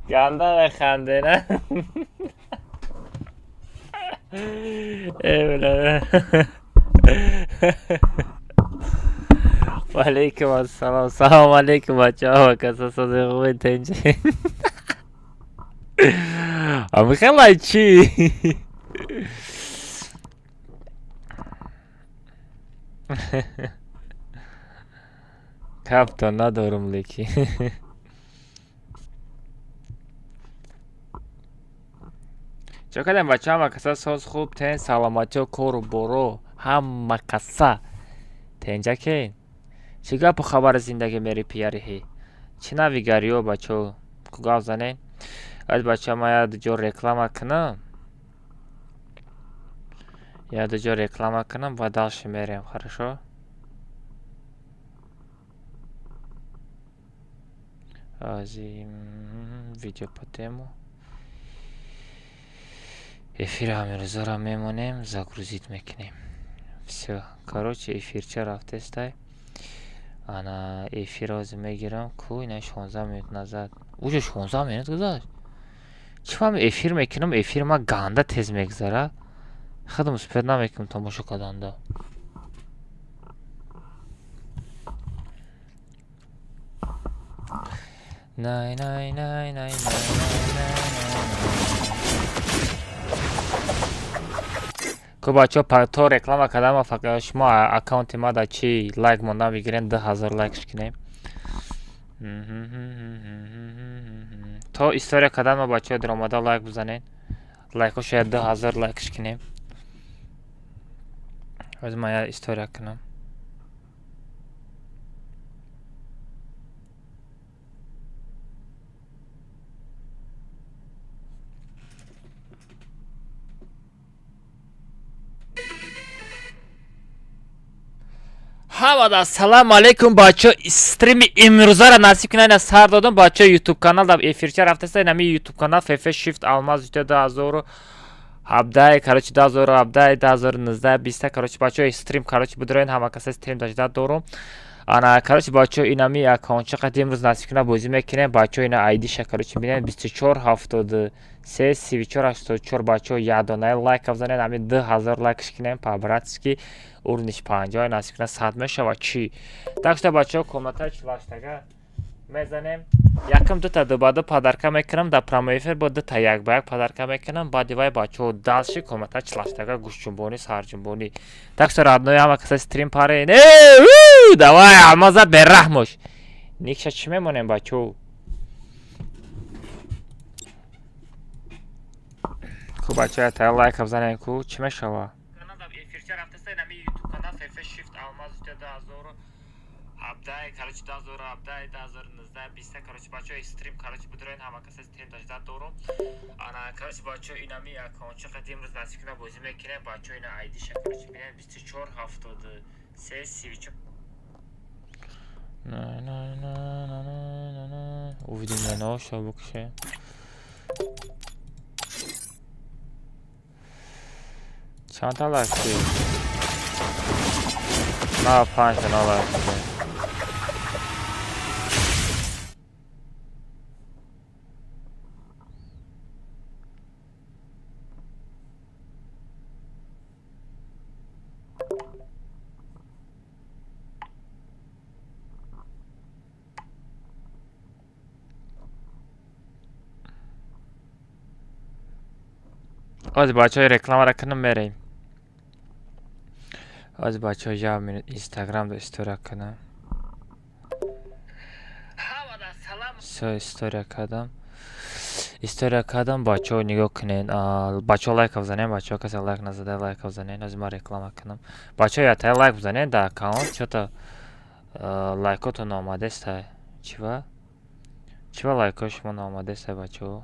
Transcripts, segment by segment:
Ганда механде, на? Э, бля. Валейкум ассалом. Салом алейкум, бачаҳо, каса сози хуби, тенҷи. Амихелай чӣ? Капто надорум, леки. Чо кардем, бачаҳо, ҳама каса соз, хуб, тен, саломатиё, кору боро, ҳама каса тенҷакен. Чӣ гапу хабари зиндагӣ мери пиярихи? Чӣ навигариё, бачаҳо? Ку гап занем? Аз бачаҳо, ман як ҷо реклама кунам. Як ҷо реклама кунам ва дальше мерем, хорошо? Ази видео по тему. Эфири ҳамирӯзаро мемонем, загрузить мекунем. Всё, короче, эфирча рафтестай. Ана эфир ҳозир мегирам. Ку ина 16 минут назад. Уже 16 минут гузашт. Чӣ ман эфир мекунам, эфири ман ганда тез мегузара. Худам успеть намекунам тамошо карданда. Най най най най най най най. Ку бачаҳо, то реклама кардам, фақат шумо аккаунти ма да чӣ лайк монда мегирем, 2000 лайкш кунем. То история кардан ма, бачаҳо, даромада лайк бизанед. Лайкҳо шояд 2000 лайкш кунем. Ҳозир ман як история кунам. Ҳамада ассалому алайкум, бачаҳо, стрими имрӯзаро насиб кунед, ина сар додам, бачаҳо, ютуб канал дар эфирча рафтаста, инами ютуб канал ФФ Shift Алмаз 2017, короче, 2017, 2019, 20, короче, бачаҳо, стрим, короче, бидроен, ҳама каса стрим дажда дорум. Ана, короче, бачаҳо, инами аккаунтча қад имрӯз насиб кунад бозӣ мекунем, бачаҳо, ина айдиша, короче, бинед, 24 73 34 84. Бачаҳо, якдонаи лайк бизанед, ҳамин 2000 лайкш кунем, по-братски, уровниш 50, насиб кунад 100 мешавад чӣ. Так что, бачаҳо, комнатаи чилаштага мезанем. Якум дута дубаду подарка мекунам дар прямой эфир, бо дута як ба як подарка мекунам. Баъди вай, бачаҳо, дальше комната чилаштага, гӯшҷунбонӣ, сарҷунбонӣ. Так что, родной, ҳама каса стрим парен. Давай, Алмаза, бераҳмош. Никша чӣ мемонем, бачаҳо? Ку бачаҳо, та лайк бизанем, ку чӣ мешава? Короче, 2017, 2019, 20, короче, бачаҳо, стрим, короче, бидроен, ҳама каса стрим дажда дорум. Ана, короче, бачаҳо, инами аккаунтча қад имрӯз насиб кунад бозӣ мекунем, бачаҳо, ина айдиша, короче, бинед, 24 73 34. На на на на на на. Уведомлено шо букше. Чанд та лайк шид? 95 та лайк шид. Ҳозир, бачаҳо, рекламаро кунам, мерем. Ҳозир, бачаҳо, як минут, инстаграмда история кунам. Всё, история кардам. История кардам, бачаҳо, нигоҳ кунед. Бачаҳо, лайка бизанед, бачаҳо, касе лайк назада, лайка бизанед. Ҳозир ман реклама кунам. Бачаҳо, ятая лайк бизанед дар аккаунт, чё-то лайкотон наомадестай. Чӣ ба? Чӣ ба лайкҳои шумо наомадестай, бачаҳо?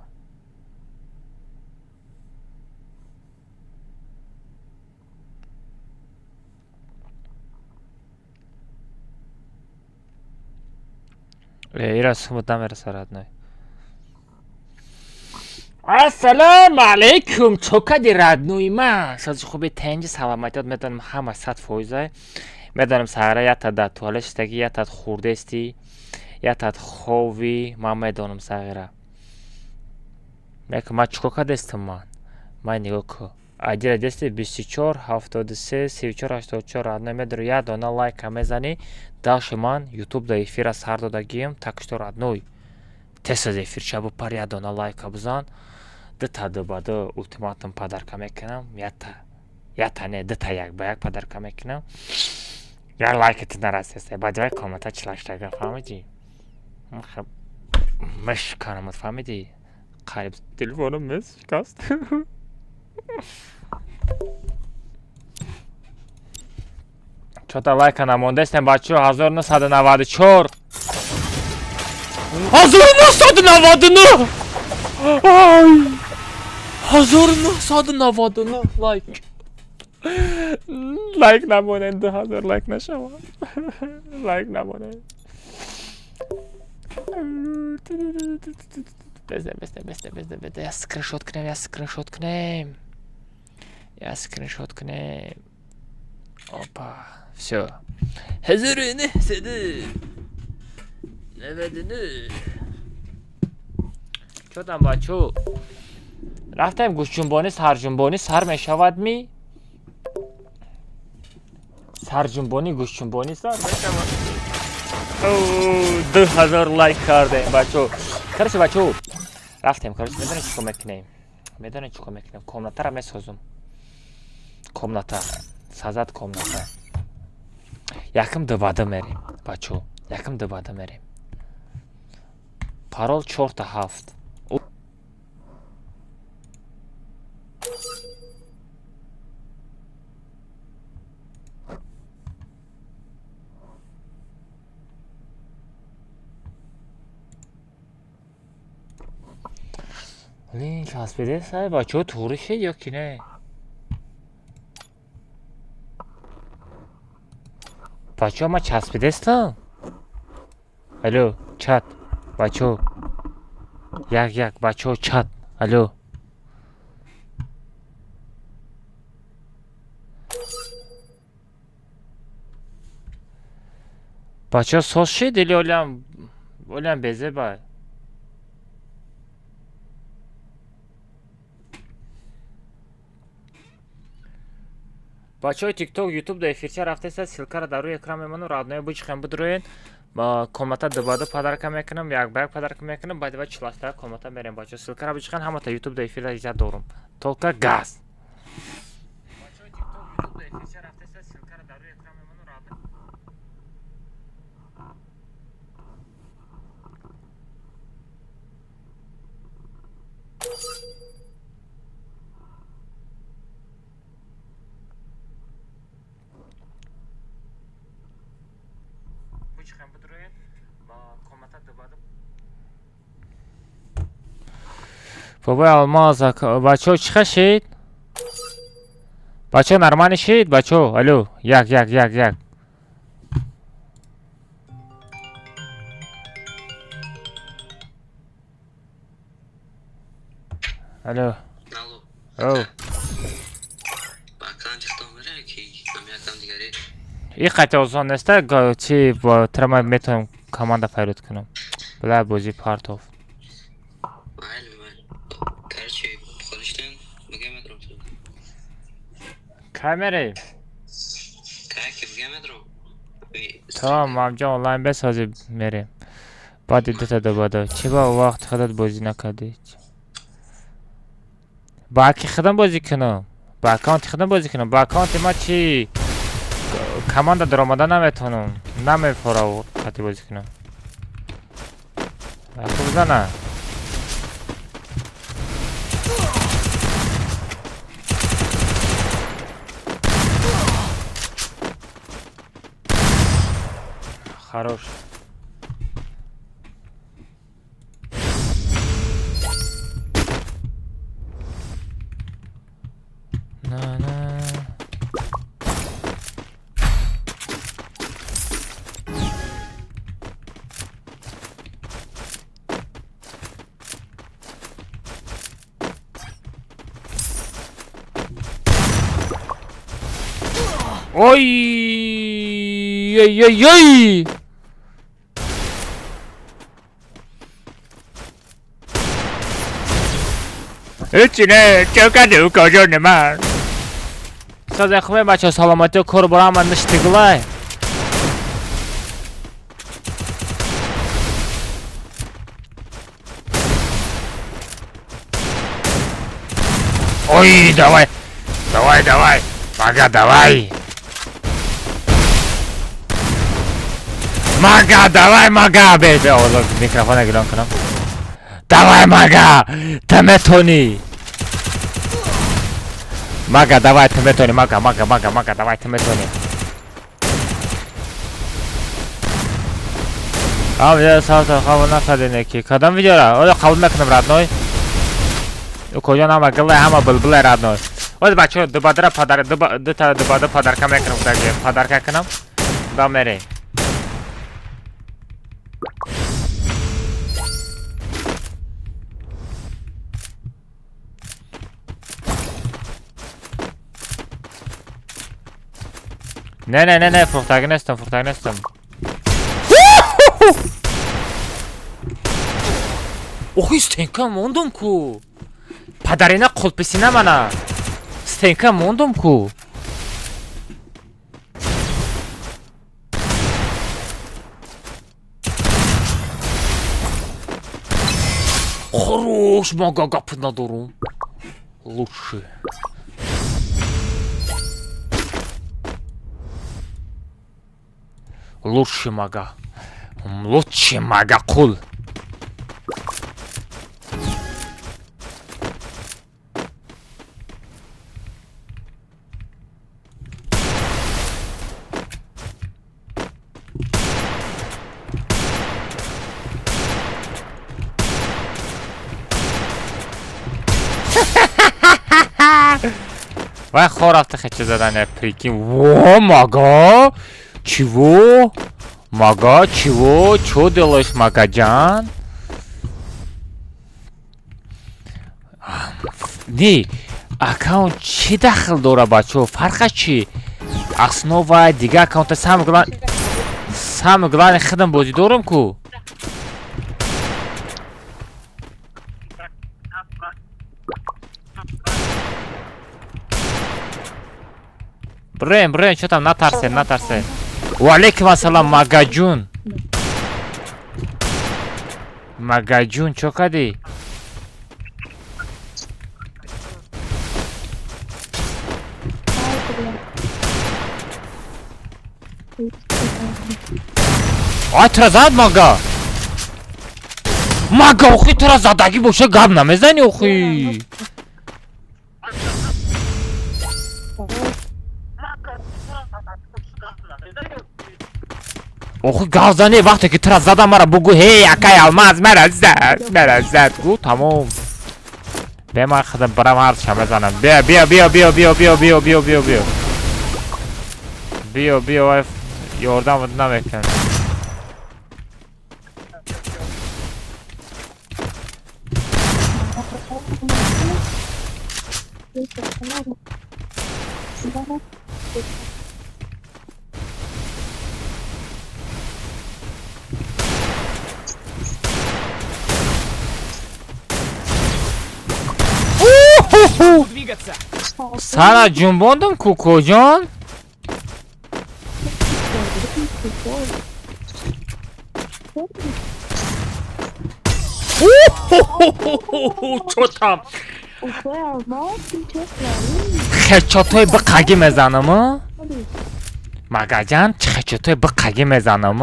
Ира сумут намераса, родной. Ассалому алайкум, чо кади родной ман? Сози хуби, тенҷи, саломатиёт. Медонам, ҳама 100%. Медонам, саҳара ятад дар туалет шиштагӣ, ятад хурдестӣ, ятад ховӣ. Ман медонам, сағира. Ман чӣ кор кардестам ман? Ман нигоҳ кун. Айдира дести 24 73 34 84, родной, медори, як дона лайка мезанӣ. Дальше ман ютуб да эфира сар додагием, так что, родной, тез аз эфирча бипар, як дона лайка бизан. Дута ду ба ду ультиматум подарка мекунам, ята ята не, дута як ба як подарка мекунам. Як лайкати нарасеста, баъди вай комната чилаштага, фаҳмидӣ? Мешиканамат, фаҳмидӣ? Қариб телефоном мешикаст. Чота лайка намондаистем, бачаҳо, 1994, 1999, ай, 1999 лайк. Лайк намонед, 2000 лайк нашавад, лайк намонед. Безде, безде, безде, безде, безде, я скриншот кунем, я скриншот кунем, я скриншот кунем. Опа, всё, 1999. Чодам, бачо, рафтем гӯшҷунбонӣ, сарҷунбонӣ сар мешавад ми? Сарҷунбонӣ, гӯшҷунбонӣ сар мешавад. 2000 лайк кардем, бачо. Короче, бачо, рафтем. Короче, медонед чӣ кор мекунем? Медонед чӣ кор мекунем? Комнатаро месозум. Комната сазад, комната якм дубада мерем, бачо, якм дубада мерем. Парол чорта ҳафт. Лин часпиде сай, бачаҳо, туғри шед ё ки не? Бачаҳо, ман часпидестам? Алло, чат, бачаҳо, як як, бачаҳо, чат, алло. Бачаҳо, соз шид или олиам безеба? Бачаҳои Тикток, Ютуб да эфирча рафтеста, ссылкаро дар рӯи экран мемонам, родной, бичихем, бидроен. Комната дубаду подарка мекунам, як ба як подарка мекунам, баъди ва чиласта комната мерем. Бачаҳо, ссылкаро бичихен, ҳамата Ютуб да эфира изят дорум, только газ. Бачаҳои Тикток, Ютуб да эфирча рафтеста, ссылкаро дар рӯи экран мемонам, родной. Бичихем, бидроен, комната дубаду. Бобои Алмаз, бачаҳо, чӣ хашид? Бачаҳо, нормально шид? Бачаҳо, алло, як як як як. Алло. Алло. Оу. Ба аккаунти худам мерем ки ҳами аккаунт дигаре? И қати осон неста, чи бо тра ман метавонам команда файрод кунам. Била бозӣ партов. Майли, майли. Короче, хоништем, бигем медром ту. Кай мерем? Кай ки бигем медром? То мамҷон онлайн бесозӣ, мерем. Баъди дута дубада. Чӣ ба вақти худат бозӣ накардӣ? Ба аки худам бозӣ кунам? Ба аккаунти худам бозӣ кунам? Ба аккаунти ман чи команда даромада наметавонам. Намефора қати бозӣ кунам. Хуб зана. Хорош. На на. Ой ой ой ой. Ҳечи не, чо кардӣ укоҷони ман? Сазай хубе бачаҳо, саломатиё, кор бора ҳама ништигулай. Ой, давай, давай, давай, мага, давай. Мага, давай, мага, бе, бе, овоза микрофона гирон кунам. Давай, мага, ту метонӣ. Мага, давай, ту метонӣ, мага, мага, мага, мага, давай, ту метонӣ. А, видео савта қабул накардем ки. Кадом видеора? Оё қабул мекунам, родной? Куҷо ҳама гилай, ҳама булбулай, родной. Оз бачаҳо дубадара падар дута дубада подарка мекунам, даги подарка кунам. Да мерем. Не, не, не, не, фурӯхтагӣ нестам, фурӯхтагӣ нестам. Охи, стенка мондум ку. Падарина қулписина мана. Стенка мондум ку. Хорош, мага, гап надорум. Лучше. Лучше мага. Лучше мага қул. Вай хор рафта хеча задане, прикинь. Во, мага! Чего? Мага, чего? Чё делаешь, магаҷан? Не, аккаунт чӣ дахл дора, бачаҳо? Фарқаш чӣ? Основа дига аккаунта самое главное, самое главное худам бозӣ дорам ку. Бирем, бирем, чё там, натарсед, натарсед. Ва алейкум ассалом, магаҷун. Магаҷун, чё кардӣ? Ай, тура зад мага. Мага, охи тура задагӣ боша гап намезанӣ охи. Охи гап зани, вақте ки тура задам мара бугӯ, ҳей, акай Алмаз, мара зад, мара зад, гӯ тамом. Бе ман худам барам ҳарча мезанам. Биё, биё, биё, биё, биё, биё, биё, биё, биё, биё. Биё, биё, вай ёрдам намекунад. Сара ҷунбондум ку, коҷон? Чотам. Хечотои биқагӣ мезанам? Магаҷан, хечотои биқагӣ мезанам?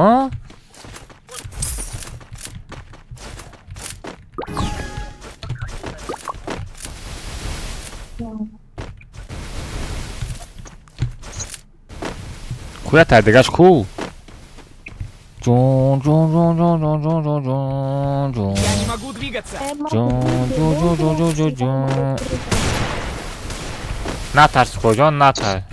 Куя тардигаш ку? Ҷун ҷун ҷун ҷун ҷун ҷун ҷун ҷун ҷун. Я не могу двигаться. Ҷун ҷун ҷун ҷун ҷун ҷун ҷун. Натарс, коҷон, натарс.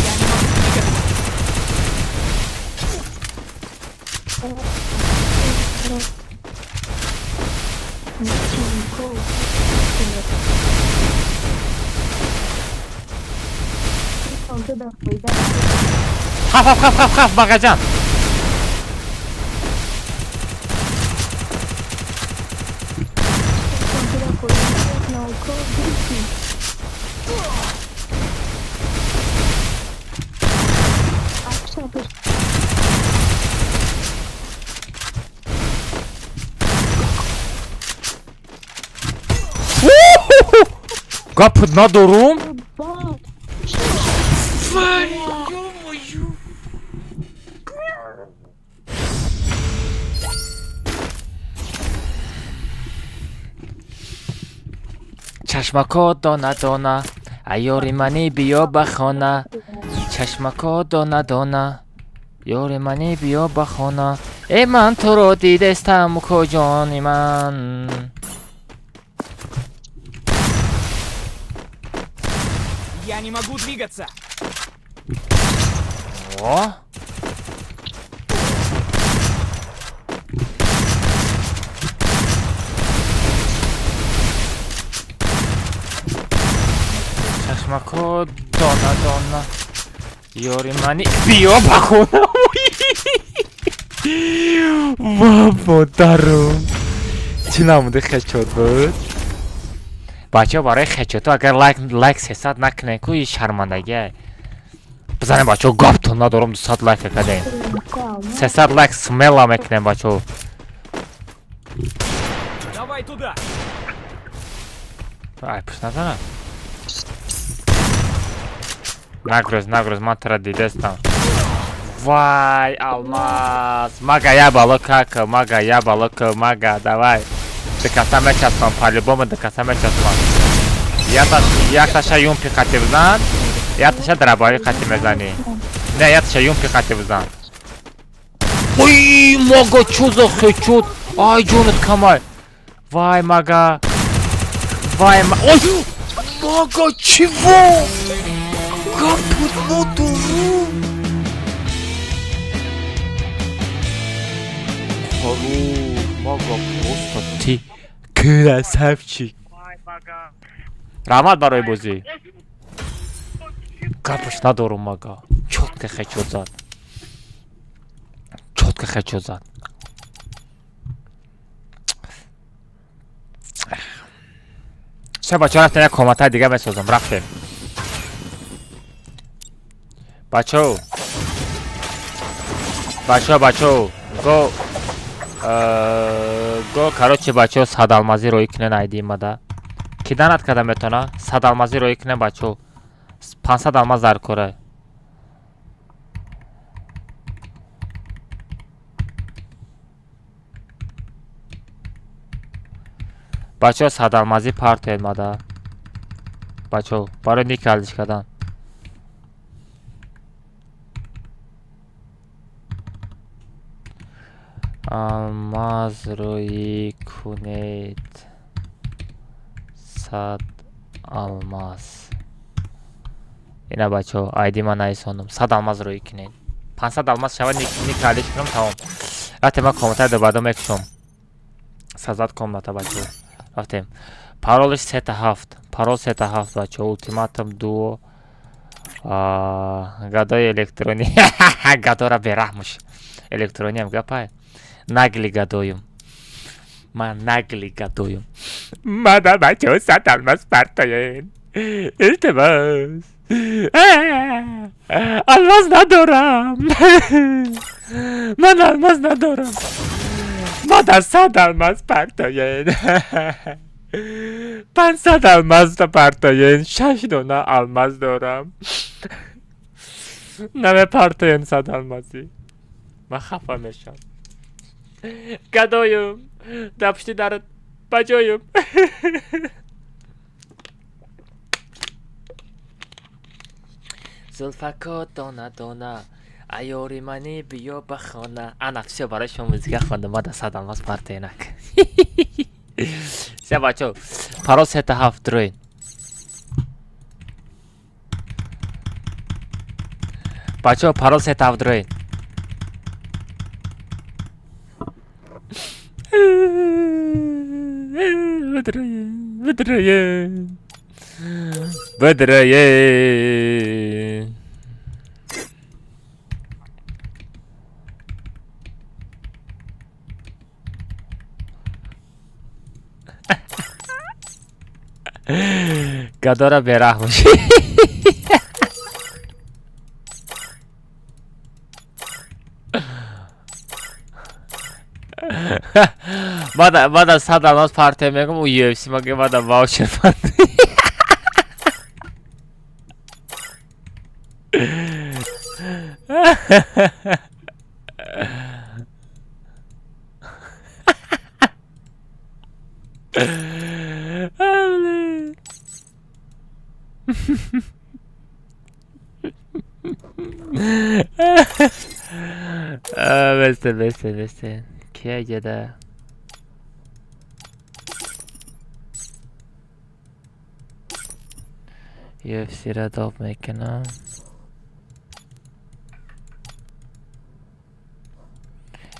Я не могу двигаться. Хаф, хаф, хаф, хаф, хаф, Магаҷан. Гап надорум. Чашмако дона дона, аёри мани биё ба хона. Чашмако дона дона, ёри мани биё ба хона. Э, ман туро дидестам, ҷони ман. Я не могу двигаться. О! Чашмако дона дона, ёри мани биё ба хона. Ва модарум, чӣ намуди хечот буд, бачаҳо? Барои хечото агар лайк, лайк 300 накунем, ку и шармандагия. Бизанем, бачаҳо, гаптон надорум, 200 лайк кардем, 300 лайк смело мекунем, бачаҳо. Давай туда. Ай, пушт назана. Нагрӯз, нагрӯз, ман тара дидестам. Вай, алмаз. Мага, я бало как, мага, я бало к, мага, давай. Дикаса мечаспам, по-любому дикаса мечаспам. Якташа юмпи қати бизан, якташа драбави қати мезанӣ. Не, якташа юмпи қати бизан. Ой, мага, чӯ за хечот? Ай, ҷонат камай. Вай, мага. Вай, ой! Мага, чего? Гапут надорум. Хорош, мага, просто ты красавчик. Раҳмат барои бозӣ. Гапаш надорум, мага. Чётко хечот зад. Чётко хечот зад. Всё, бачаҳо, рафтем, як комнатаи дига месозам. Рафтем. Бачаҳо. Бачаҳо, бачаҳо. Го го, короче, бачаҳо, 100 алмазӣ роӣ кунен айди мада. Ки донат карда метавона? 100 алмазӣ роӣ кунен, бачаҳо. 500 алмаз дар кора. Бачаҳо, 100 алмазӣ партоед мада. Бачаҳо, барои ник алиш кардан. Алмаз рӯӣ кунед. 100 алмаз. Ина, бачаҳо, айди ман наисондум. 100 алмаз рӯӣ кунед. 500 алмаз шавад, ник алиш кунам, тамом. Рафтем, ман комнатаи дубадо мекушом. Создать комната, бачаҳо. Рафтем. Паролаш сета ҳафт. Парол сета ҳафт, бачаҳо. Ултиматум дуо. Гадои электронӣ. Гадора бераҳмуш. Электрониам гапай. Наглый гадоюм. Ман наглый гадоюм. Мада, бачаҳо, 100 алмаз партоен. Илтимос. Алмаз надорам. Ман алмаз надорам. Мада 100 алмаз партоен. 500 алмаз партоен. Шаш дона алмаз дорам. Намепартоен 100 алмазӣ. Ман хафа мешавам. Гадоюм. Дар пушти дарат ба ҷоюм. Зулфако дона дона, аёри мани биё ба хона. Ана, всё, барои шумо музыка хондам. Мада 100 алмаз партоенак. Всё, бачаҳо, парол сета ҳафт, дроин. Бачаҳо, парол сета ҳафт, дроин. Бидроен, бидроен, бидроен. Гадора бераҳмаш. Баъд аз 100 алмаз партия мегум, ӯ UFC маге, баъда ваучер партия. Бесте, бесте, бесте. Кия ҷада? UFC-ра доб мекунам.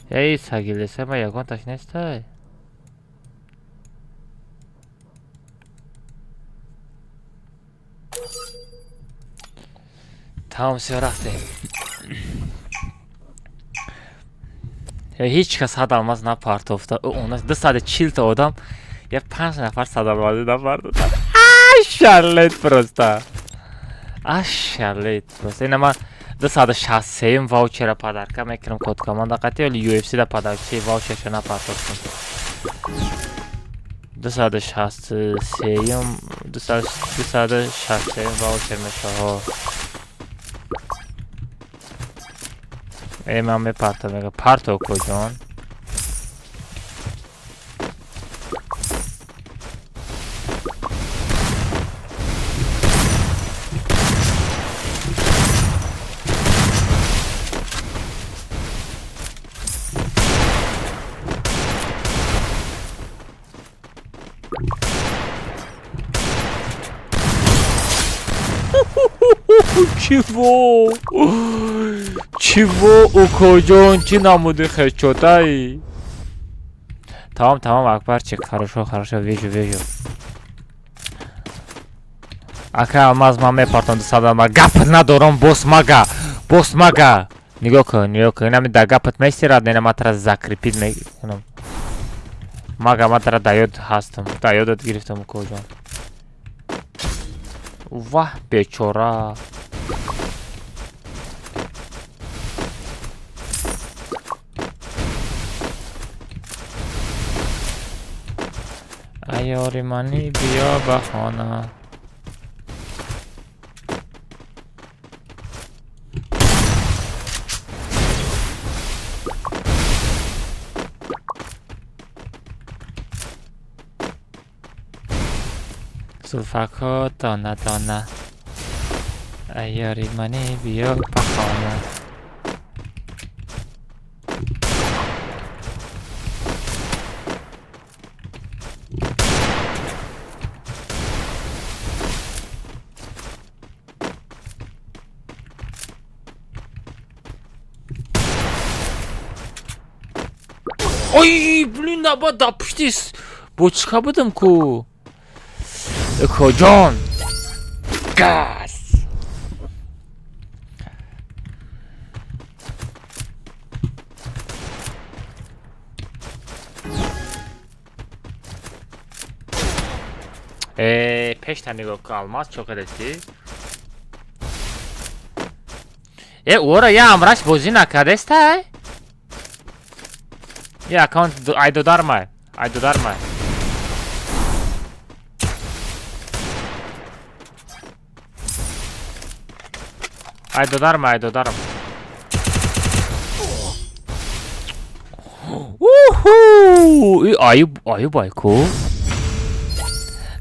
Эй, сагилеса ма ягонташ нестай. Тамом, всё, рафтем. Ҳеҷ кас 100 алмаз напартофта. 240 та одам, я панҷ нафар 100 алмазӣ напартофта. Шалет просто. Шалет просто. Ина ман 263-м ваучера подарка мекунам код команда қатъи, вале UFC да подарки ваучерша напартофтам. 263-м, 263-м ваучер мешава. Э, ман мепартам, мега парто куҷон. Чего? Чего, укоҷон, чӣ намуди хечотаи? Тамом, тамом, Акбарчик, хорошо, хорошо, вижу, вижу. Ака Алмаз, ман мепартам 200 алмаз. Гап надорам, бос мага, бос мага. Нигоҳ кун, нигоҳ кун, инами да гапат месирад, ина ман тара закрепить мекунам. Мага, ман тара да ёд ҳастам, да ёдат гирифтам, укоҷон. Ваҳ, бечора. Аёри манӣ, биё ба хона. Зулфакҳо дона дона. Аёри манӣ, биё ба хона. Ой, блин, наба да пушти бочка будам ку. Укоҷон. Газ. Э, пешта нигоҳ кун, алмаз чо кардасӣ? Э, ора я амраш бозӣ накардестай? Я аккаунт айдодармай, айдодармай. Айдодармай, айдодарам. Уху! И аюб, аюб айку.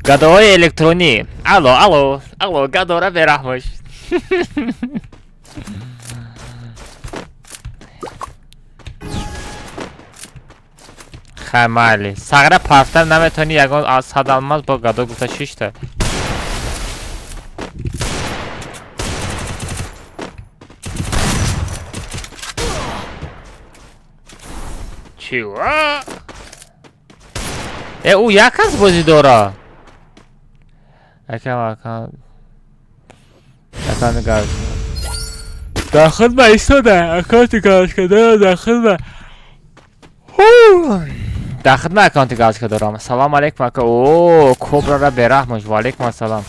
Гадоҳои электронӣ. Алло, алло, алло, гадора бераҳмош. Хай, майли. Сағра партам наметавонӣ ягон аз 100 алмаз бо гадо гуфта шишта. Чего? Э, ӯ як кас бозӣ дора. Акам, акам. Акам газ. Дахил ба истода, аккаунти галочка дора, дахил ба. Дар хидмат аккаунти галочка дорам. Салом алейкум, ака. О, кобрара бераҳмош. Ва алейкум ассалам.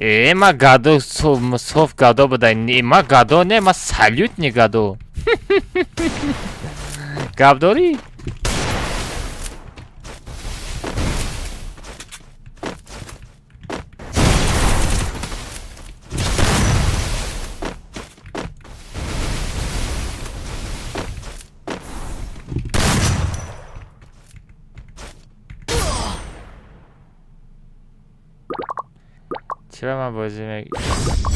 Э, ма гадо, соф гадо буда. Ма гадо не, ма салют не гадо. Гап дорӣ? Чӣ ба ман бозӣ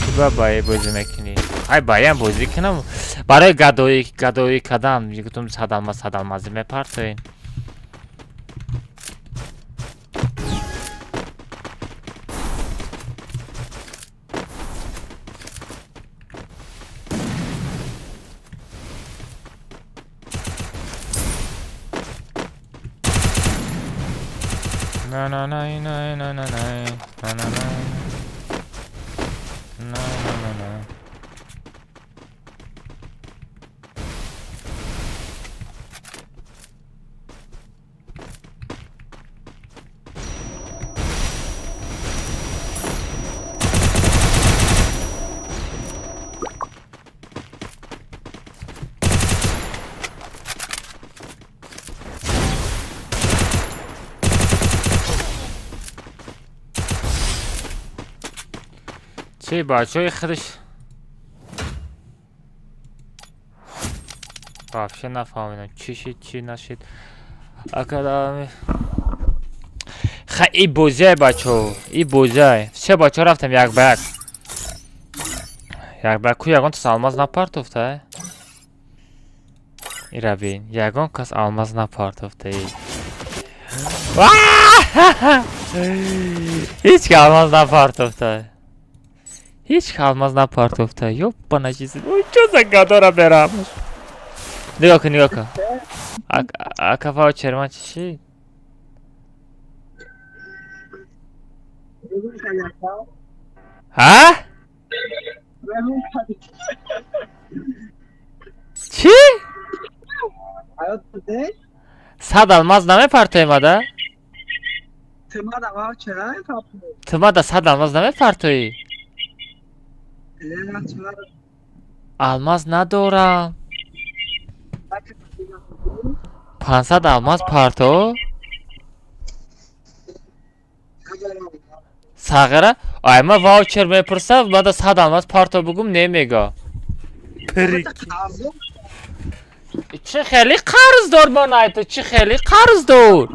чӣ ба баи бозӣ мекунӣ? Ай, баям бозӣ кунам барои гадоӣ, гадоӣ кадан. Гуфтум, садалма садалмазӣ мепартоен. На на на на на на на на на на на на на. Чӣ, бачаҳои худаш вообще нафаҳмидам, чӣ шид, чӣ нашид. Акадами ха, и бозиай, бачаҳо, и бозиай. Все, бачаҳо, рафтем як ба як, як ба як. Ку ягон кас алмаз напартофта? Ира бин, ягон кас алмаз напартофта. Ҳеҷ ки алмаз напартофта, ҳеҷ ки алмаз напартофта. Ёбана чизи. Ой, чо за гадора берамаш. Нигоҳ кун, нигоҳ кун. Ака, ваучер ман чӣ шид? Ҳа, чӣ? 100 алмаз намепартоем ада? Ту мада 100 алмаз намепартоӣ? Алмаз надорам. 500 алмаз парто, сағира. Ай, ма ваучер мепурсам, мада 100 алмаз парто бугум, немега. Чӣ хеле қарздор ман айту, чӣ хеле қарздор?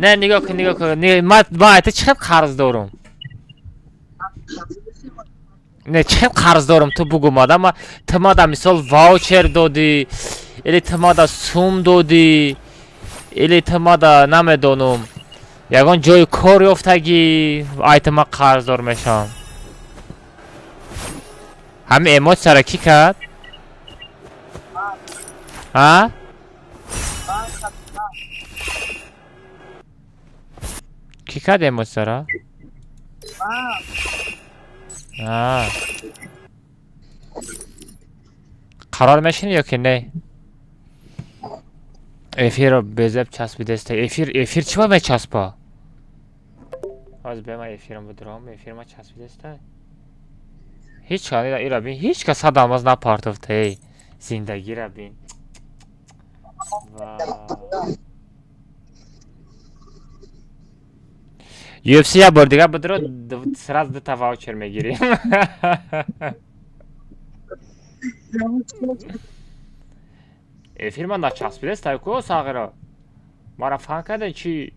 Не, нигоҳ кун, нигоҳ кун, ма айту, чӣ хел қарз дорум? Не, чӣ хел қарз дорум, ту бугу мада. Ма ту мада мисол ваучер додӣ или ту мада сум додӣ, или ту мада, намедонум, ягон ҷои кор ёфтагӣ, айту ма қарздор мешавам. Ҳамин эмоцияро кӣ кард? Ҳа, кӣ кард эмоцияро? А. Қарор мешинӣ ё ки не? Эфирро безеб часпидеста. Эфир, эфир чӣ ба мечаспа? Ҳозир бема, эфирам будурам, эфир ма часпидеста. Ҳеҷ ка ира бин, ҳеҷ ка 100 алмаз напартофта, эй. Зиндагира бин. Ва UFC як бор дига будуро, сразу дута ваучер мегирӣ. Эфир ман начаспидеста ку, сағира. Мара фан карден чӣ?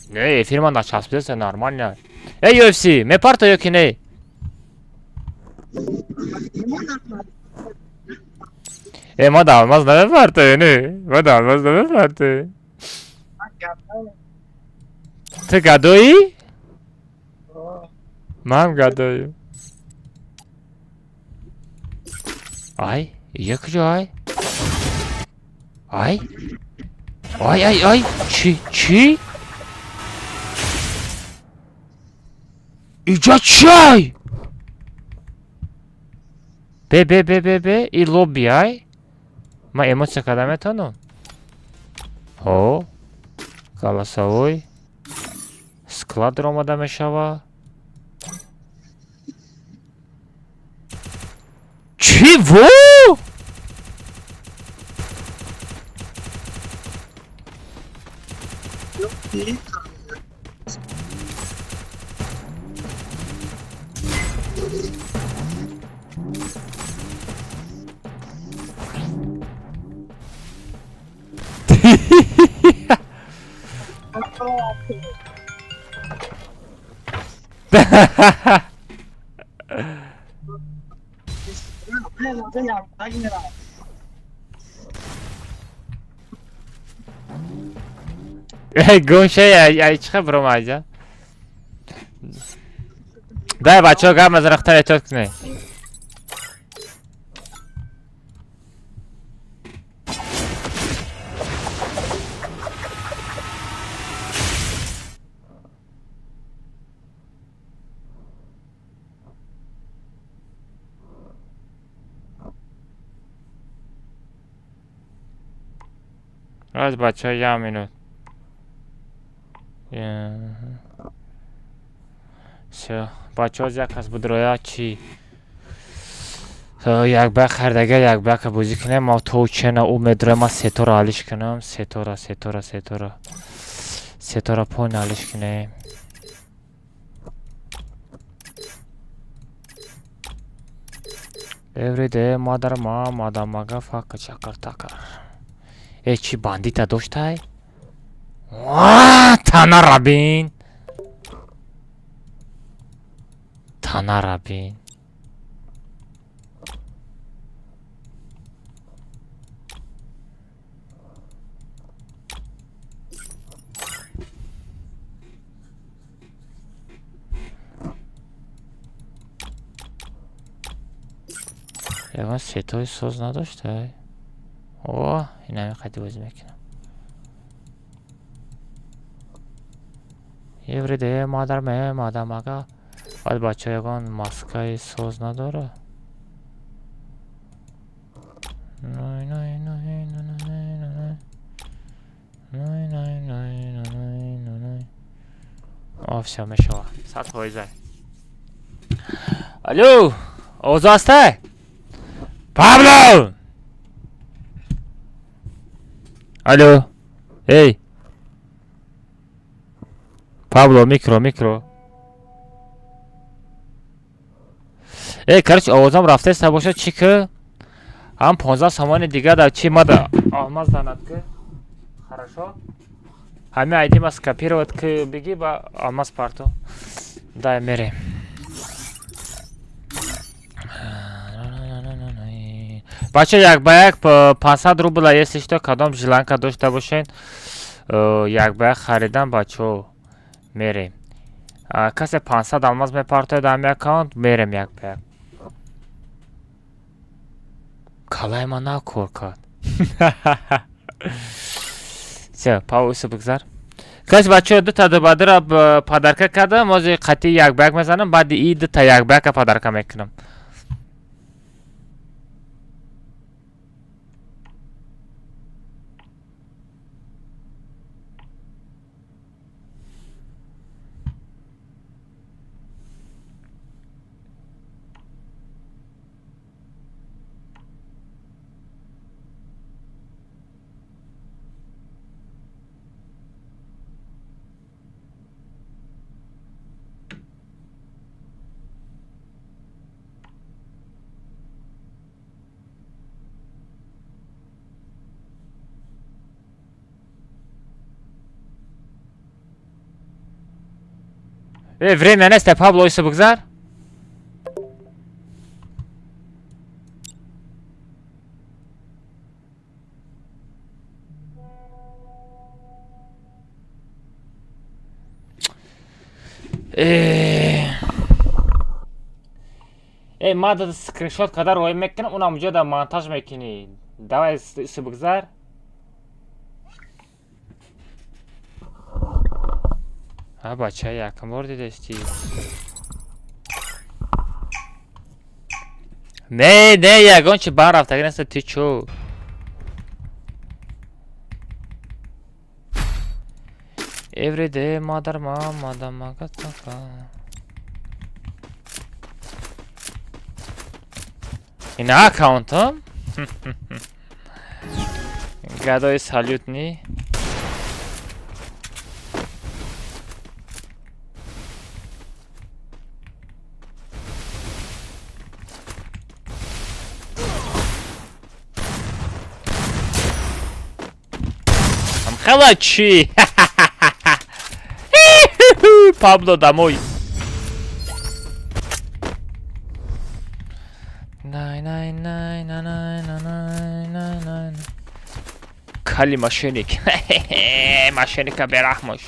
Не, эфир ман начаспидеста, нормально. Эй, UFC, мепарто ё ки не? Э, ма да алмаз намепартоӣ, не? Ма да алмаз намепартоӣ. Ту гадоӣ? Ман гадоем. Ай, ия куҷо ай? Ай? Ай, ай, ай, чӣ, чӣ? Иҷа чӣ ай? Бе, бе, бе, бе, бе, и лобби ай? Ман эмоция карда метавонам? Ҳо, голосовой склад омода мешава. Чего? Гумшай, ай чӣ хабар омаҷа? Дай, бачаҳо, гап мазанах, та эҳтиёт кунед. Раз, бачаҳо, як минут. Всё, бачаҳо, як кас будроя чи як бак хардага, як бака бозӣ кунем. Ма то чена ӯ медроя, ма сетора алиш кунам. Сетора, сетора, сетора, сетора пойн алиш кунем. Every day mother ma madamaga fuck чакар такар. Э, чи бандита доштай? Танара бин. Танара бин. Ягон сетои соз надоштай? О, инами қади бозӣ мекунам. Every day mother me мадамага. Баъд, бачаҳо, ягон маскаи соз надора? Най, най, най, най, най, най. Най, най, най, най, най, най. О, всё, мешава. 100%. Алло, овозо ҳастай? Пабло! Алло. Эй. Пабло, микро, микро. Эй, короче, овозам рафтеста бошад, чӣ ки? Ҳам 15 сомони дига да чи мада алмаз данад ки? Хорошо? Ҳами айди ма скопировать ки биги ба алмаз парто. Дай мерем. Бача, як ба як 500 рубла, если что, кадом желанка дошта бошед, як ба як харидан, бачаҳо, мерем. Касе 500 алмаз мепартояд ҳами аккаунт, мерем як ба як. Калай ма на кор кард. Всё, пауза бигзар. Кас, бачаҳо, дута дубадира подарка кардам, ҳозир қатъи як ба як мезанам, баъди и дута як ба яка подарка мекунам. Э, время нест, Пабло, иса бигзар. Э, ма скриншот карда роӣ мекунам, унам ҷо да монтаж мекунӣ. Давай, иса бигзар. А, бача, якам бор дидести. Не, не, ягон чи бар рафтаги нест, ти чӯ? Every day mother mama mama. Ина аккаунтам? Гадои салютни. Хела чӣ? Пабло домой. Най най най най най най най най. Кали мошенник. Мошенника бераҳмош.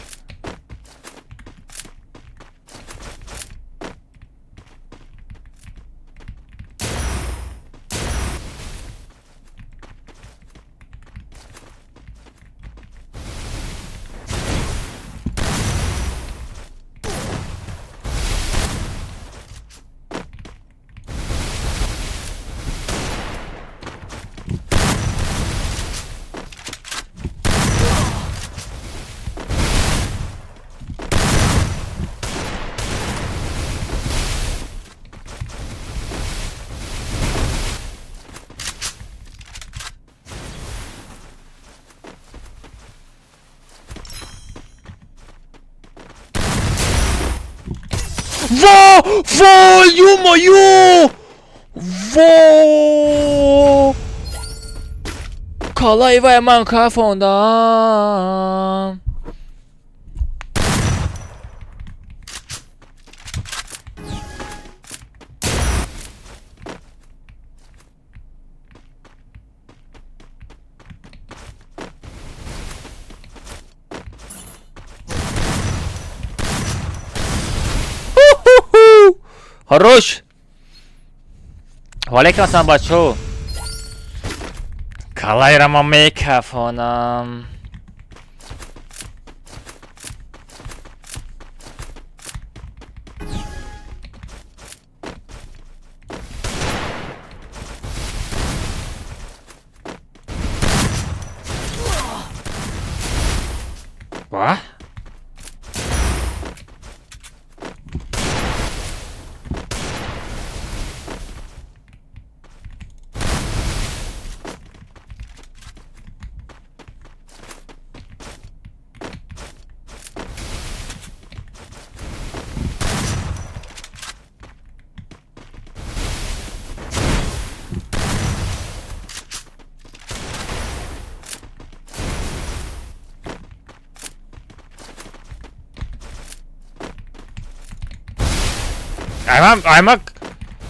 Во! Во! Ё-моё! Во! Калаи ман кафондам. Хорош! Валейкум ассалом, бачо. Калайра ман мекафонам. Ва?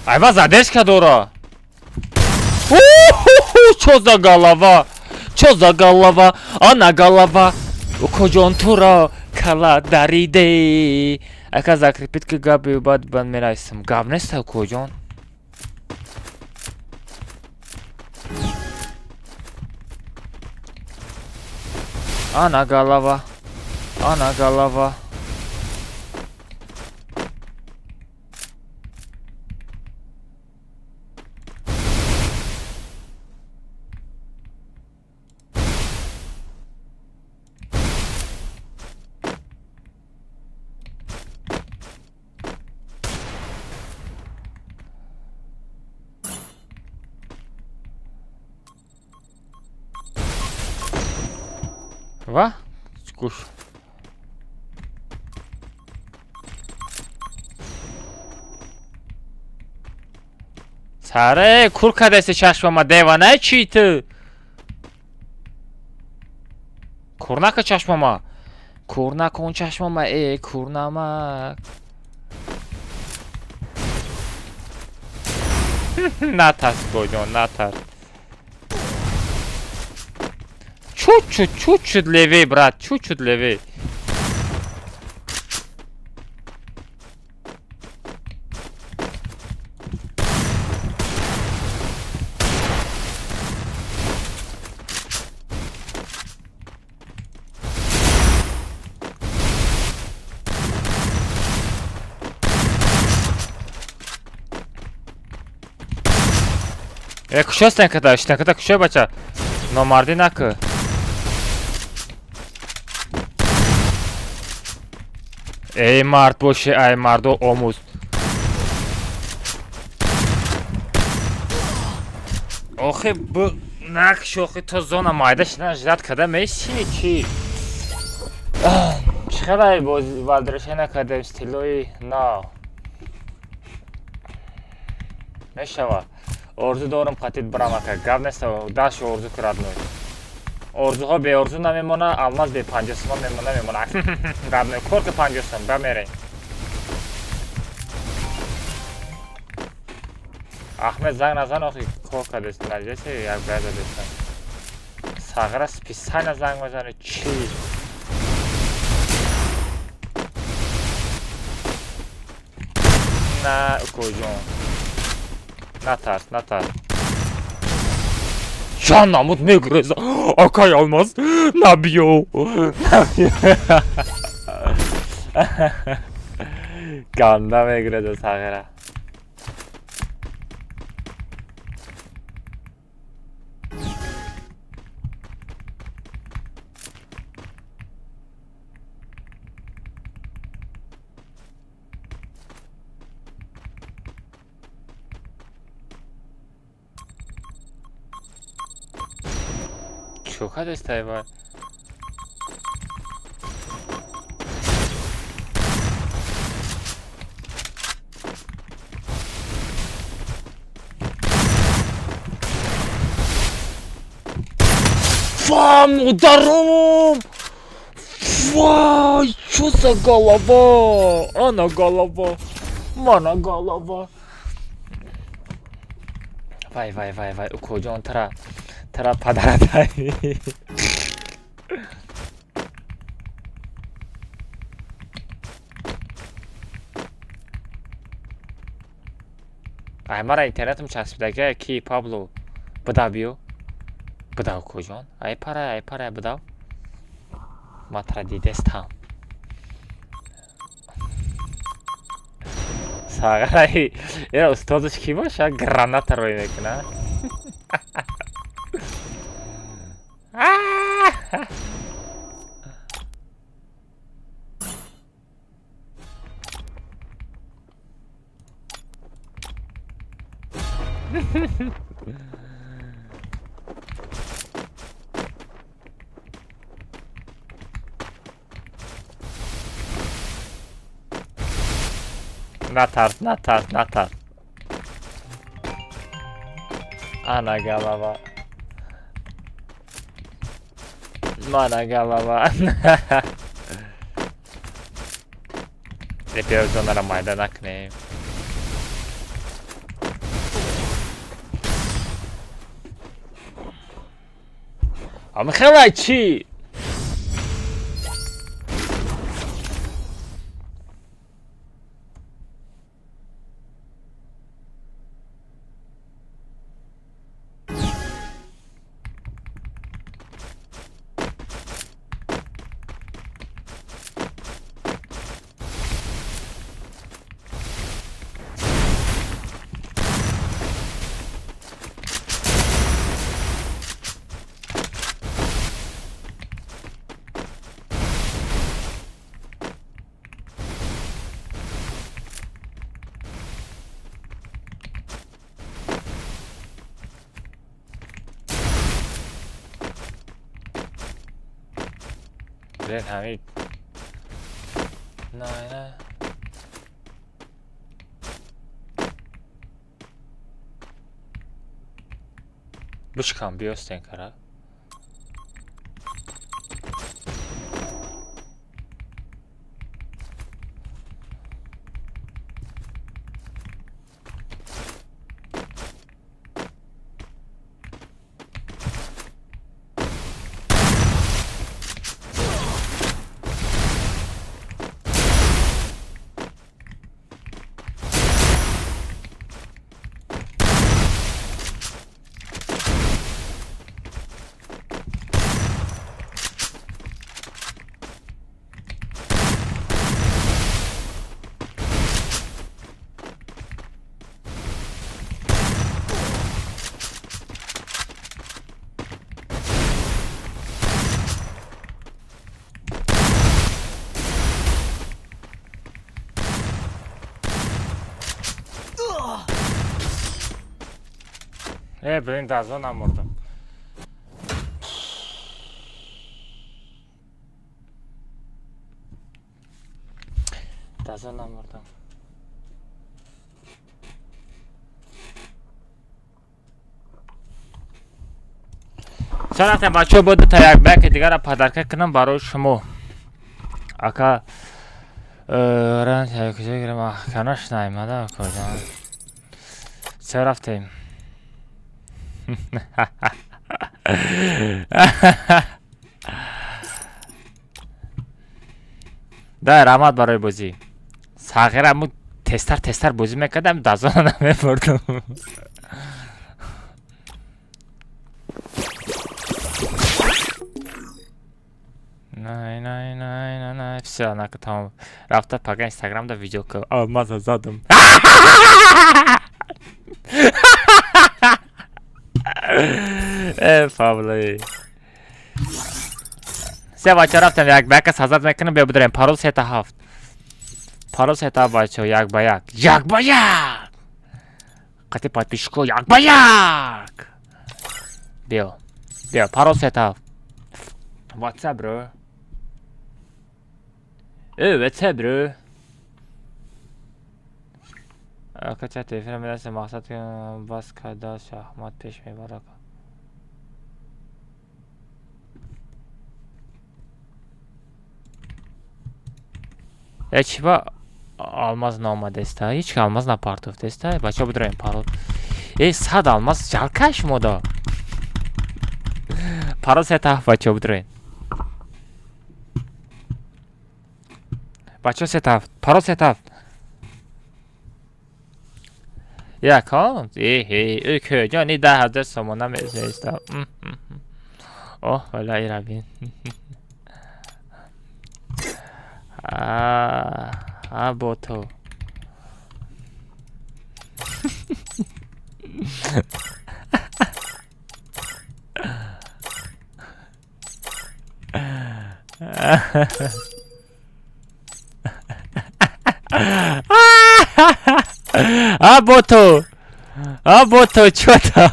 Айма задержка дора. Чо за голова? Чо за голова? Ана голова. Укоҷон туро кала дариде. Ака закрепит ки габи бад бан мерасам. Гап неста, укоҷон. Ана голова. Ана голова. Ва? Куш. Саре, кур кадаси чашмама, девона чӣ ту? Кур нака чашмама. Кур накун чашмама, э, кур намак. Натарс, Гоҷон, натарс. Чуть-чуть, чуть-чуть левее, брат, чуть-чуть левее. Кушо стенката, стенката кушо, бача. Номардӣ накӯ. Эй мард боши, ай мардо омӯз. Охи б накш, охи то зона майда шидан ждат када месини чи? Чӣ хелай боз валдраша накардем стилои нав. Мешава. Орзу дорам қатид бирам ака. Гап нест, даш орзу курад ной. Орзуҳо беорзу намемона, алмаз бе 50 сомон мемона, мемона. Родной, кор ки 50 сом, ба мерем. Ахмед занг назан, охи кор кардест, надеси як бая задестан. Сағира списайна занг мезане, чи? На, укоҷон. Натарс, натарс. Чанд намуд мегуреза. Акай алмаз, набиё. Набиё. Ганда мегуреза сағира. Чё кадестай вай? Фам, ударом! Вай, чё за голова? Она голова. Мана голова. Вай, вай, вай, вай, укоҷон тара. Тара падаратай. Ай, мара интернетам часпидага ки Пабло буда биё. Буда укоҷон. Ай пара, ай пара буда. Ма тара дидестам. Сағараи, ира устодаш ки боша граната рой мекуна. Натарс, натарс, натарс. Ана голова. Мана голова. Теперь зонара майда накунем. Ама хелай чи? Блин, ҳамин на на бишкам биёстен кара. Блин, дазо намурдам. Дазо намурдам. Чарафтем, бачаҳо, бо дута як ба яке дигара падарка кунам барои шумо. Ака, куҷо гирам? Канаш наимада, куҷо? Ча рафтем? Да, раҳмат барои бозӣ. Сағира му тезтар тезтар бозӣ мекардам, дазона намебурдам. Най, най, най, най, най. Всё, анака тамом. Рафта пага инстаграмда видео ка. Алмаза задам. Э, Павле. Се бача рафтем як ба яка сазад мекунем, бیا бидорем. Парол 3 7. Парол 3 7, бачаҳо, як ба як. Як ба як. Қати подписчико як ба як. Биё. Биё, парол 3 7. What's up, bro? Э, what's up, bro? Ака, ча телефона медаст, мақсад бас карда шахмат пеш мебарад. Э, чӣ ба алмаз наомадеста? Ҳеҷ ки алмаз напартофтеста? Бачаҳо, бидорем парол. Э, 100 алмаз жалка шумода. Парол 3 7, бачаҳо, бидорем. Бачаҳо, 3 7. Парол 3 7. Як ҳо? Эҳе, ӯ ҷони 10 000 сомона мезеста. Оҳ, вала ира бин. А, бото. А бото. А бото, чё там?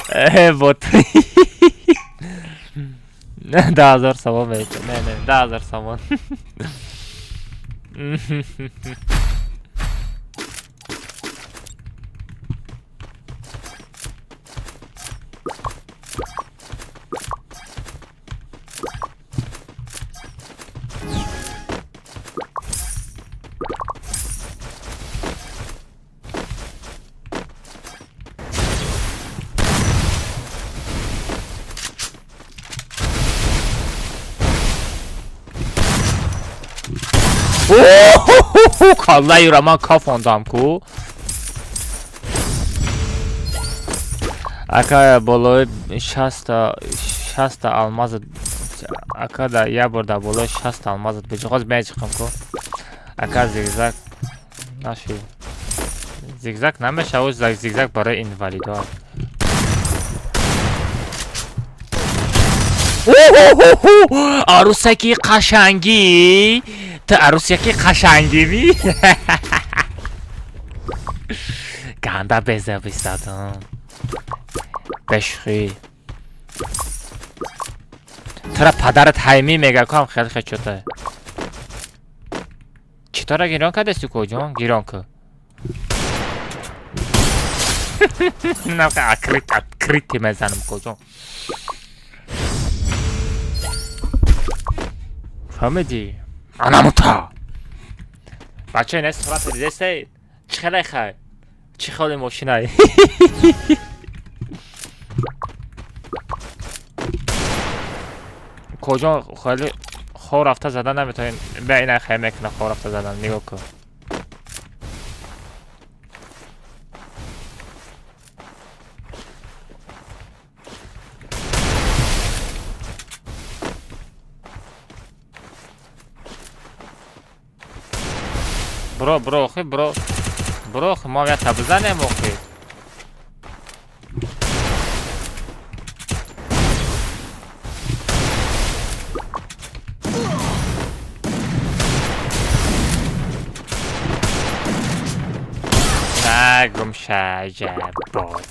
Э, бото. 10 000 сомон меша. Не, не, 10 000 сомон. Каллаи ман кафондам ку. Ака, болои 60 60 алмаза, ака, да як бор дар болои 60 алмазат биҷи, ҳозир меҷиқам ку. Ака, зигзаг наши, зигзаг намешава, зигзаг барои инвалидо. Арӯсаки қашангӣ, ту арӯсяки қашангими, ганда безеб истадам. Бешухӣ, тура падарат ҳаймӣ мега кам хеле хечота. Читора гирон кардасту, коҷон? Гирон ку. Открыт, открытый мезанам, коҷон, фаҳмидӣ? Анамута, бача, ина сурата дидесте, чӣ хеле хай, чӣ хеле мошинай. Коҷон, хеле хор рафта задан наметавонем. Ба ина хай мекуна, хор рафта задан, нигоҳ кун. Бро, бро, охи, бро, бро, охи, мо як та бизанем, охи. Гумша бод.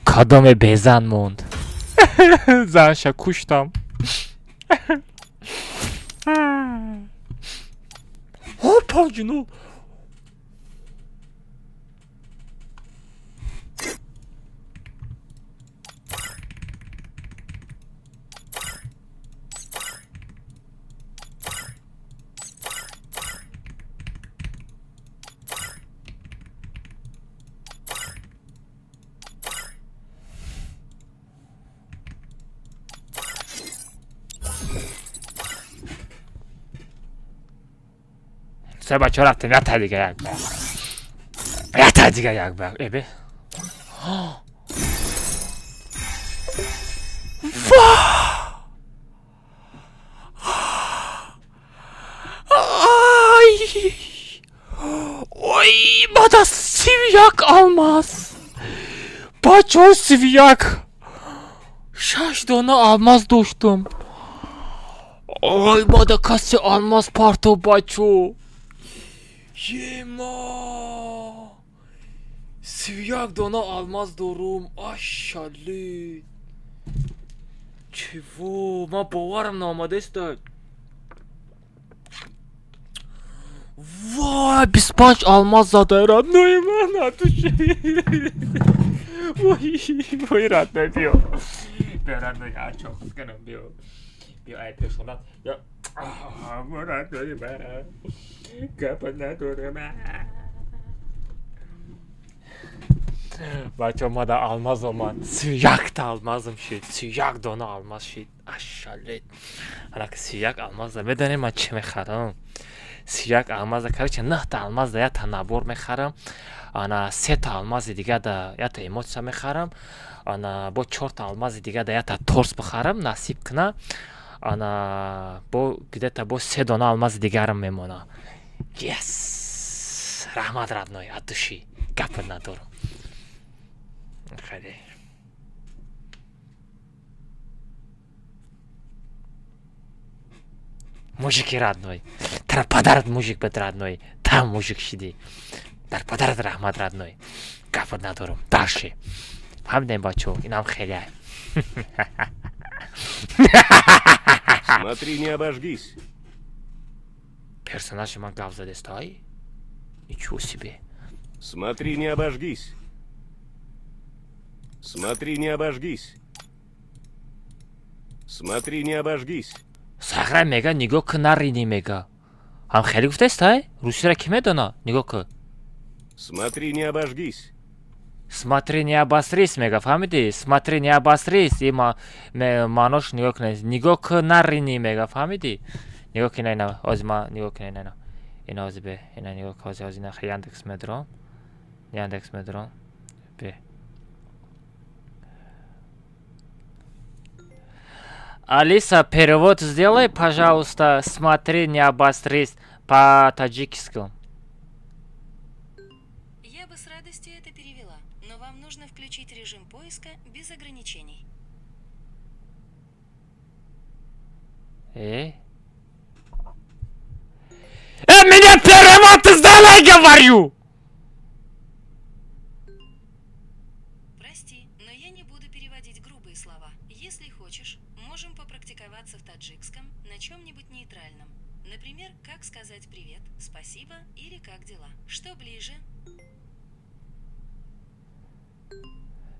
Кадоме безан монд? Занша куштам. О, панҷу нол. Се бачаҳо, рафтем, якта дига, як ба якта дига, як ба эбе. Ай! Ой, бада 31 алмаз! Бачаҳо, 31! Шаш дона алмаз доштам. Ой, бада касе алмаз парто, бачо. Ема! 31 дона алмаз дорум. Ашали! Чего? Ман боварам наомадааст. Вай, 25 алмаз задай, родной ман, атуши. Вой, вой, родной, биё. Биё, родной, я чо кунам, биё. Биё, ай пешонат. Биё. Родной ман. Гапа надорам. Бачо, мада алмаз омад. 31-та алмазам шид. 31 дона алмаз шид. Ашалет. Ҳалаки 31 алмаза медонем ман чӣ мехарам? 31 алмаза, короче, нӯҳта алмаза якта набор мехарам. Ана сета алмази дига да якта эмоция мехарам. Ана бо чорта алмази дига да якта торс бихарам, насиб куна. Ана бо где-то бо се дона алмази дигарам мемона. Yes! Раҳмат, родной, от души. Гапа надорам. Хеле. Мужики, родной. Тара падарат мужик бад, родной. Там мужик шидӣ. Дар падарат раҳмат, родной. Гапа надорам. Дальше. Фаҳмидем, бачо, инам хеле. Смотри, не обожгись. Персонажи ман гап задест, ай? Ничего себе. Смотри, не обожгись. Смотри, не обожгись. Смотри, не обожгись. Сахра мега, нигоҳ кун, нарини мега. Ҳам хеле гуфтаест, ай? Русиро кӣ медона? Нигоҳ кун. Смотри, не обожгись. Смотри, не обосрись, мега, фаҳмидӣ? Смотри, не обосрись. И маънош нигоҳ кунед. Нигоҳ кун, нарини мега, фаҳмидӣ? Нигоҳ кун, ина, ҳозир ма нигоҳ кун, ина. Ина ҳозир бе, ина нигоҳ кун, ҳозир, ҳозир ина Яндекс медурам. Яндекс медурам. Бе. Алиса, перевод сделай, пожалуйста. Смотри, не обосрись по-таджикскому. Я бы с радостью это перевела, но вам нужно включить режим поиска без ограничений. Э? Э, меня перевод сделай, говорю! Прости, но я не буду переводить грубые слова. Если хочешь, можем попрактиковаться в таджикском на чем-нибудь нейтральном. Например, как сказать «привет», «спасибо» или «как дела». Что ближе?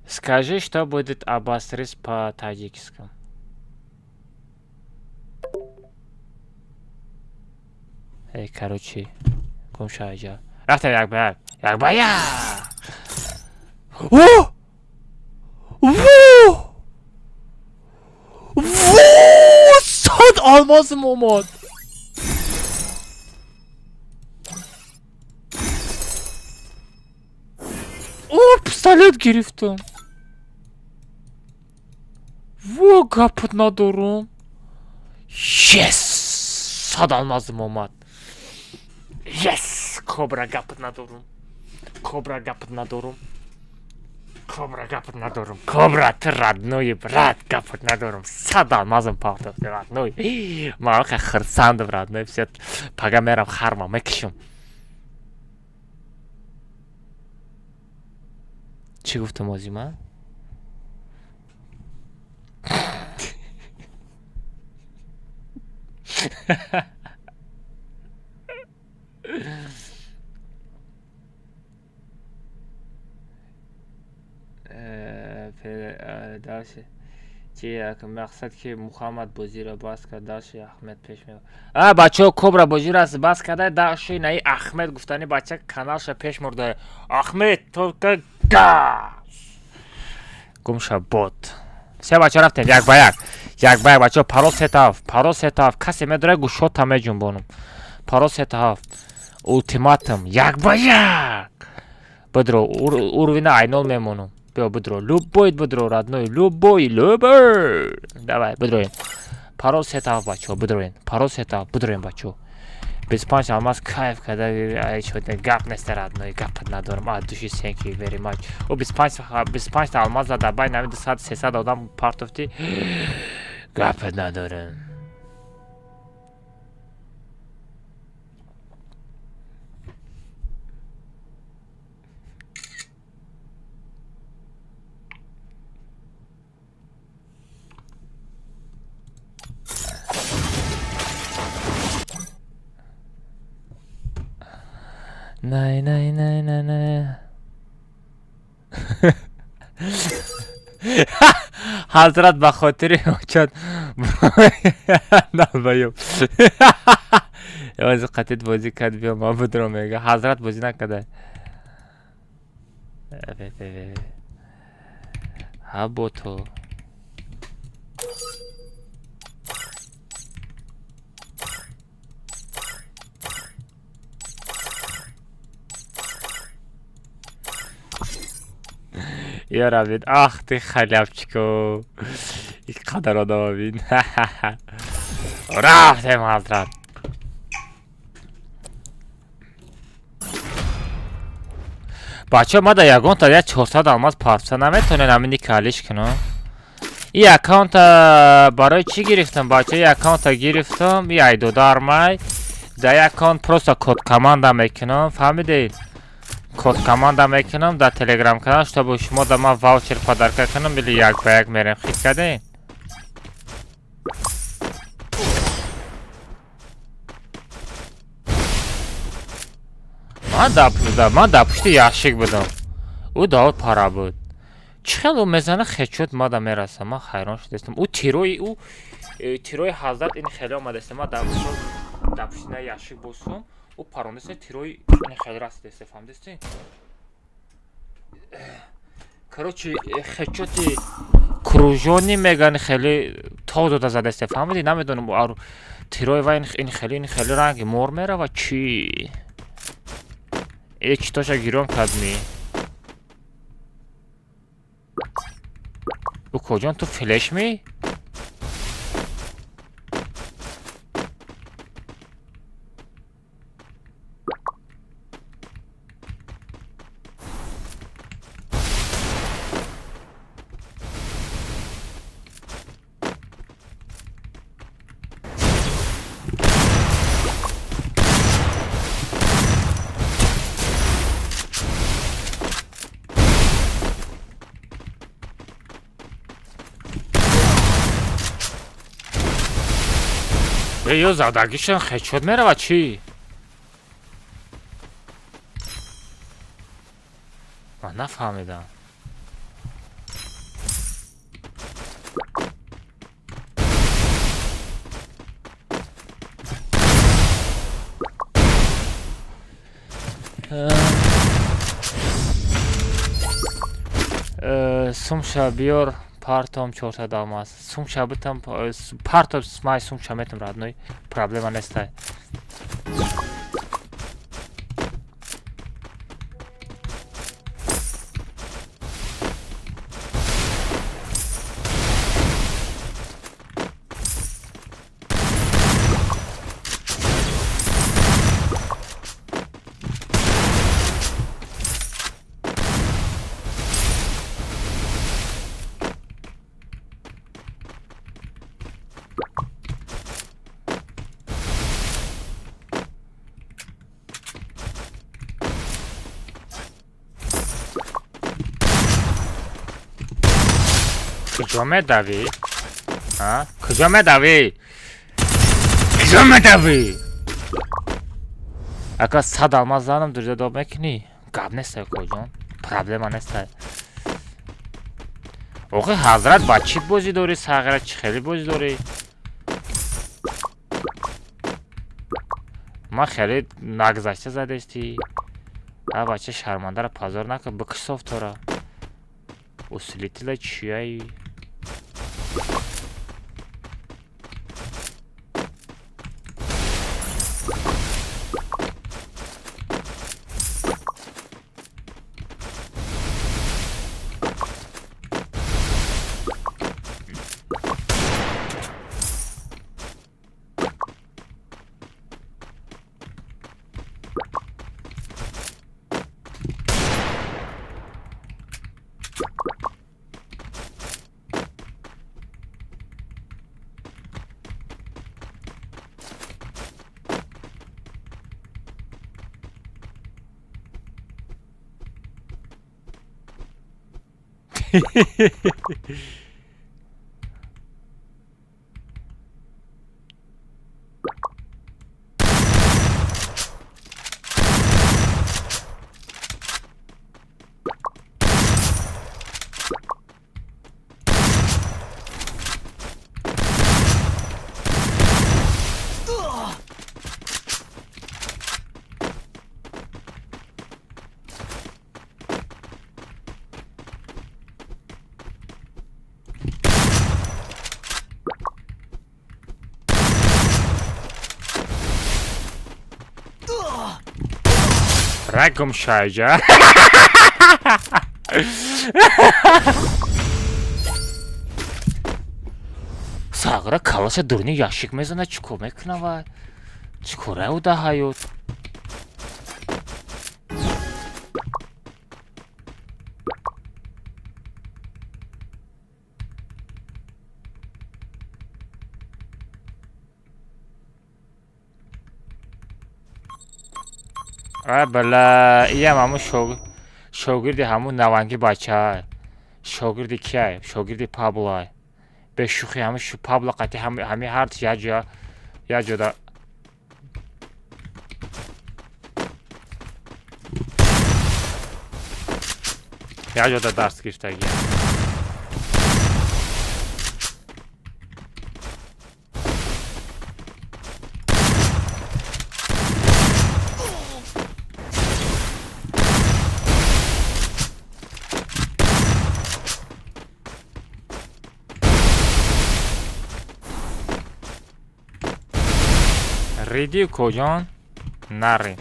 Скажи, что будет обосрись по-таджикскому. Эй, короче, гум ша иҷа. Рафтем як ба як. Як ба як. О! Во! Во! 100 алмозим омад. О, пистолет гирифтам. Во, гапат надорум. Yes! 100 алмазим омад. Yes! Кобра, гапат надорум. Кобра, гапат надорум. Кобра, гапат надорум. Кобра, ты родной брат, гапат надорум. 100 алмазим партофти, родной. Ман ха хурсандам, родной. Все, пага мерам харма мекишам. Чӣ гуфтам ози ман? Дальше. Чи мақсад ки Мухаммад бозиро бас кард, дальше Ахмед пеш мебарад. А, бачаҳо, Кобра бозиро бас карда, дальше наи Ахмед гуфтани бача каналша пеш мурда. Ахмед только газ. Гумша бот. Се бача, рафтем як ба як. Як ба як, бачаҳо, парол 3 7, парол 3 7. Касе медора, гӯшота меҷунбонам. Парол 3 7. Ултиматум як ба як. Бидро, уровень а айнол мемонам. Биё, бидро, любой бидро, родной, любой, любой. Давай, бидроем. Парол 3 7, бачаҳо, бидроем. Парол 3 7, бидроем, бачаҳо. 25 алмаз кайф карда, ай шода, гап нест, родной, гапат надорам. А души, thank you very much. О, 25 25 алмаз дар байни ҳамин 200 300 одам партофтӣ. Гапат надорам. Най, най, най, най, най. Ҳазрат ба хотири ҳоҷат налбаёб ёзи қатит бозӣ кард, биё ман будро мега. Ҳазрат бозӣ накарда. Ҳа, бото. Ёра бин, ах ты халявчико. Ин қадар одама бин. Рафтем, ҳазрат. Бачаҳо, ма да ягонта як 400 алмаз партса наметонен ҳамини калиш кунам. И аккаунта барои чӣ гирифтам, бачаҳо? И аккаунта гирифтам, и айдодармай. Да и аккаунт просто код команда мекунам, фаҳмидед? Код команда мекунам дар телеграм канал, чтобы шумо да ман ваучер подарка кунам или як ба як мерем. Хит кардем? Ман дар пушти ящик будам. Ӯ дао пара буд. Чӣ хел ӯ мезана, хечот мада мераса. Ман хайрон шудастам. Ӯ тирои ӯ тирои ҳазрат ин хеле омадаст. Ман дар пушти на ящик босум. Ӯ парондаст, тирои ин хеле расидаст, фаҳмидасти? Короче, хечоти кружони меган, хеле то дода задаст, фаҳмидӣ? Намедонам, тирои ва ин хеле ранги мор мерава чӣ? Э, читоша гирон кард ми? Укоҷон, ту флеш ми? Ё задагишон хечот мерава чӣ? Ман нафаҳмидам. Сумша биёр, партом 400 алмаз. Сумша битам, партом май сумша метам, родной. Проблема нестай. Куҷо медавӣ? Куҷо медавӣ? Куҷо медавӣ? Ака 100 алмаз занам, дурҷа доб мекунӣ? Гап нестай, коҷон. Проблема нестай. Охи ҳазрат ба чӣ бозӣ дорӣ? Сағира чӣ хеле бозӣ дорӣ? Ман хеле нагзашта задестӣ. А бача шармандаро пазор накун, бикш софтора. Усилителя чияй? Рагум шайҷа. Сағира калаша дурни ящик мезана, чӣ кор мекуна вай? Чӣ кора ӯ да ҳаёт? А бала, иям ҳамун шогирди ҳамун наванги бачаа. Шогирди кияй? Шогирди Паблоай. Бешӯхӣ ҳамун Пабло қати ҳами ҳар як ҷода як ҷода дарс гирифтагиям. Риди коҷон? Нарин.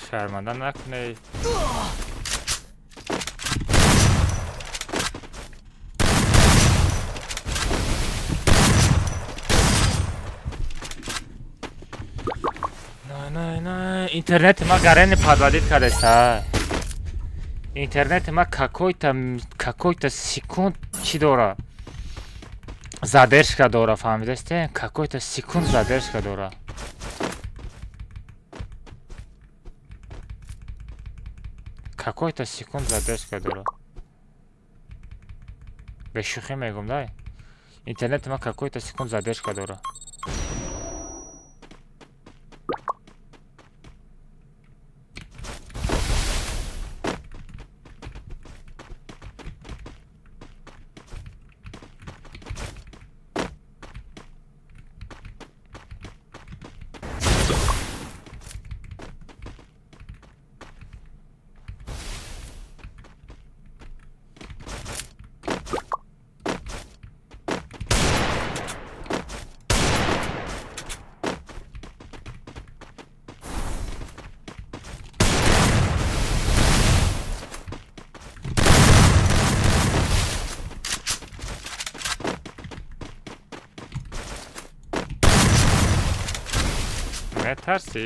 Шарманда накунед. Интернети ма гарени подводить кардеста. Интернети ма какой-то секунд чӣ дора? Задержка дора, фаҳмидасте? Какой-то секунд задержка дора. Какой-то секунд задержка дора. Бешӯхӣ мегум, дай. Интернети ман какой-то секунд задержка дора. Метарсӣ?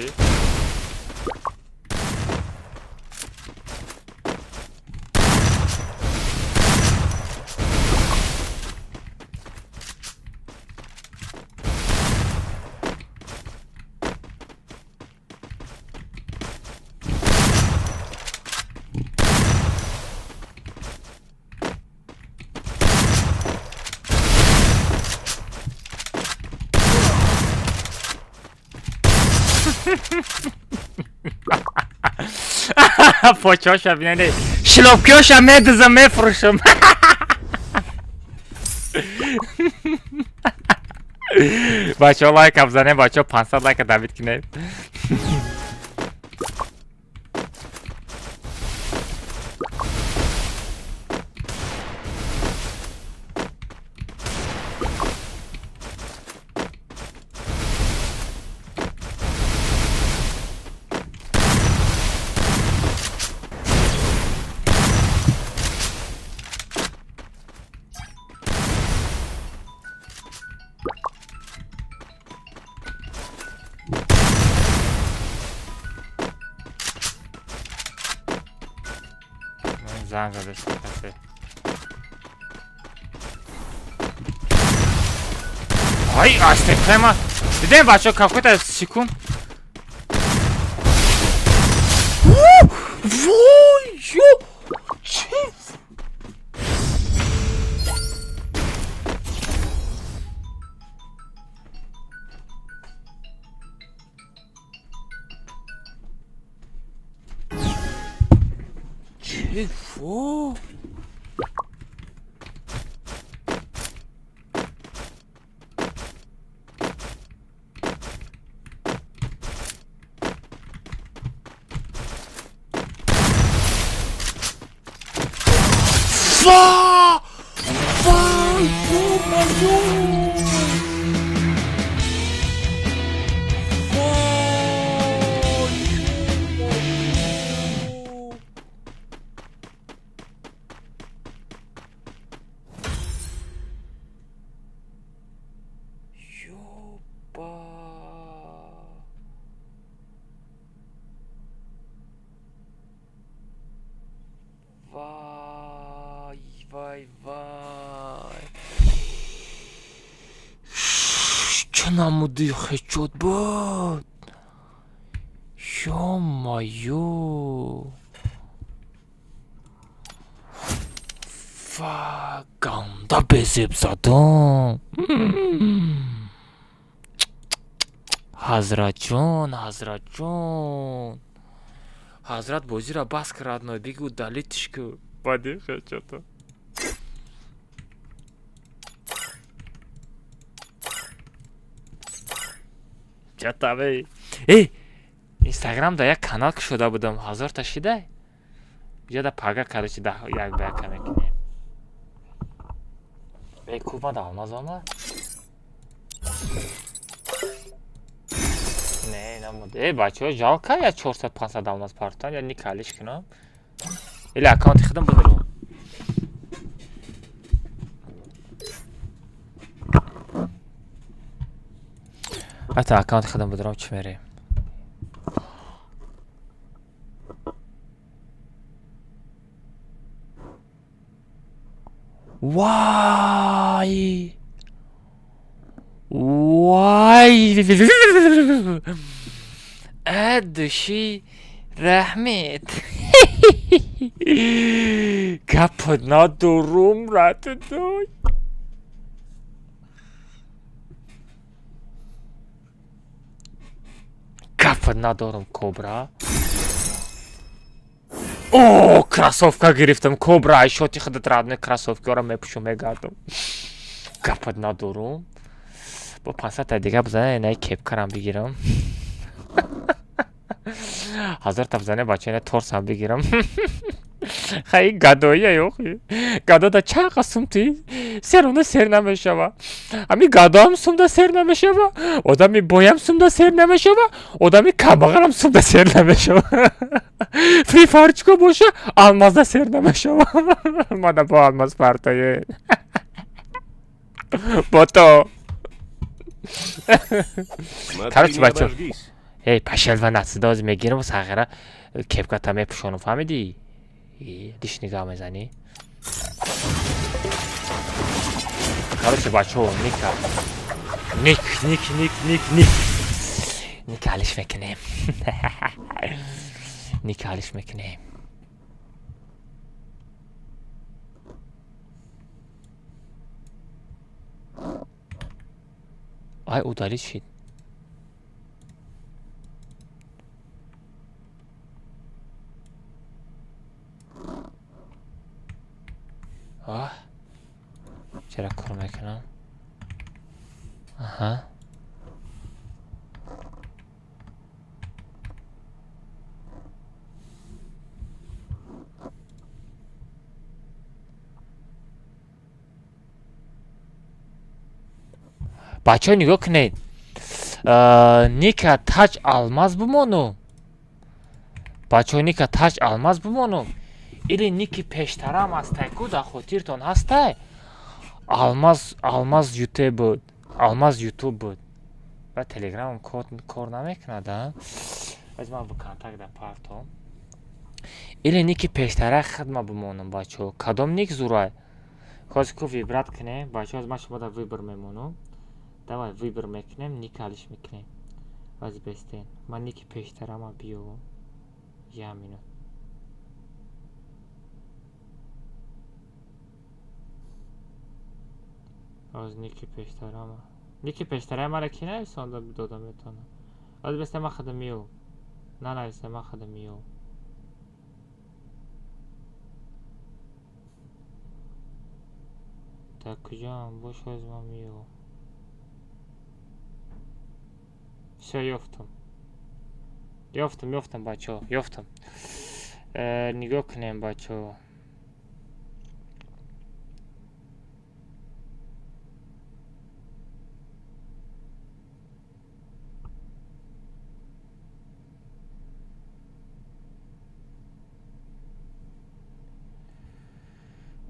Почоша бинед, шлёпкиёша медузам, мефурӯшам. Бачаҳо, лайка бизанем, бачаҳо, 500 лайка давид кунед. Занг задаш касе. Ай, астепема. Дидем, бачаҳо, какой-то секунд. Вой, ё! Чи? Чи? Во? Ва! Ва! Ё-моё! Ва! Ё-моё! Ёба! Вай, вай, вай. Чӣ намуди хечот буд? Ё-моё! Ва, ганда безеб задам. Ҳазратҷон, Ҳазратҷон. Ҳазрат, бозиро бас кар, родной, бигӯ удалить ш ку. Бади хечото. Чатаве. Э, Инстаграм да як канал кушода будам, 1000 та шидай. Биёда пага, короче, да як ба яка мекунем. Э, куба да алмаз омад? Не, намуд. Э, бачаҳо, жалко я 400 500 алмаз партан, я никалиш кунам. Или аккаунти худам бидорам. Ҳатто аккаунти худам бидорам, чӣ мерем? Вай! Вай! От души рахмет. Гапот надорум, родной. Гапот надорум, кобра. О, кроссовка гирифтам, кобра, ай шоти худат, родной, кроссовкиро мепӯшум, мегардам. Гапот надорум. Бо 500 та дига бизане, инаи кепкарам бигирам. 1000 та бизане, бача, ина торсам бигирам. Хай, гадоия ёхи. Гадода чақа сумти серона сер намешава. Ами гадоам сумда сер намешава, одами боям сумда сер намешава, одами камбағалам сумда сер намешава. Фри Файрчико боша, алмазда сер намешава. Мана бо алмаз партое. Бото. Смотри, Короче, не бачо. обожгись. Эй, пашелва насида оз мегирам, сағира кепката мепӯшонам, фаҳмидӣ? Диш нигаҳ мезанӣ. Короче, бачаҳо, ника. Ник, ник, ник, ник, ник. Ник алиш мекунем. Ник алиш мекунем. Ай, удалить шид. Оҳ. Чара кор мекунам? Аҳа. Бачаҳо, нигоҳ кунед. Ника таҷ алмаз бимону. Бачаҳо, ника таҷ алмаз бимону. Или ники пештарам ҳастай ку, дар хотиртон ҳастай? Алмаз, алмаз ютуб буд. Алмаз ютуб буд. Ва телеграмам кор намекунад, а? Аз ман ВКонтакт партом. Или ники пештара хидма бимонам, бачаҳо. Кадом ник зурай? Хози ку выбрать кунем, бачаҳо, аз ман шумо дар выбор мемонам. Давай выбор мекунем, ник алиш мекунем. Аз бестен. Ман ники пештарама биёвам. Я минут. Аз ники пештарама. Ники пештараи мара ки нависонда дода метавонам? Аз бестен, ман худам меёвам. Нанависа, ман худам меёвам. Дар куҷоам бош, ҳоз ман меёвам. Всё, ёфтам. Ёфтам, ёфтам, бачаҳо, ёфтам. Нигоҳ кунем, бачаҳо.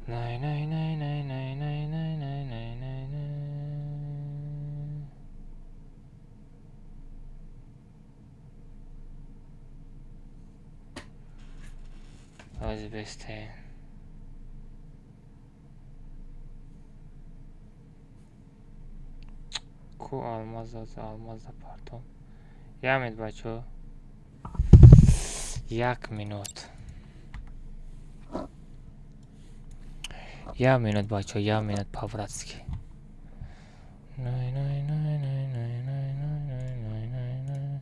Най най най най най най най най най най най. Ози бесте. Ку алмаз аз алмаз партом. Як минут, бачаҳо. Як минут. Як минут, бачаҳо, як минут, по-братски. Най най най най най най най най най най най.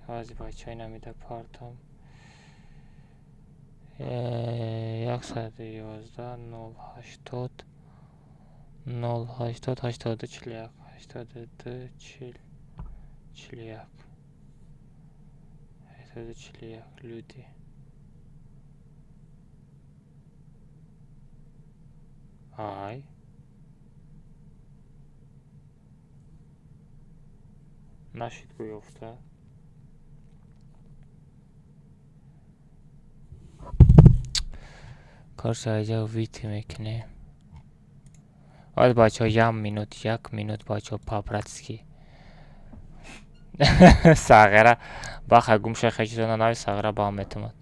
Ҳози, бачаҳо, инамида партом. 111 080 080 82 41 82 40 41 82 41 люди. Ай. Нашид ку ёфта. Короче, айҷа выйти мекунем. Ҳоз, бачаҳо, як минут, як минут, бачаҳо, по-братски. Сағира баха гум шай, хечизона нави, сағира ба метумад.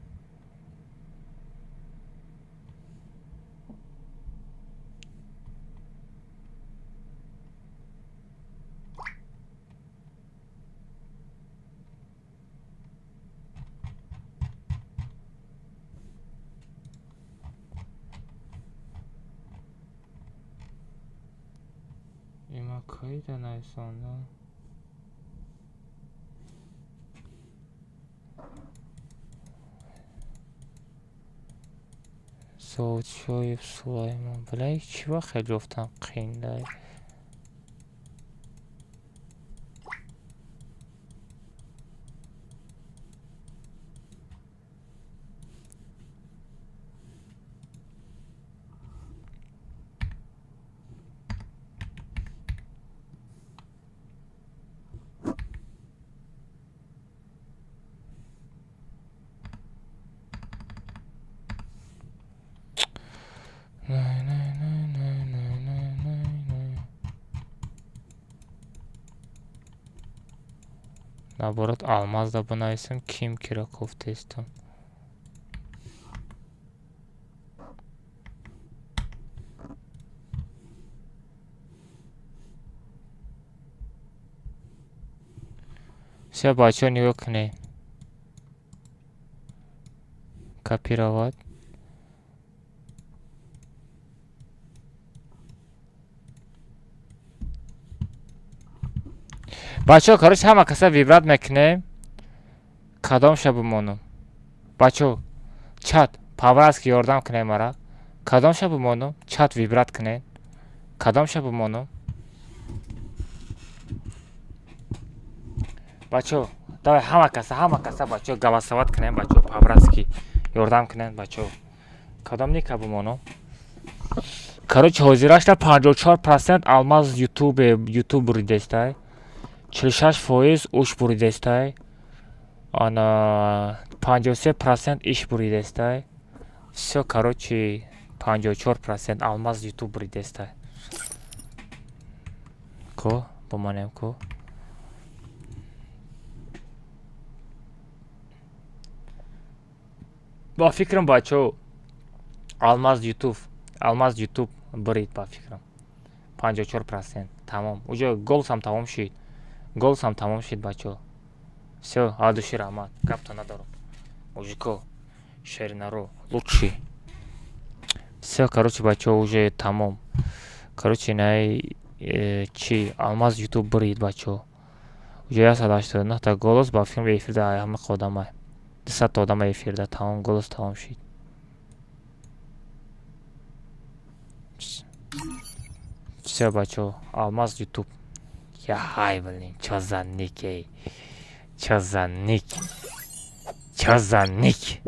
Има кайда нависонда? Зодшоев Сулаймон. Бля, чӣ вақт хеле ёфтам қииндай. Най, най, най, най, най, най, най, най. Наоборот, алмазда бинависем, ким киро кофтестам. Всё, бачаҳо, нигоҳ кунед. Копировать. Бачаҳо, короче, ҳама каса выбрать мекунем. Кадомша бимонам? Бачаҳо, чат, по-братски ёрдам кунед мара. Кадомша бимонам? Чат, выбрать кунед. Кадомша бимонам? Бачаҳо, давай ҳама каса, ҳама каса, бачаҳо, голосовать кунем, бачаҳо, по-братски ёрдам кунед, бачаҳо. Кадом ника бимонам? Короче, ҳозирашда 54% Алмаз Ютуб буридестай. 46% уш буридестай. Ана 53% иш буридестай. Всё, короче, 54% Алмаз Ютуб буридестай. Ко, бимонем ко. Ба фикрам, бачаҳо, Алмаз Ютуб, Алмаз Ютуб бурид, ба фикрам. 54%. Тамом. Уже голосам тамом шид. Голосам тамом шид, бачаҳо. Всё, от души раҳмат. Гапто надорам. Мужико, шеринаро, лучший. Всё, короче, бачаҳо, уже тамом. Короче, най чи Алмаз Ютуб бурид, бачаҳо. Уже 189 та голос, ба фикрам, эфирда ҳама одамай. 200 та одама эфирда, тамом, голос тамом шид. Всё, бачаҳо, Алмаз Ютуб. Я хай, блин, чё за ник, эй? Чё за ник? Чё за ник?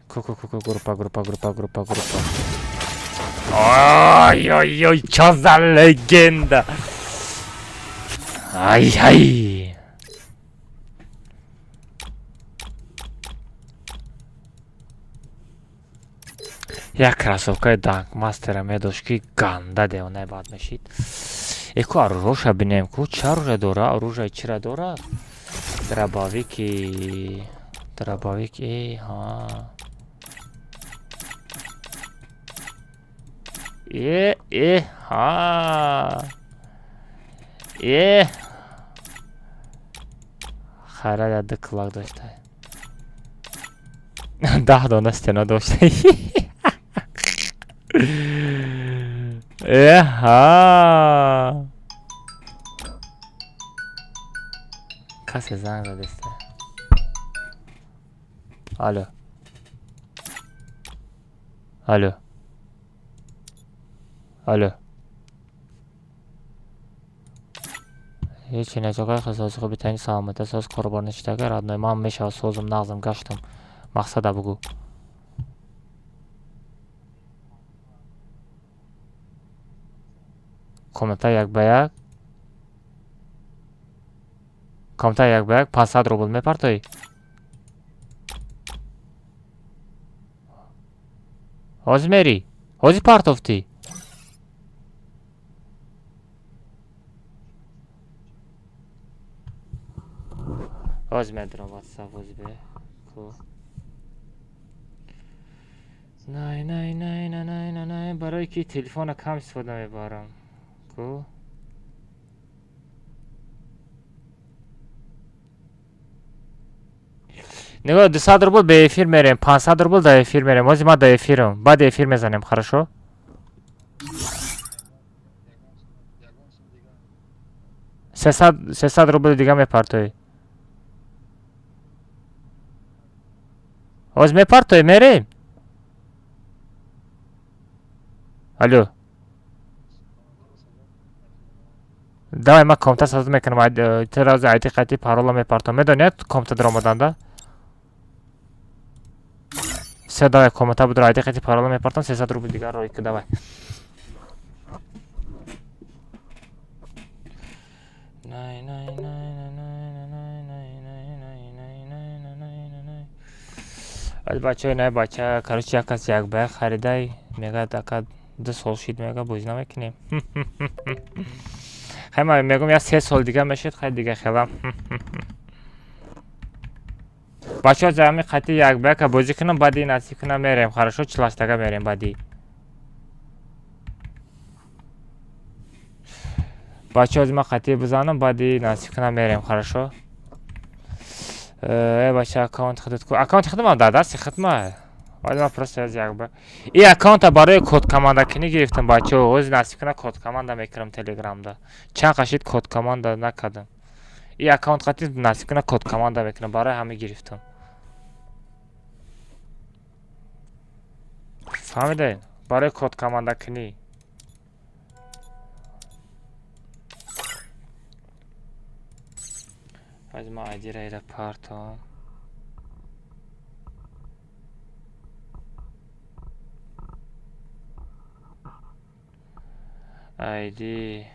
Ку ку ку ку группа, группа, группа, группа, группа. Ой, ой, ой, чё за легенда? Ай, ай. Як кроссовкаи Данкмастера медошт, ки ганда девонаи бад мешид. Эку оружоша бинем ку, чӣ оружие дора? Оружие чира дора? Дробовики, дробовик, э, ҳа. Э, э, ҳа. Э. Хайра, ду кулак дошта. 10 дона стена дошта. Эҳа. Касе занг задеста. Алло. Алло. Алло. Ҳечи нечоқай хисоси хуби тани саломата соз қурбонӣ шидага, родной, ман мешава созум, нағзам, гаштам. Мақсада бугӯ. Комната як ба як. Комната як ба як 500 рубл мепартоӣ? Ҳозир мерӣ? Ҳозир партофтӣ? Ҳозир медорам WhatsApp, ҳозир бе. Ку. Най най най най най най най, барои ки телефона кам истифода мебарам. Ку. Нигоҳ, 200 рубл бе эфир мерем, 500 рубл дар эфир мерем. Ҳозир ман дар эфирам. Баъди эфир мезанем, хорошо? 300 рубли дига мепартоӣ. Ҳозир мепартоӣ, мерем? Алло. Давай, ман комната созӣ мекунам. Ту рази айди қати парола мепартом. Медонӣ комната даромаданда? Се давай комната будро айди қати парола мепартом, 300 рубли дигар рой ки давай. Най най най най най най най най най най най най най най. Аз бача най бача, короче, як кас як ба харидай, мега ака 2 сол шид мега бозӣ намекунем. Хай ман мегӯм як 3 сол дига мешид, хай дига хела. Бачаҳо ҷамъи қати як ба яка бозӣ кунам, баъди насиб кунам мерем. Хорошо, 48-тага мерем баъди. Бачаҳо ман қатӣ бизанам, баъди насиб кунам мерем. Хорошо? Э, бача, аккаунти худат ку? Аккаунти худам дар дасти худма. Вале ман просто аз як ба. И аккаунта барои код командакунӣ гирифтам, бачаҳо. Ҳозир насиб кунам код команда мекунам телеграмда. Чанд қашид код команда накардам. И аккаунт қатӣ насиб кунам код команда мекунам. Барои ҳама гирифтам. Фаҳмидаед? Барои код командакунӣ. Аз ман айдира ира партом. Айди.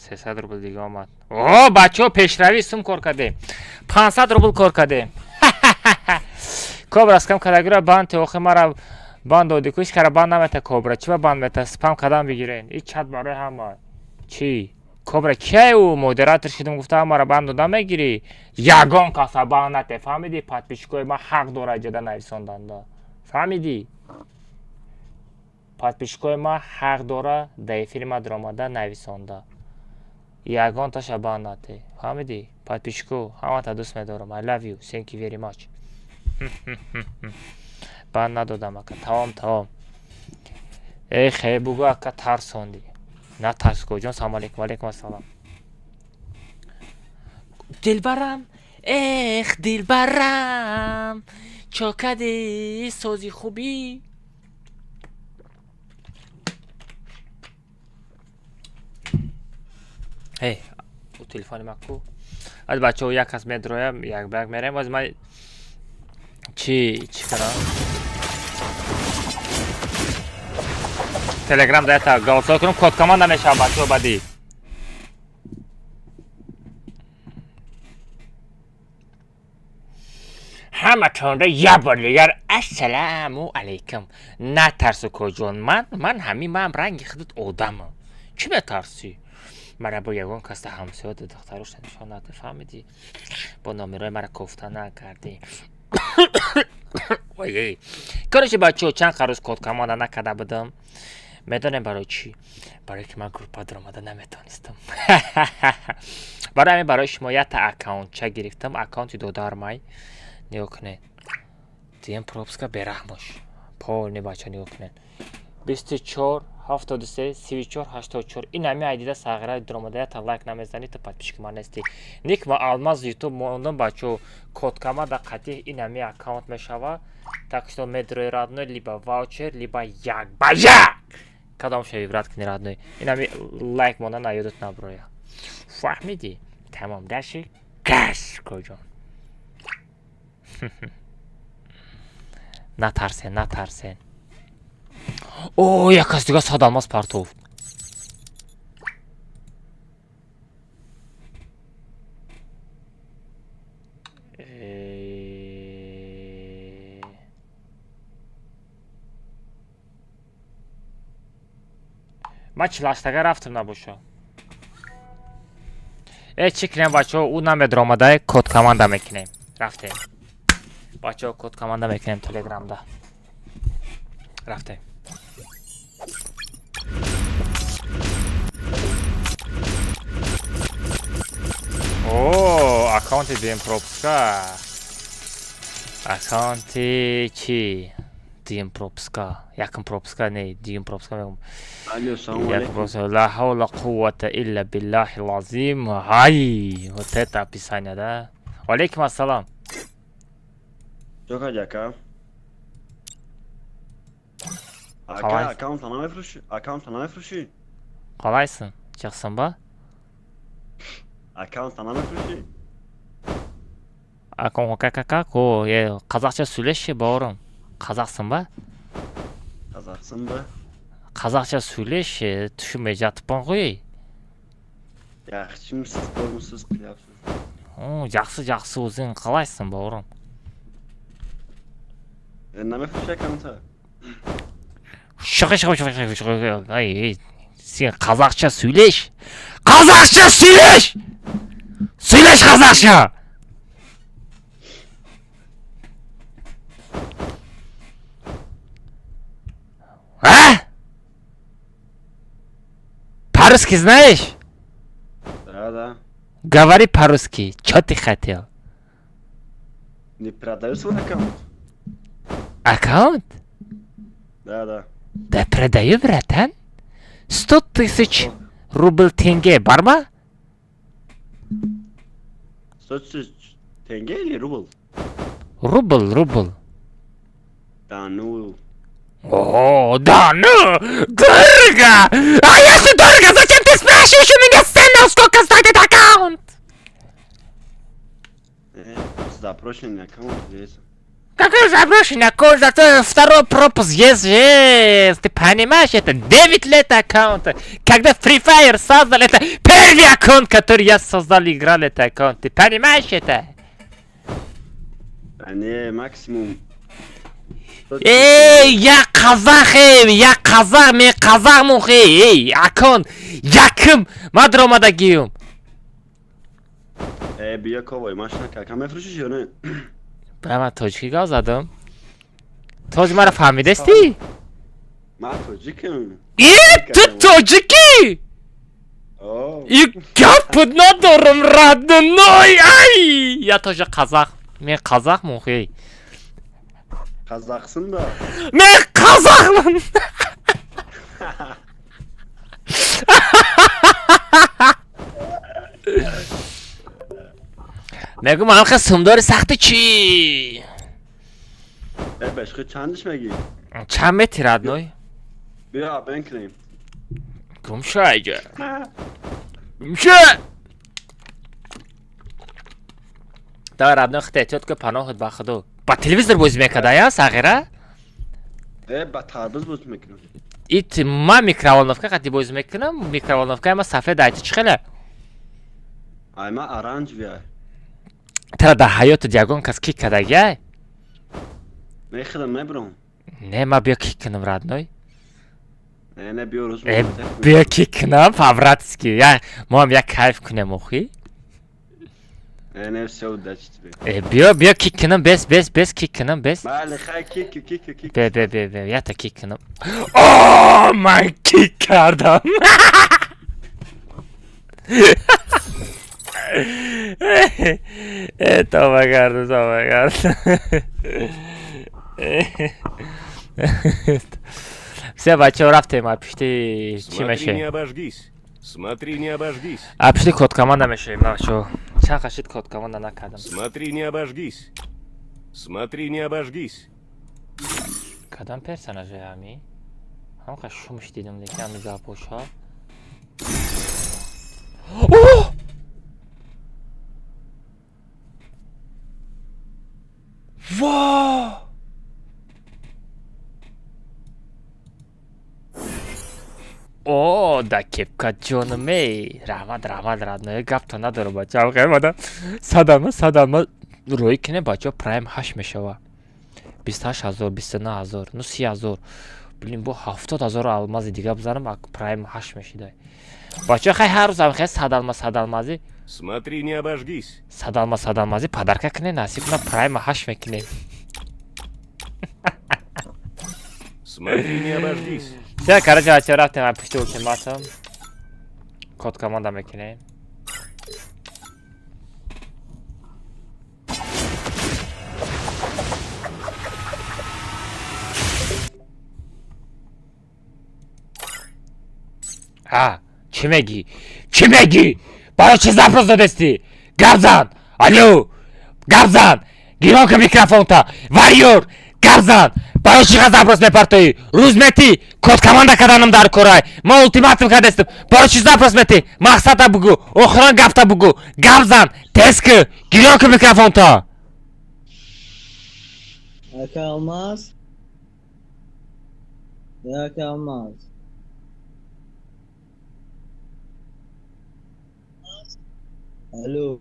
300 рубл дига омад. О, бачаҳо, пешравӣ сум кор кардем. 500 рубл кор кардем. Кобра скам кадагира банд охи мара банд доди ку ҳеч кара банд намета кобра. Чӣ ба банд мета? Спам кадам бигирен. И чат барои ҳама. Чӣ? Кобра кияй ӯ модератор шидам гуфта ҳамара банд дода мегирӣ? Ягон каса банд нате. Фаҳмидӣ? Подписчикои ман ҳақ дора иҷода нависонданда. Фаҳмидӣ? Подписчикои ман ҳақ дора дар эфири ман даромада нависонда. Ягонташа банд нате. Фаҳмидӣ? Подписчико, ҳамата дӯст медорам. I love you. Thank you very much. Банд надодам ака. Тамом, тамом. Эй, хе бугӯ ака тарсондӣ. Натарс ҷон, салом алейкум, алейкум ассалом. Дилбарам, эх, дилбарам, чо кади сози хубӣ? Эй, ӯ телефони ман ку? Аз бачаҳо як кас медроям, як ба як мерем. Аз ман чӣ кардам? Телеграм да ята голосовой кунам, код команда мешавад бачаҳо баъди. Ҳаматонро як бор дигар ассаламу алайкум. Натарсу коҷон, ман ҳамин ман ранги худат одамам. Чӣ метарсӣ? Мара бо ягон кас да ҳамсоя да духтароша нишон наде, фаҳмидӣ? Бо номерои мара кофта накардӣ. Ой, короче, бачаҳо, чанд қарӯз код команда накарда будам. Медонем барои чӣ? Барое ки ман группа даромада наметонистам. Барои ҳамин барои шумо якта аккаунтча гирифтам, аккаунти додармай. Нигоҳ кунед. Дием пропуска бераҳмош. Полный бача нигоҳ кунед. 24 73 34 84 ин ҳами айдида сағира даромада якта лайк намезанӣ, ту подписчики ман нестӣ. Ник ва Алмаз Ютуб мондам бачаҳо, код команда қатъи ин ҳами аккаунт мешава. Так что медрои родной, либо ваучер, либо як ба як. Кадом шави брат кунӣ родной. Ин ҳами лайк монда наёдат наброя. Фаҳмидӣ? Тамом, даши гаш коҷон. Натарсен, натарсен. О, як кас дига 100 алмаз партофт. Ман 48-тага рафтам набоша. Чӣ кунем, бачаҳо? Ӯ намедромадай, код команда мекунем. Рафтем, бачаҳо, код команда мекунем телеграмда. Рафтем. О, аккаунти дуюм пропуска, аккаунти чи, дуюм пропуска, якум пропуска, не, дуюм пропуска мегум. Алло, салом Якум алейкум. пропуска. Ла ҳавла қуввата илла биллахи лазим. Ҳай, вот это описание, да. Валейкум ассалам. Чё кардӣ, ака? Ака, Қалай? Аккаунта намефурӯшӣ? Аккаунта намефурӯшӣ? Қалайсың, жақсың ба? Аккаунта намефурӯшӣ? Как о, е, қазақша сөйлеші, бауырым. Қазақсың ба? Қазақсың ба? Қазақша сөйлеші, түсінбей жатыппын ғой. Yaxshimisiz, to'g'rimisiz, qilyapsiz? О, жақсы, жақсы, өзің қалайсың, бауырым? E, намефурӯшӣ аккаунта? Шығы, шығы, шығы, шығы, шығы. Ай, ей, сен қазақша сөйлеш, қазақша сөйлеш, сөйлеш қазақша. А, по-русски знаешь? Да. Говори по-русски, что ты хотел? Не продаю свой аккаунт? Аккаунт? Да. Да, продаю, братан. 100 000 рубль, тенге бар ма? 100 тысяч тенге или рубль? Рубль, рубль. Да ну. О, да ну, дорого! А если дорого, зачем ты спрашиваешь у меня цену, сколько стоит этот аккаунт? Заброшенный аккаунт здесь. Какой заброшенный аккаунт? Зато второй пропуск есть, есть. Ты понимаешь, это 9 лет аккаунта. Когда Free Fire создал, это первый аккаунт, который я создал, играл этот аккаунт. Ты понимаешь это? Да не, максимум. 100 тысяч. Эй, я казах, эй, я казах, мен қазақмын, эй, эй, аккаунт, яким, ма дромадагиюм. Э, бия ковой, машина ака мефурӯшӣ ё не? Ба ман тоҷикӣ гап задам. Тоҷ маро фаҳмидастӣ? Ман тоҷикам. И, ту тоҷикӣ? О, И гап надорам, родной, ай! Я тоже казах. Мен қазақмын, эй. Қазақсың ба? Мен қазақмын. Мегум, алқа сумдори сахти чӣ? Э, башқи чандиш мегӣ? Чанд мети, родной? Биё, обмен кунем. Гум шо айҷа. Гум шо! Давай, родной, хит эҳтиёт кун, паноҳат ба худо. Ба телевизор бозӣ мекарда, я, сағира? Э, ба тарбуз бозӣ мекунам. Ит ман микроволновка қати бозӣ мекунам, микроволновкаи ма сафед, айти чӣ хеле? Ай, ма оранжевый ай. Тара дар ҳаётат ягон кас кик кардагиай? Мехӯрам, мебурам. Не, ма биё кик кунам, родной. Не, не, биё рӯз. Э, биё кик кунам по-братски. Я мо ҳам як кайф кунем, охи. Не, не, всё, удачи тебе. Э, биё, биё кик кунам, бес, бес, бес, кик кунам, бес. Майли, хай, кик, кик, кик. Бе, бе, бе, бе, якта кик кунам. О, ман кик кардам. Э, тавба кардам, тавба кардам. Все, бачаҳо, рафтем, а пишти чӣ Смотри, не мешавем? Обожгись. Смотри, не обожгись. А пишти код команда мешавем, бачаҳо. Чанд қашид код команда накардам. Смотри, не обожгись. Смотри, не обожгись. Кадом персонаже ҳами? Ҳамқа шумш дидам, лекин ҳами гапоша. О! Во! О, да кепка ҷонаме. Раҳмат, раҳмат, родной, гапто надорам, бача. Хаймада. Садама, садама. Рӯй кине, бача, прайм 8 мешава. 28 ҳазор, 29 ҳазор, ну 30 ҳазор. Блин, бо 70 000 алмази дига бизанам, прайм ҳашт мешидай. Бачаҳо, хай, ҳар рӯз хай 100 алмаз, 100 алмази. Смотри, не обожгись. 100 алмаз, 100 алмази подарка кунем, насиб кунам, прайма ҳашт мекунем. Смотри, не обожгись. Всё, короче, бачаҳо, рафтем ай пушти ультиматум. Код команда мекунем. А, чӣ мегӣ? Чӣ мегӣ? Барои чӣ запрос додестӣ? Гап зан! Алло! Гап зан! Гирон ка микрофонта! Варьёр! Гап зан! Барои чӣ қа запрос мепартоӣ? Рӯз метӣ? Код команда карданам дар корай. Ма ултиматум кардестим. Барои чӣ запрос метӣ? Мақсадта бугӯ. Охирон гапта бугӯ. Гап зан! Тез ки! Гирон ка микрофонта! Ака Алмаз? Ака Алмаз. Алло.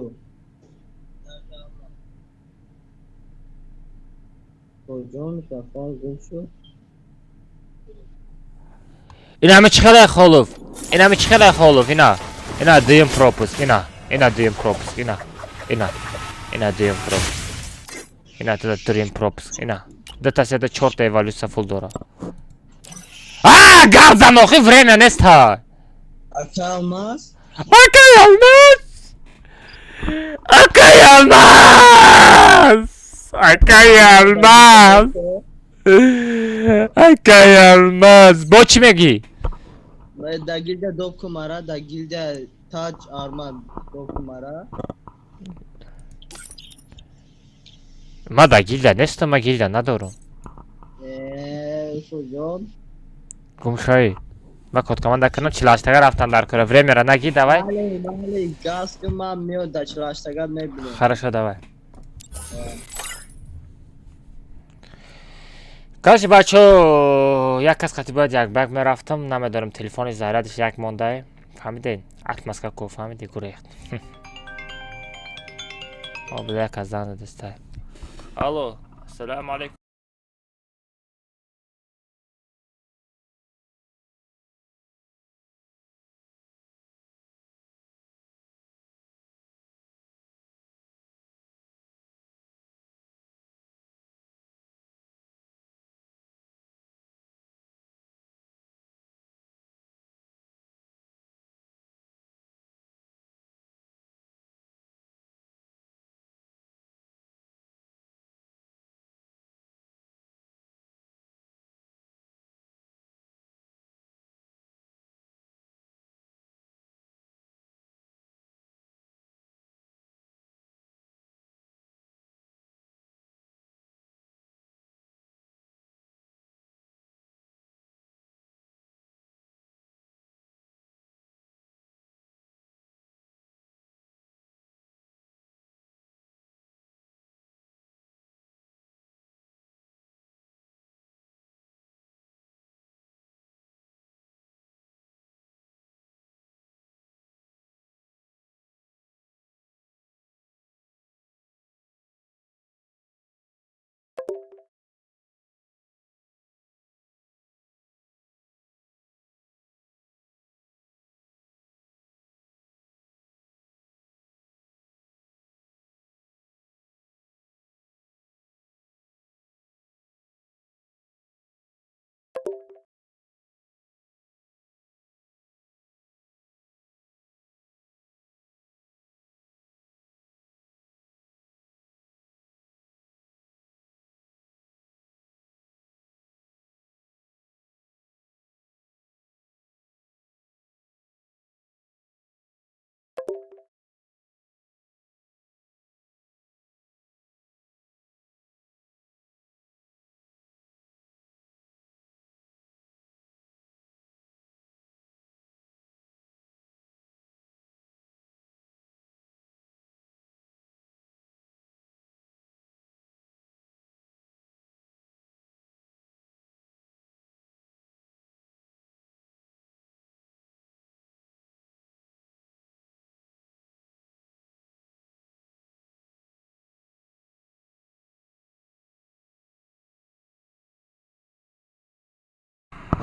Куҷо микрофон гум шуд? Ин ҳама чӣ хеле холов? Ин ҳама чӣ хеле холов? Ина. Ина дуюм пропуск. Ина. Ина дуюм пропуск. Ина. Ина. Ина дуюм пропуск. Ина туда дуюм пропуск. Ина. Дута, сета, чорта эволюция фул дора. А, гап зан, охи время нест ҳа. Ака Алмаз? Акай Алмаз! Акай Алмаз! Акай Алмаз! Акай Алмаз! Бо чӣ мегӣ? Да гилда доп мара, да гилда таҷ арман доп мара. Ма да гилда нестам, ма гилда надорам. Э, Усоҷон. Гумшоӣ. Ма код команда кунам, 48-тага рафтам дар кора. Время ра нагӣ, давай. Бале, бале, газ ки ман меод да 48-тага мебинем. Хорошо, давай. Короче, бачо, як кас қати бояд як бак мерафтам, намедонам, телефони зарядиш як мондае. Фаҳмидед? Отмазка ку, фаҳмиди, гурехт. О, бля, як кас занг дадистай. Алло, ассалому алайкум.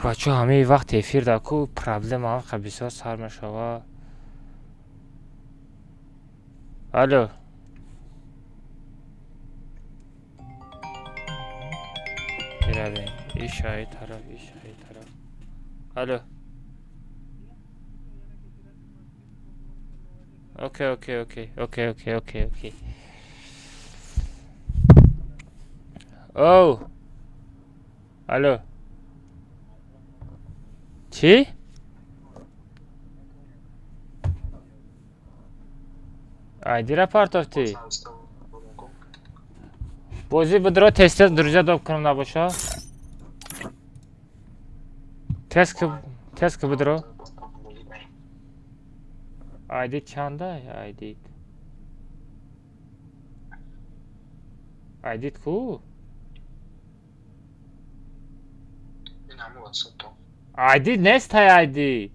Бачо, ҳамаи вақт эфир да ку проблема ҳамқа бисёр сар мешава. Алло. Биравем. Ишаи тараф, ишаи тараф. Алло. Окей, окей, окей, окей, окей, окей, окей. Оу. Алло. Чӣ? Айдира партофтӣ? Бозӣ будро тез-тез друзья доб кунам набоша? Тез ки тез ки будро. Айди чанда? Айдит. Айдит ку? Айдит нестай айдит.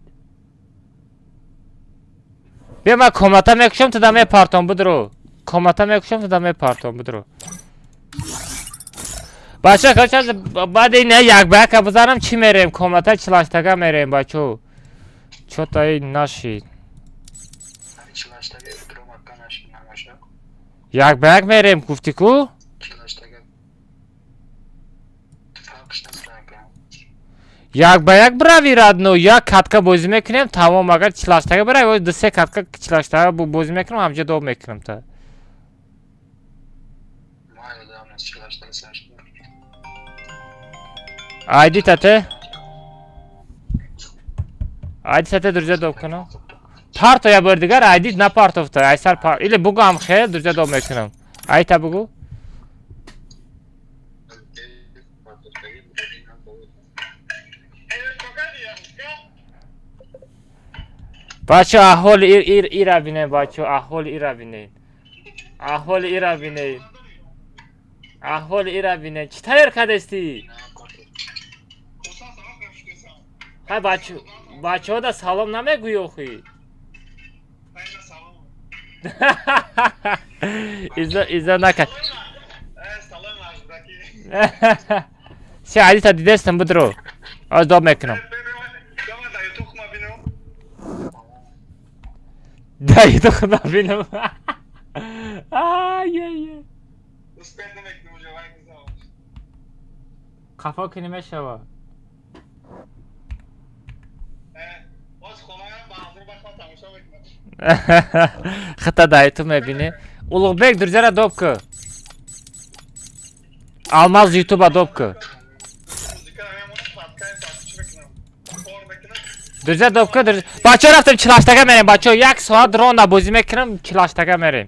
Бия ман комната мекушам туда мепартом будро. Комната мекушам туда мепартом будро. Бача, короче, баъд ин як ба яка бизанам чӣ мерем? Комната чилаштага мерем, бачо. Чё-то ин нашид. Як ба як мерем, гуфтӣ ку? Як ба як бирави родной, як катка бозӣ мекунем, тамом. Агар чилаштага бирави, ду се катка чилаштага бозӣ мекунам, ҳамҷо доб мекунам та. Айди тате? Айди тате друзья доб кунам. Парто я бор дигар айди напартофта. Айсар пар. Или бугу ҳам хел друзья доб мекунам. Айта бугу? Бачо, аҳоли ир ира бинед, бачо, аҳоли ира бинед. Аҳоли ира бинед. Аҳоли ира бинед. Чӣ тайёр кардастӣ? Ҳай бачо, бачаҳода салом намегӯӣ охи? Изо изо накард. Се айдита дидестам будро. Аз доб мекунам. Да ютуб худам бинам. Ай-ай-ай. Қафо ки намешава. Хата да ютуб мебинӣ. Улуғбек друзьяра доб ку. Алмаз ютуба доб ку. Друзья доб ку. Бачо рафтем чилаштага мерем, бачо. Як соат ронда бозӣ мекунам, чилаштага мерем.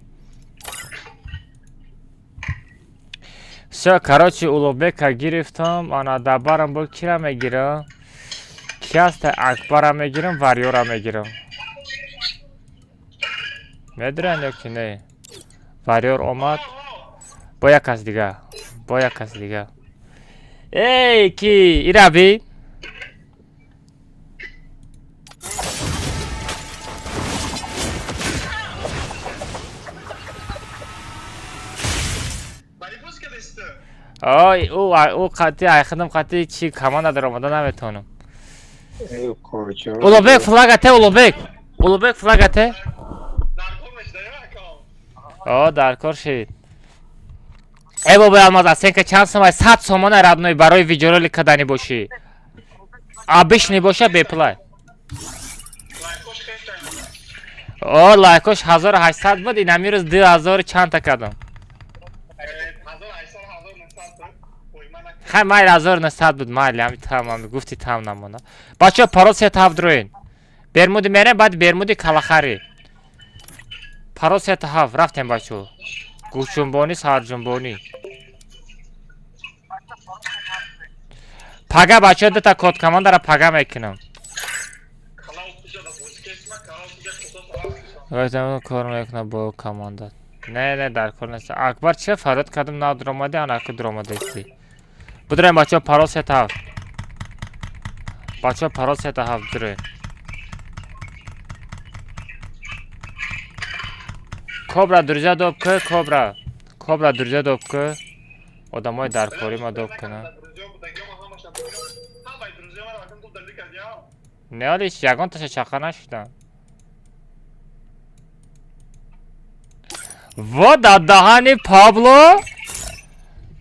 Всё, короче, Улуғбека гирифтам, ана дабарам бо кира мегирам? Ки ҳаста? Акбара мегирам, Варёра мегирам. Медуранд ё ки не? Варёр омад. Бо як кас дига. Бо як кас дига. Эй, ки ира би? Ой, ӯ қатъи айхидам қатъи чи команда даромада наметавонам. Улуғбек флагате, Улуғбек. Улуғбек флагате. О, даркор шид. Э бобои Алмаз, оценка чанд сомай? 100 сомона родной барои видеоролик кардани бошӣ. Обычный боша беплай. О, лайкош 1800 буд, ин ҳамин рӯз 2000 чандта кардам. Хай майли 1900 буд, майли, ҳами тамам, гуфти там намона. Бачаҳо парол се та ҳафт дроен. Бермуди мерем, баъд Бермуди Калахари. Парол се та ҳафт, рафтем бачаҳо. Гӯшҷунбонӣ, сарҷунбонӣ. Пага бачаҳо дута код командара пага мекунам. Кор мекунам бо команда. Не, не, дар кор нест. Акбар чия фарёд кардам, на дуромадӣ, ана ку дуромадаистӣ. Будроем бачаҳо парол се та ҳафт. Бачаҳо парол се та ҳафт будроем. Кобра друзья доб ку, Кобра. Кобра друзья доб ку. Одамои даркорӣ ма доб кунам. Не, ҳолиш ягонташа чақа нашудам. Во дар даҳани Пабло.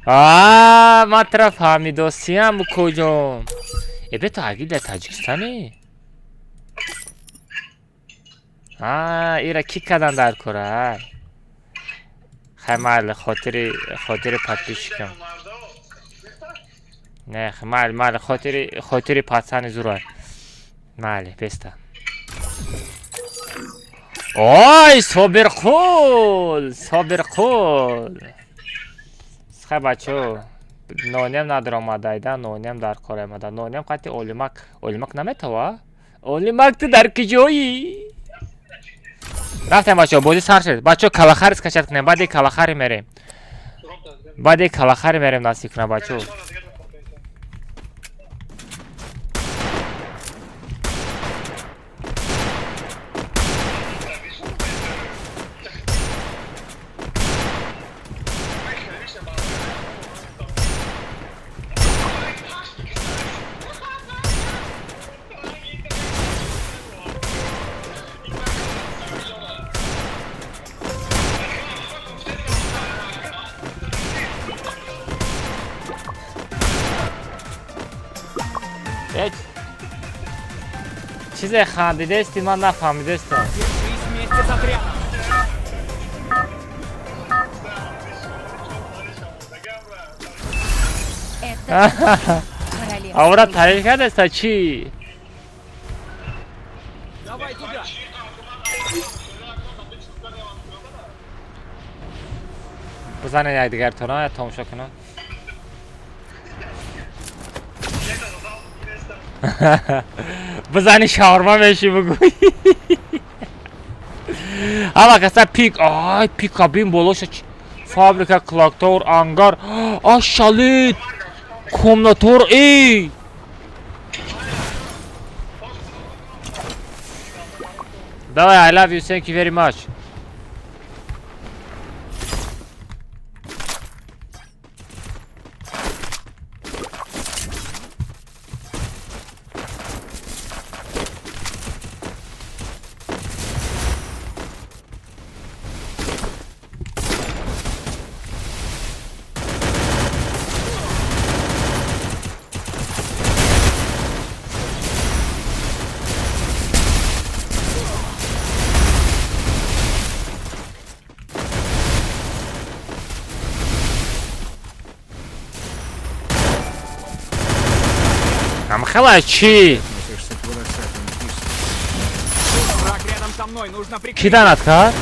А, ман тра фаҳмидосиям, куҷом. Э, бе, ту агил дар Таҷикистонӣ? А, ира кӣ кадан дар кора? Хай, майли, хотири подписчикам. Не, майли, майли, хотири пацани зурай. Майли, беста. Ой, Собирқул, Собирқул. Хай, бачо, нонем надаромадайда, нонем дар кор омада. Нонем қати Олимак, Олимак наметава? Олимак, ту дар куҷоӣ? Рафтем, бачо, бозӣ сар шуд. Бачо, калахари скачать кунем, баъди калахари мерем. Баъди калахари мерем насиб кунам, бачо. Чизе хандидести, ман нафаҳмидестам. Держись вместе с отрядом. Это Авра таъриф кардеста чӣ? Давай туда. Бизанед якдигартона, тамошо кунам. Бизани шаурма меши, бугӯй. Ҳама каса пик, ай, пика бин болоша фабрика, клактор, ангар, а шалит, комнатор, эй! Давай, I love you, thank you very much. Амхала чӣ? Относишься к волосатым кискам? Враг рядом со мной, нужно Кӣ прикрыть. донат кард?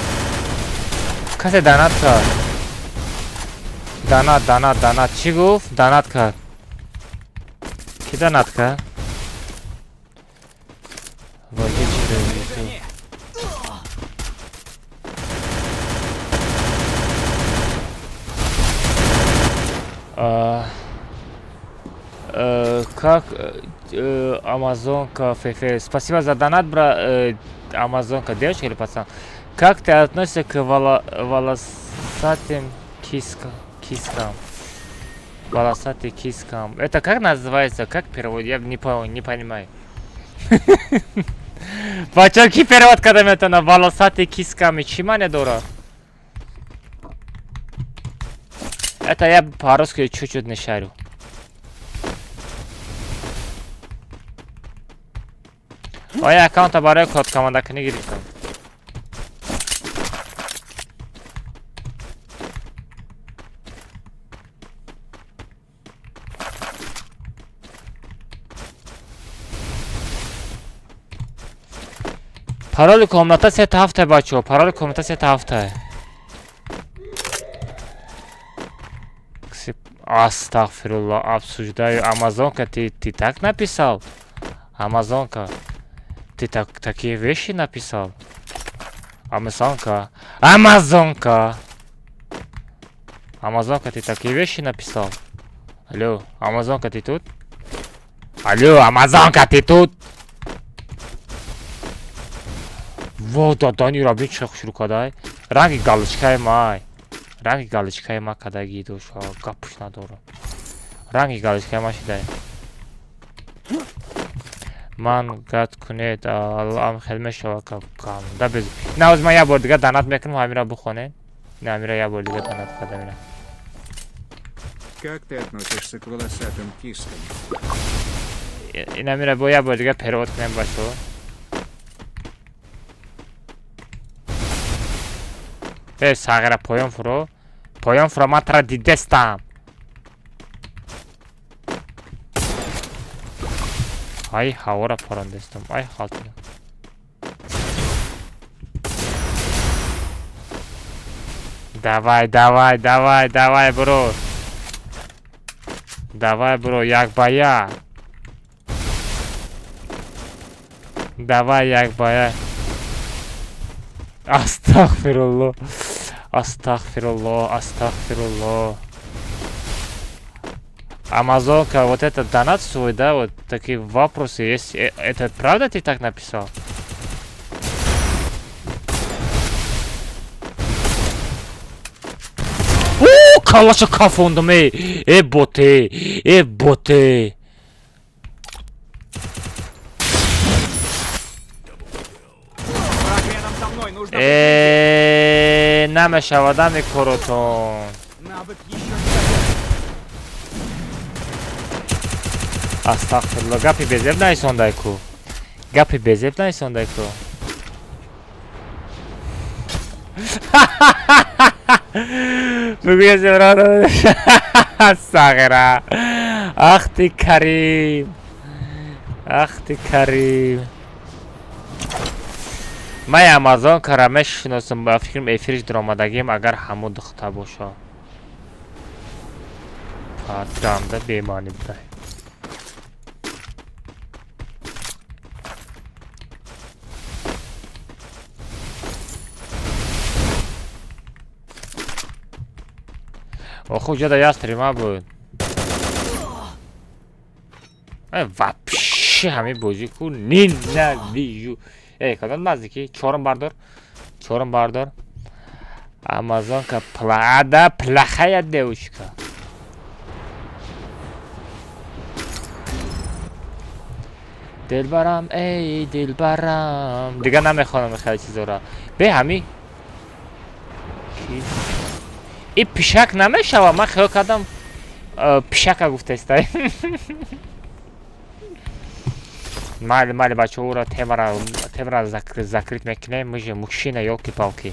Касе донат кард? Донат, донат, донат. Чӣ гуфт? Донат кард. Кӣ донат кард? Воҷи чӣ дорӣ? Движение. А, как Амазонка ФФ. Спасибо за донат, бра. Амазонка, девочка или пацан? Как ты относишься к волосатым кискам? Волосатый кискам. Это как называется? Как перевод? Я не понял, не понимаю. Бача, ки перевод кардам это на волосатый кисками? Чӣ маъне дорад? Это я по-русски чуть-чуть не шарю. Оя, аккаунта барои код командакунӣ гирифтам. Пароли комната сета ҳафта, бачаҳо. Пароли комната сета ҳафта. Астағфирулло, обсуждаю. Амазонка, ты так написал? Амазонка, ты так такие вещи написал? Амазонка, Амазонка! Амазонка, ты такие вещи написал? Алло, Амазонка, ты тут? Алло, Амазонка, ты тут? Во, дадани рабин чӣ шурӯъ кадай? Ранги галочкаи май. Ранги галочкаи ма кадаги душа, гапуш надорам. Ранги галочкаи ма шидай. Ман гат кунед, аллоам хел мешава, канда без. На, оз ман як бор дига донат мекунам, ҳамира бихонед. На, ҳамира як бор дига донат кардам ина. Как ты относишься к волосатым кискам? Инамира бо як бор дига перевод кунем, бачаҳо. Э, сағира, поён фуро, поён фуро, ман тара дидестам. Ай, ҳавора парондестам, ай, халтина. Давай, давай, давай, давай, бро, давай, бро, як ба як, давай, як ба як. Астағфирулло, астағфирулло, астағфирулло. Амазонка, вот это донат свой, да, вот такие вопросы есть. Это правда ты так написал? О, калаша кафондам, эй, э, боте, э, боте. Враг рядом со мной. Нужно Э, намешавад ами коротон. Навык еще не готов. Астағфирулло, гапи безеб наисондай ку. Гапи безеб наисондай ку. Бигӯя зебра сағира. Ах ты Карим. Ах ты Карим. Ман Амазонкара мешиносам, ба фикрам эфириш дуромадагим, агар ҳамун духта боша. Ганда бемаънӣ будай. Оху ҷода як стрима буд. Э, вообще ҳамин бозӣ ку ненавижу. Э, кадом наздикӣ? Чорум бардор. Чорум бардор. Амазонка плада плохая девушка. Дилбарам, эй, дилбарам. Дига намехонам хеле чизора. Бе ҳами и пишак намешава, ман хиёл кардам пишака гуфтестай. Майли, майли, бачаҳо, ура темара закрыть мекунем, мы же мужчина, ёлки-палки.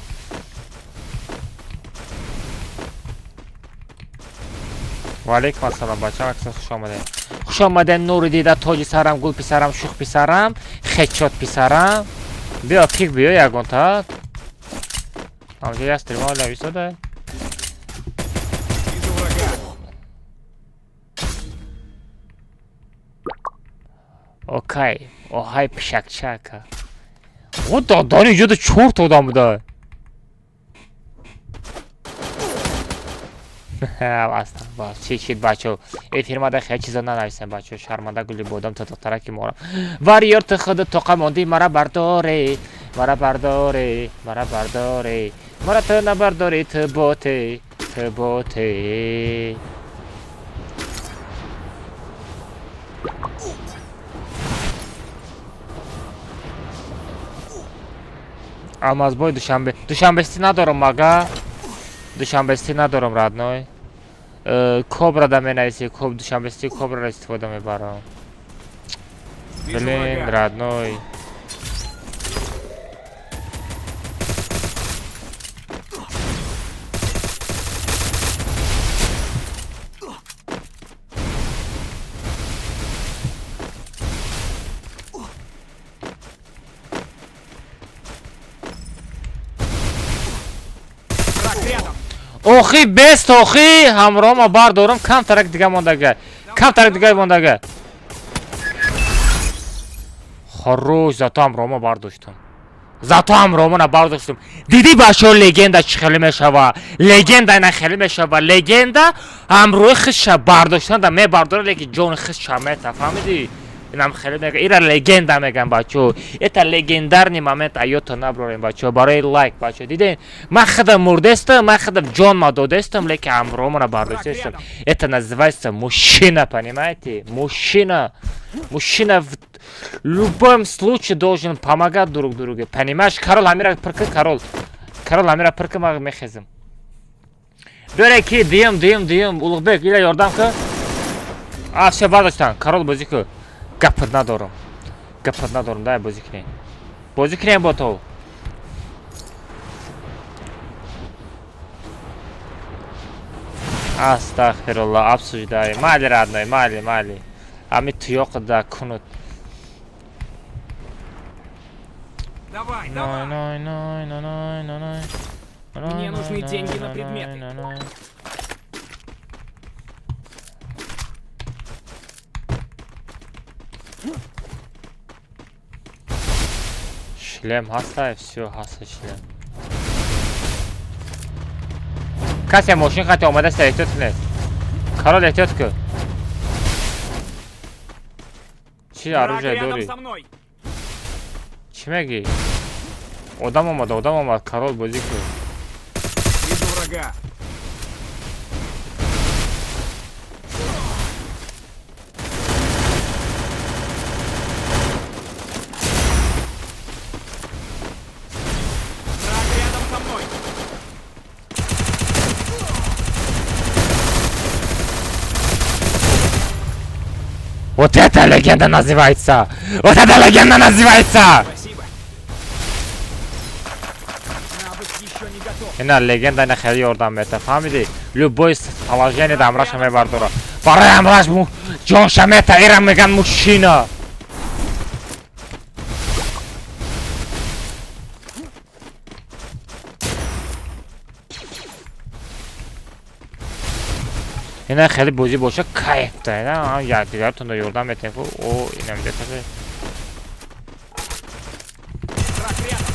Ва алейкум ассалом, бачаҳо, аксар хуш омадед. Хуш омадед, нури дида, тоҷи сарам, гул писарам, шух писарам, хечот писарам. Биё, пик биё ягонта. Ҳамҷо як стрима нависода. Вижу врага. Окей, оҳай пишакчака. О, додани иҷода чорта одам буда. Аста, бас, чи чид бачо. Эфирмада хеле чиза нанависем бачо. Шарманда гули бодам та духтараки мора. Варьёр ту худ тоқа монди, мара бардоре, мара бардоре, мара бардоре. Мара ту набардори, ту боте, ту боте. Алмазбой Душанбе. Душанбести надорам, мага. Душанбести надорам, родной. Кобра да менависи, коб Душанбести кобра истифода мебарам. Вижу Блин, врага. Родной. Враг рядом. Охи бест, охи ҳамроҳма бардорам, камтарак дига мондага. Камтарак дига мондага. Хорош, зато ҳамроҳма бардоштам. Зато ҳамроҳмона бардоштам. Дидӣ бачаҳо, легенда чӣ хеле мешава? Легенда ина хеле мешава. Легенда ҳамроҳи худша бардоштан да мебардора, лекин ҷони худша мета, фаҳмидӣ? Инам хеле мега. Ира легенда меган бачаҳо. Это легендарный момент, аёто наброрем бачаҳо. Барои лайк бачаҳо. Дидем? Ман худам мурдестам, ман худам ҷонма додестам, лекин ҳамроҳмона бардоштестам. Это называется мужчина, понимаете? Мужчина. Мужчина в Любом случае должен помогать друг другу. Понимаешь? Король ҳамира пирки, король. Король ҳамира пирки, ман мехезим. Бере ки диюм, диюм, диюм, Улуғбек, ила ёрдам ки. А, всё, бардоштан. Король, бозӣ ку. Гапат надорам. Гапат надорам, дай бозӣ кунем. Бозӣ кунем бо ту. Астағфируллоҳ, обсуждай. Майли, родной, майли, майли. Ами туёқ да кунут. Давай, Ной, давай. ной, ной, ной, ной, ной, ной. Мне нужны Ной, деньги на ной, предметы. ной, ной. Шлем ҳаста, всё, ҳаста шлем. Касе мошин хати омадаста, эҳтиёт кунед. Король, эҳтиёт кун. Чӣ Враг оружие рядом дорӣ? со мной. Чӣ мегӣ? Одам омад, одам омад, король, бозӣ кун. Вижу врага. Враг рядом со мной. Вот это легенда называется! Вот это легенда называется! Спасибо. Навык еще не готов. Ина легенда, ина хеле ёрдам мета, фаҳмидӣ? Любой положение да ҳамраша мебардора. Барои ҳамраш ҷонша мета, ира меган мужчина. Ина хеле бозӣ боша, кайф да, ина якдигаратонда ёрдам метем ку, о, ина мида касе. Враг рядом.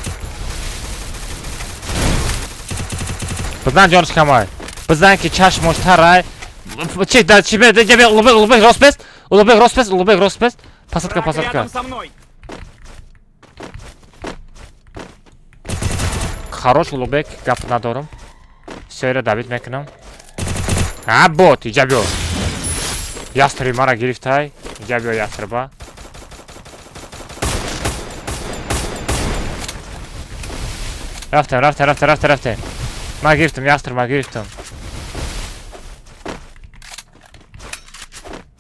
Бизан, ҷониш камай. Бизан ки чашмош тарай. Чи да чи бе, бе, Улуғбек, Улуғбек, рост бест. Улуғбек, рост бест, Улуғбек, рост бест. Посадка, Враг посадка. рядом со мной. Хорош, Улуғбек, гап надорам. Всё, ира добить мекунам. А, бот, иҷа биё. Ястреби мара гирифтай. Иҷа биё, ястреба. Рафтем, рафтем, рафтем, рафтем, рафтем. Ман гирифтам, ястреб, ман гирифтам.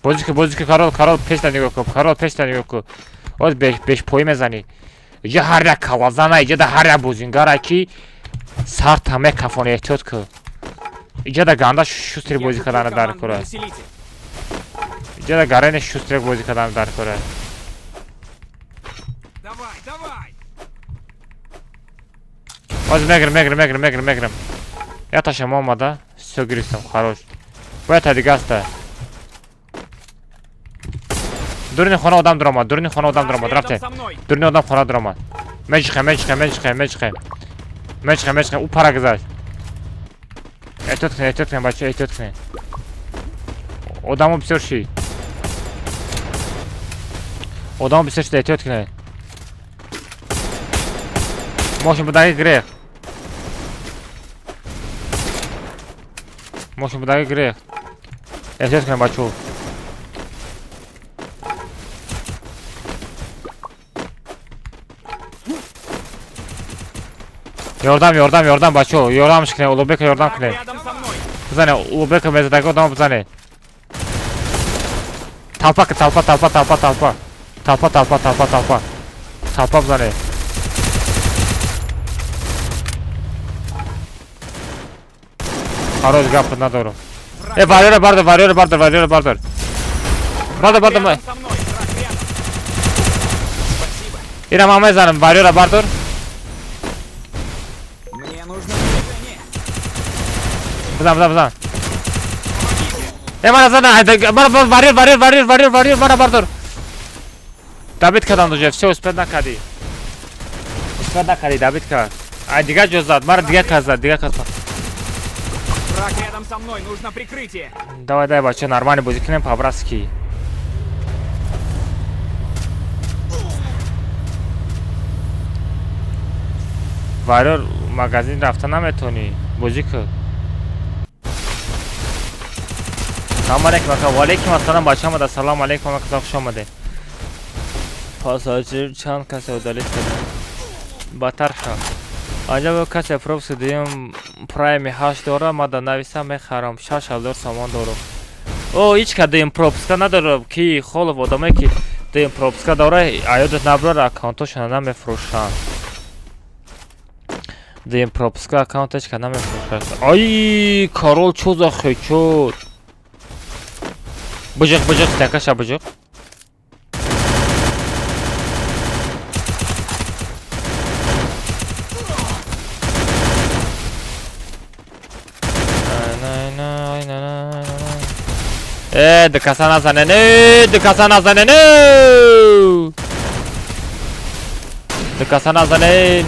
Бозӣ ку, бозӣ ку, король, король, пешта нигоҳ кун, король, пешта нигоҳ кун. Оз беш бешпоӣ мезанӣ. Иҷа ҳар як калазана, иҷа да ҳар як бозингара ки сарта мекафони, эҳтиёт кун. Иҷа да ганда шустрик Я бозӣ куплю кардана дар командный кора. усилитель. Иҷа да гарени шустрик бозӣ кардана дар кора. Давай, давай. Оз мегирам, мегирам, мегирам, мегирам, мегирам. Яташам омада, всё, гирифтам, хорош. Бояд та дига аста. Дуруни хона одам дуромад, дуруни хона одам Враг дуромад, рядом рафте. со мной. Дуруни одам хона дуромад. Меҷихем, меҷихем, меҷихем, меҷихем. Меҷихем, меҷихем, ӯ пара гузашт. Эҳтиёт кунед, эҳтиёт кунед, бачаҳо, эҳтиёт кунед. Одамо бисёр шид. Одамо бисёр шид, эҳтиёт кунед. Мошин будаги гирехт. Мошин будаги гирехт. Эҳтиёт кунед, бачаҳо. Ёрдам, ёрдам, ёрдам, бачаҳо. Ёрдамш кунед, Улуғбека ёрдам Враг кунед. рядом со мной. Бизанед, Улуғбека мезадаги одамо бизанед. Толпа, толпа, толпа, толпа, толпа. Толпа, толпа, толпа, толпа. Толпа бизанед. Хорош, гап надорам. Враг Э, варёра бардор, варёра бардор, варёра бардор. Бардор, бардор. рядом со мной. Враг рядом. Спасибо. Ира ман мезанам, варёра бардор. Мне нужно снаряжение. Бизан, бизан, бизан. Помогите. Э, мара задан, айда, мара, мара, варёр, варёр, варёр, варёр, варёр, мара бардор. Добить кардам уже, всё, успеть накардӣ. Успеть накардӣ, добить кард. Ай, дигар ҷо зад, мара дигар кас зад, дигар кас. Враг рядом со мной. Нужно прикрытие. Давай, давай, бача, нормально бозӣ кунем по-братски. Варёр, магазин рафта наметонӣ. Бозӣ кун. Салом алейкум, ака. Ва алейкум ассалом, бача омада. Салом алейкум, ака, хуш омадед. Пассажир чанд касе удалить карда. Батар шав. Анҷа касе пропуск дуюм прайми ҳашт дора, ма да нависам, мехарам. 6000 сомон дорам. О, ҳеч ка дуюм пропуска надорам, ки холов одамое ки дуюм пропуска дора, аёдат набрара, аккаунтошона намефурӯшанд. Дуюм пропуска аккаунт ҳеч ка намефурӯшад. Ай, корол чӯ за хечуд. Бижиқ, бижиқ, стакаша бижиқ. Э, дукаса назанен, э, дукаса назанен, э! Дукаса назанен.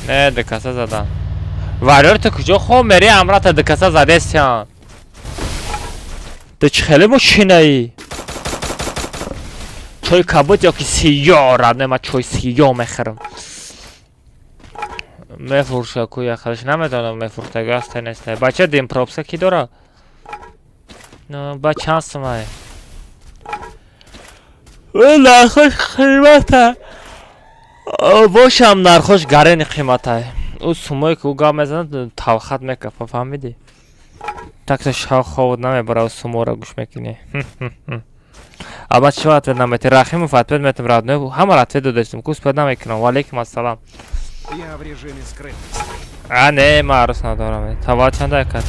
Не, дукаса задан. Варёр, ту куҷо хоб мери, амрата дукаса задестян. Ту чӣ хеле мошинаӣ? Чой кабуд ё ки сиёҳ, родной, ман чой сиёҳ мехӯрам. Мефурӯша ку яхалаш намедонам, мефурӯхтагӣ аста неста. Бача, дим пропуска ки дора? Ба чанд сумай? Нархош қимата. Бошам, нархош гарени қиматай. Ӯ сумое ки ӯ гап мезанад, талхат мекафа, фаҳмидӣ? Такса шав хобот намебара, ӯ суморо гӯш мекунӣ. Ама чӣ ответ наметӣ? Рахимов, ответ метам, родной. Ҳамаро ответ додастем. Ку успед намекунам. Валейкум ассалам. Я в режиме скрытности. А, не, ман арӯс надорам. Таваллуд чанда кард?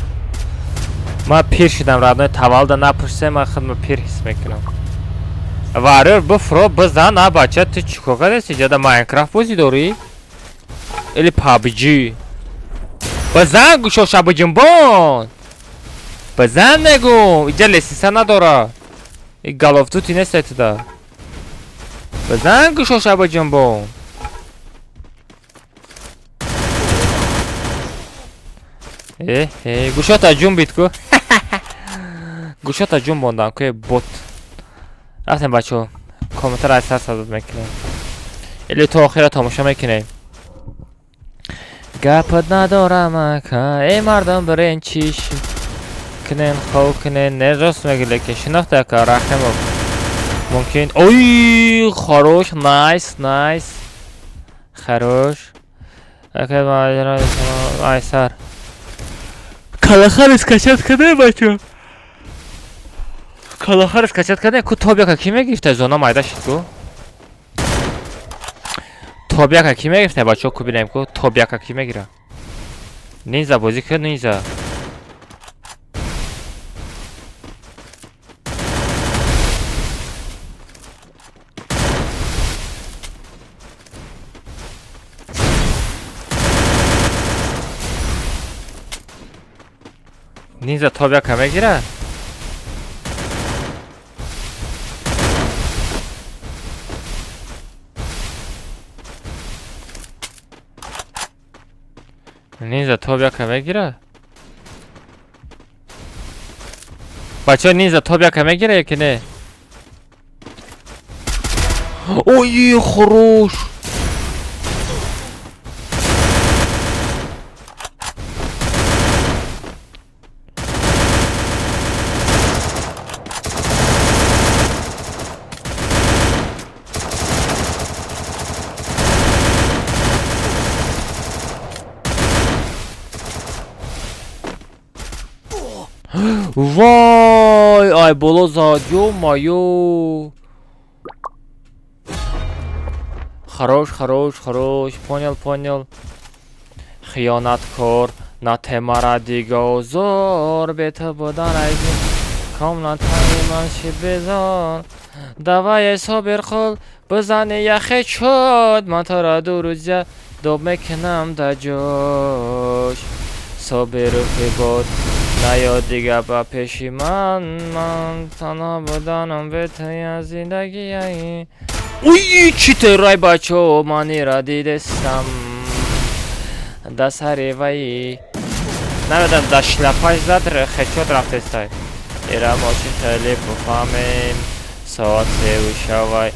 Ман пир шудам, родной, таваллуда напурсем, ман худро пир ҳис мекунам. Варёр, бифро, бизан, а бача, ту чӣ кор кардасти? Ҷада Майнкрафт бозӣ дорӣ? Или PUBG? Бизан, гӯшоша биҷунбон! Бизан мегум! Иҷа лестница надора. И галофтути нестай туда. Бизан, гӯшоша биҷунбон! Э, э, гӯшота ҷунбид ку. Гӯшота ҷунбондан ку, бот. Рафтем, бачаҳо. Комментар аз сар садод мекунем. Или то охира тамошо мекунем. Гапат надорам, ака. Эй, мардам, бирен чиш кунен, хов кунен. Не, рост меги, лекин шинохта, ака Рахимов. Мумкин. Ой, хорош, nice, nice. Хорош. Ака, айсар. Калахар скачать каде, бачо? Калахар скачать каде? Ку тобяка ки мегирифта? Зона майда шид ку. Тобяка ки мегирифта, бачо, ку бинем ку тобяка ки мегира. Нинза бозӣ кун, нинза. Нинза тобяка мегира? Нинза тобяка мегира? Бачаҳо, нинза тобяка мегира ё ки не? Ой, хорош! Вой, ай боло зад, ё-моё. Хорош, хорош, хорош, понял, понял. Хиёнаткор, натемара дига озор, бе ту будан айзи комнатаи ман ши безор. Давай, эй Собирқул, бизани яхе чуд, ман туро 2 рӯза доб мекунам да ҷош. Собирухи бод наё дига ба пеши ман, ман танҳо буданам бе туя зиндагияи. Уй, чӣ террай, бачо, ман ира дидестам. Да сари ваи. Намедонам, да шлапаш зад, хечот рафтестай. Ира мо чӣ хеле буфаҳмем, соат севу шавай.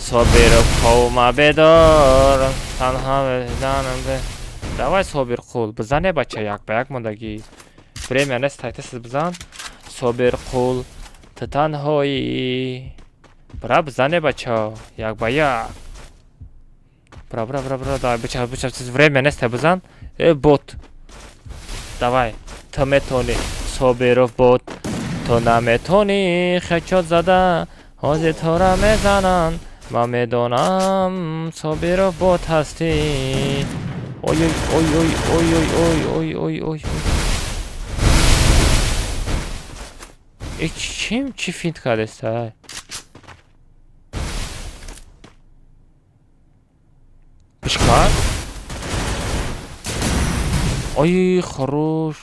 Собиров, ховма бедор, танҳо буданам бе. Давай, Собирқул, бизане, бача, як ба як мондагӣ. Время нест, тайтасиз бизан. Собирқул, ту танҳоӣ. Бира, бизане, бача, як ба як. Бира, бира, бира, бира, давай, бача, бача, время нест, бизан. Э, бот. Давай, ту метонӣ. Собиров бот. Ту наметонӣ хечот зада, ҳозир тура мезананд. Ман медонам, Собиров бот ҳастӣ. Ой, ой, ой, ой, ой, ой, ой, ой, ой, ой. Э, чим чӣ финт кардеста? Бишкар? Ой, хорош.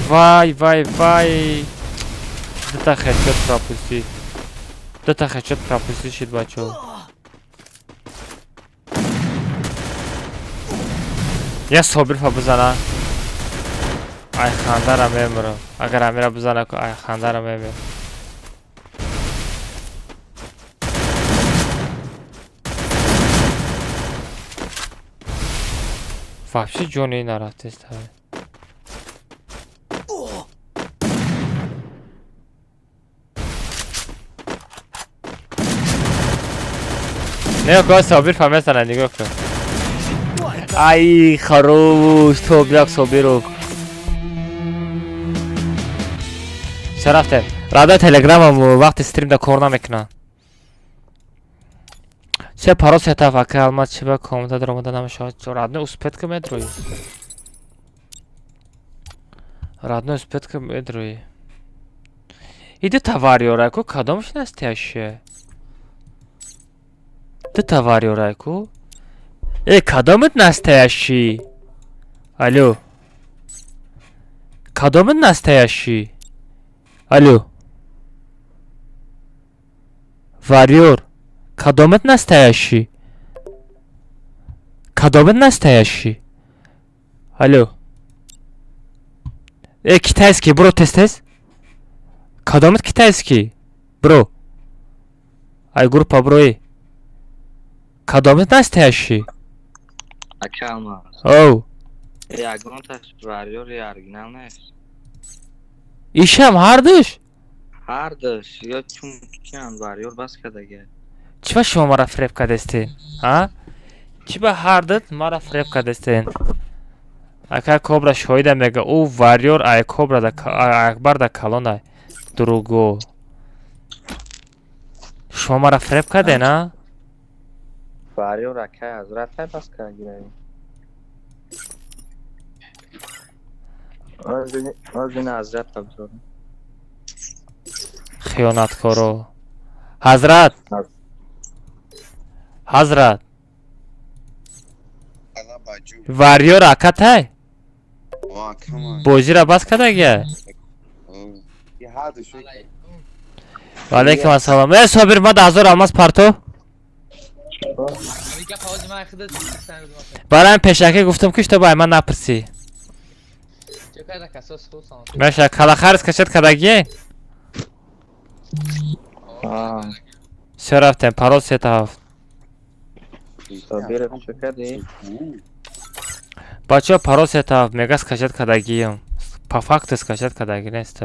Вай, вай, вай. Дута хедшот пропустид. Дута хедшот пропустид шид, бачо. Я Собирфа бизана. Ай хандара мемирам. Агар Амира бизана, ай хандара мемирам. Вообще ҷони нарафтест. Нигоҳ кун, Собир фамесана, нигоҳ кун. Ай, хорош, топ як Собиров. Ча рафтем? Рада, телеграмам вақти стримда кор намекунад. Че паро сетаф ака алмаз чи ба комната даромада намешавад? Родной, успеть ка медрои. Родной, успеть ка медрои. Иди товарёра ку, кадомш настоящее? Ду товарёра ку? Э, кадомит настоящий? Алло. Кадомит настоящий? Алло. Варьёр. Кадомит настоящий? Кадомит настоящий? Алло. Э, китайский, бро, тез тез. Кадомит китайский? Бро. Ай, группа, бро, э. Кадомит настоящий? Ака Алмаз. Оу. Ягонташ варёри оригинал нест. Ишам ҳардуш? Ҳардуш ё чун киян варёр бас кардага. Чӣ ба шумо мара фиреб кардестен? А? Чӣ ба ҳардут мара фиреб кардестен? Ака Кобра шоҳида мега, ӯ варёр ай Кобра да Акбар да калон ай. Дуруго. Шумо мара фиреб карден, а? Варёр акай Ҳазрат ай бас кардагирай. Озина Ҳазрат абзорам. Хиёнаткоро. Ҳазрат. Ҳазрат. Варёр акатай? Бозиро бас кардагия? Ваалайкум ассалом. Э, Собир, ма 10 000 алмаз парто. Барои пешакӣ гуфтам, ки шуто ба ман напурсӣ. Меша, калахарс кашад кардагие? Всё, рафтем, парол сета ҳафт. Собиров чӣ кардӣ? Бачаҳо, парол сета ҳафт, мега скачать кардагием. По факту скачать кардаги нест.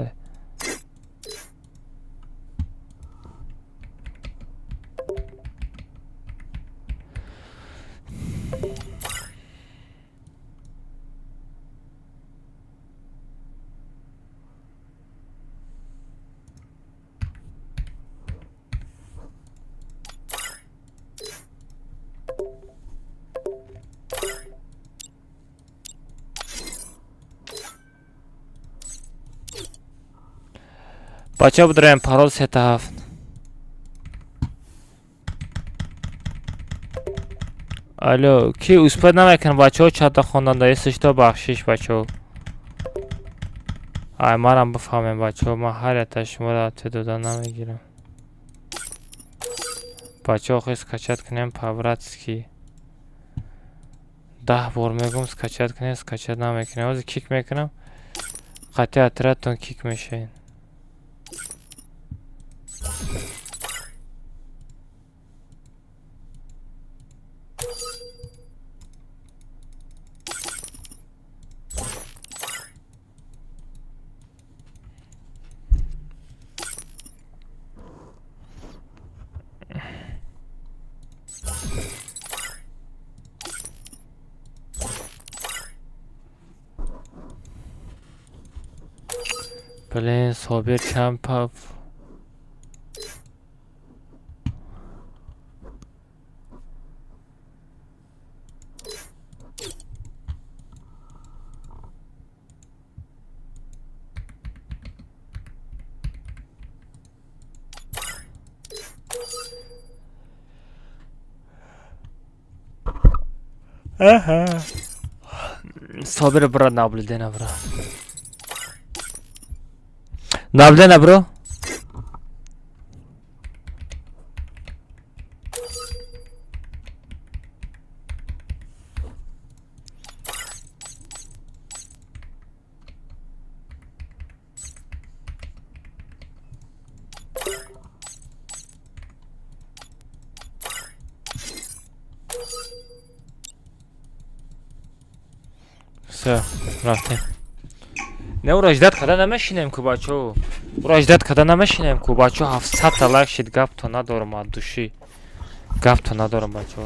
Бачаҳо, бидроем, парол сета ҳафт. Алло, ки успеть намекунам, бачаҳо, чата хонанда, если что, бахшиш, бачаҳо. Ай, манам бифаҳмем, бачаҳо, ман ҳар якта шуморо ответ дода намегирам. Бачаҳо, хел скачать кунем по-братски. 10 бор мегӯм скачать кунем, скачать намекунем. Ҳозир кик мекунам. Қатъи отрядтон кик мешавед. Блин, Собир чанд па. Собир, бро, наблюдение, бро. Наблюдение, бро. Всё, рафтем. Не, ура ждать када намешинем ку, бачо. Ура ждать када намешинем ку, бачо. 700 та лайк шид, гапто надорам от души. Гапто надорам, бачо.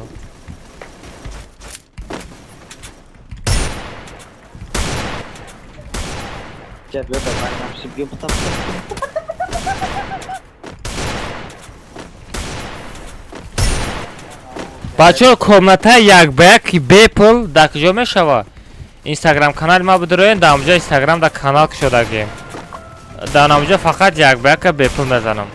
Бачо, комната як ба як бепул дар куҷо мешава? Инстаграм канали ма бидуроен, дар онҷо инстаграм дар канал кушодагем. Дар онҷо фақат як ба яка бепул мезанам.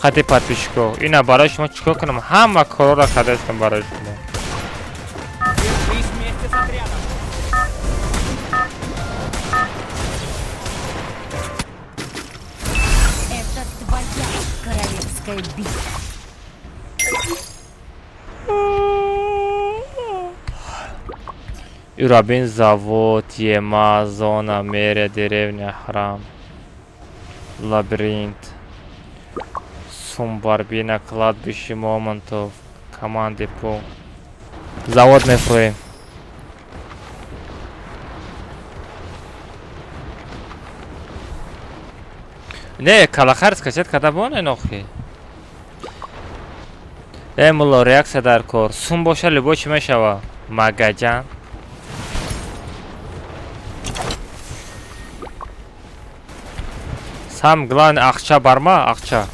Хати подписчико. Ина барои шумо чикор кунам? Ҳама корро кардастам барои шумо. Держись вместе с отрядом. Это твоя королевская битва. Юрабин завод, ема, зона, мерия, деревня, храм, лабиринт, Сумбарбина, кладбище Мамонтов, команды по. Завод мефроем. Не, калахар скачать када боне нохи. Э, мулло, реакция дар кор. Сум боша, любой чӣ мешава? Магаҷан. Сам главный ақча барма, ақча.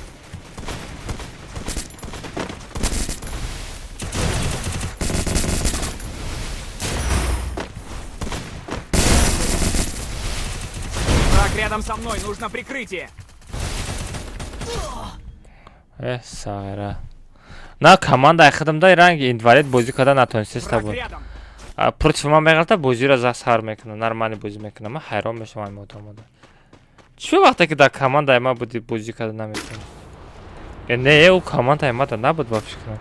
Враг рядом со мной, нужно прикрытие. Э, сағира. На команда хидмда ранги инвалид бозӣ карда натонисиста Враг буд. рядом. А, против ман меғалта, бозиро за сар мекунам, нормально бозӣ мекунам. Ман ҳайрон мешавам ин одамода. Чӣ вақте ки дар командаи ман буди, бозӣ карда наметавонӣ? Э, не, ӯ командаи мада набуд, ба фикрам.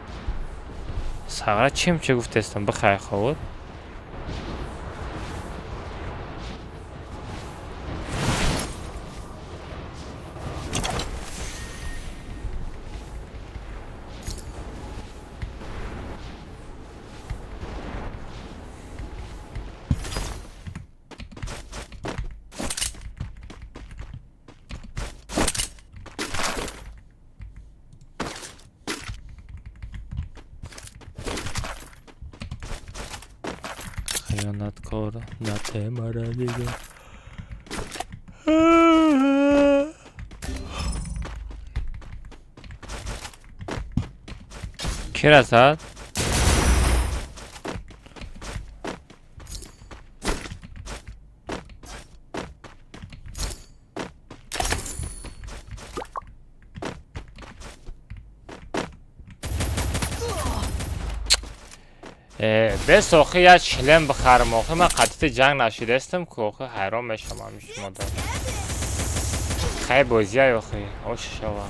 Сағира, чим чӣ гуфтестам, бихай ховуд. Хиёнаткор натемара дига. Ки расад? Э, бес охи як член бихарам, охи ман қатити ҷанг нашидастам ку, охи ҳайрон мешавам шумода. Хай бозиай, охи ош шава.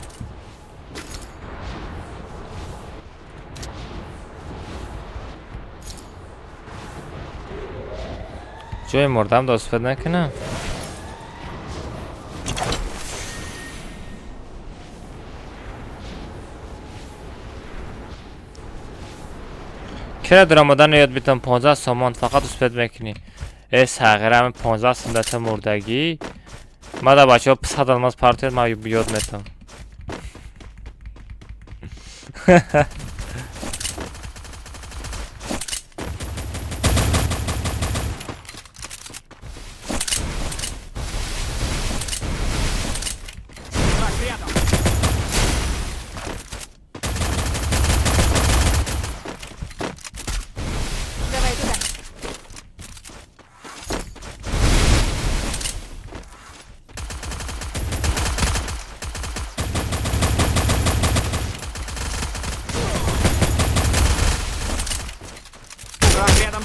Ҷои мурдам доспед накунам. Кира дурамадан ёд битам, 15 сомон фақат успед мекунӣ. Э, сағира, ҳамин 15 сом дата мурдагӣ. Мада бачаҳо 100 алмаз партиёд, ман ёд метам.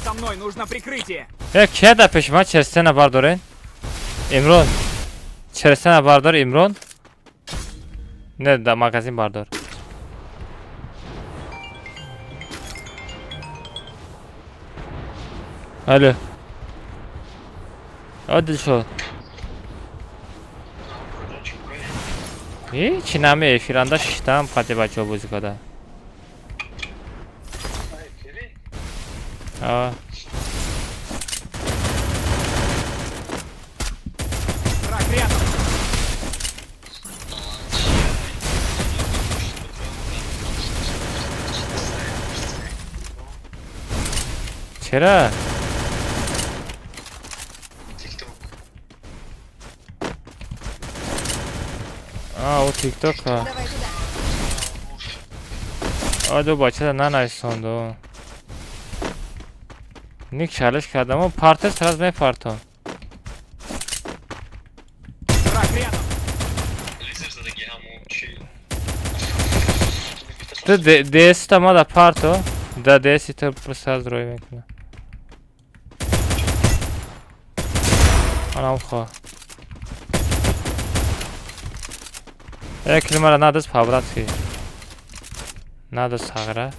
со мной, нужно прикрытие. Э, кия да пеши ман черстена бардорен? Имрон. Черстена бардор, Имрон. Не, да магазин бардор. Алло. А Дилшод. Ҳечи нами эфиранда шиштам қати бачаҳо бозӣ када. А. Враг рядом. Чера? А, о тиктока. Давай туда. А ду бача нанависонду. Ник чалиш кардам, о партер сразу мепартон. Враг рядом. Ту десита мада парто, да десита сразу рой мекуна. Анам хо. Э, килмара надо по-братски. Надо сагра.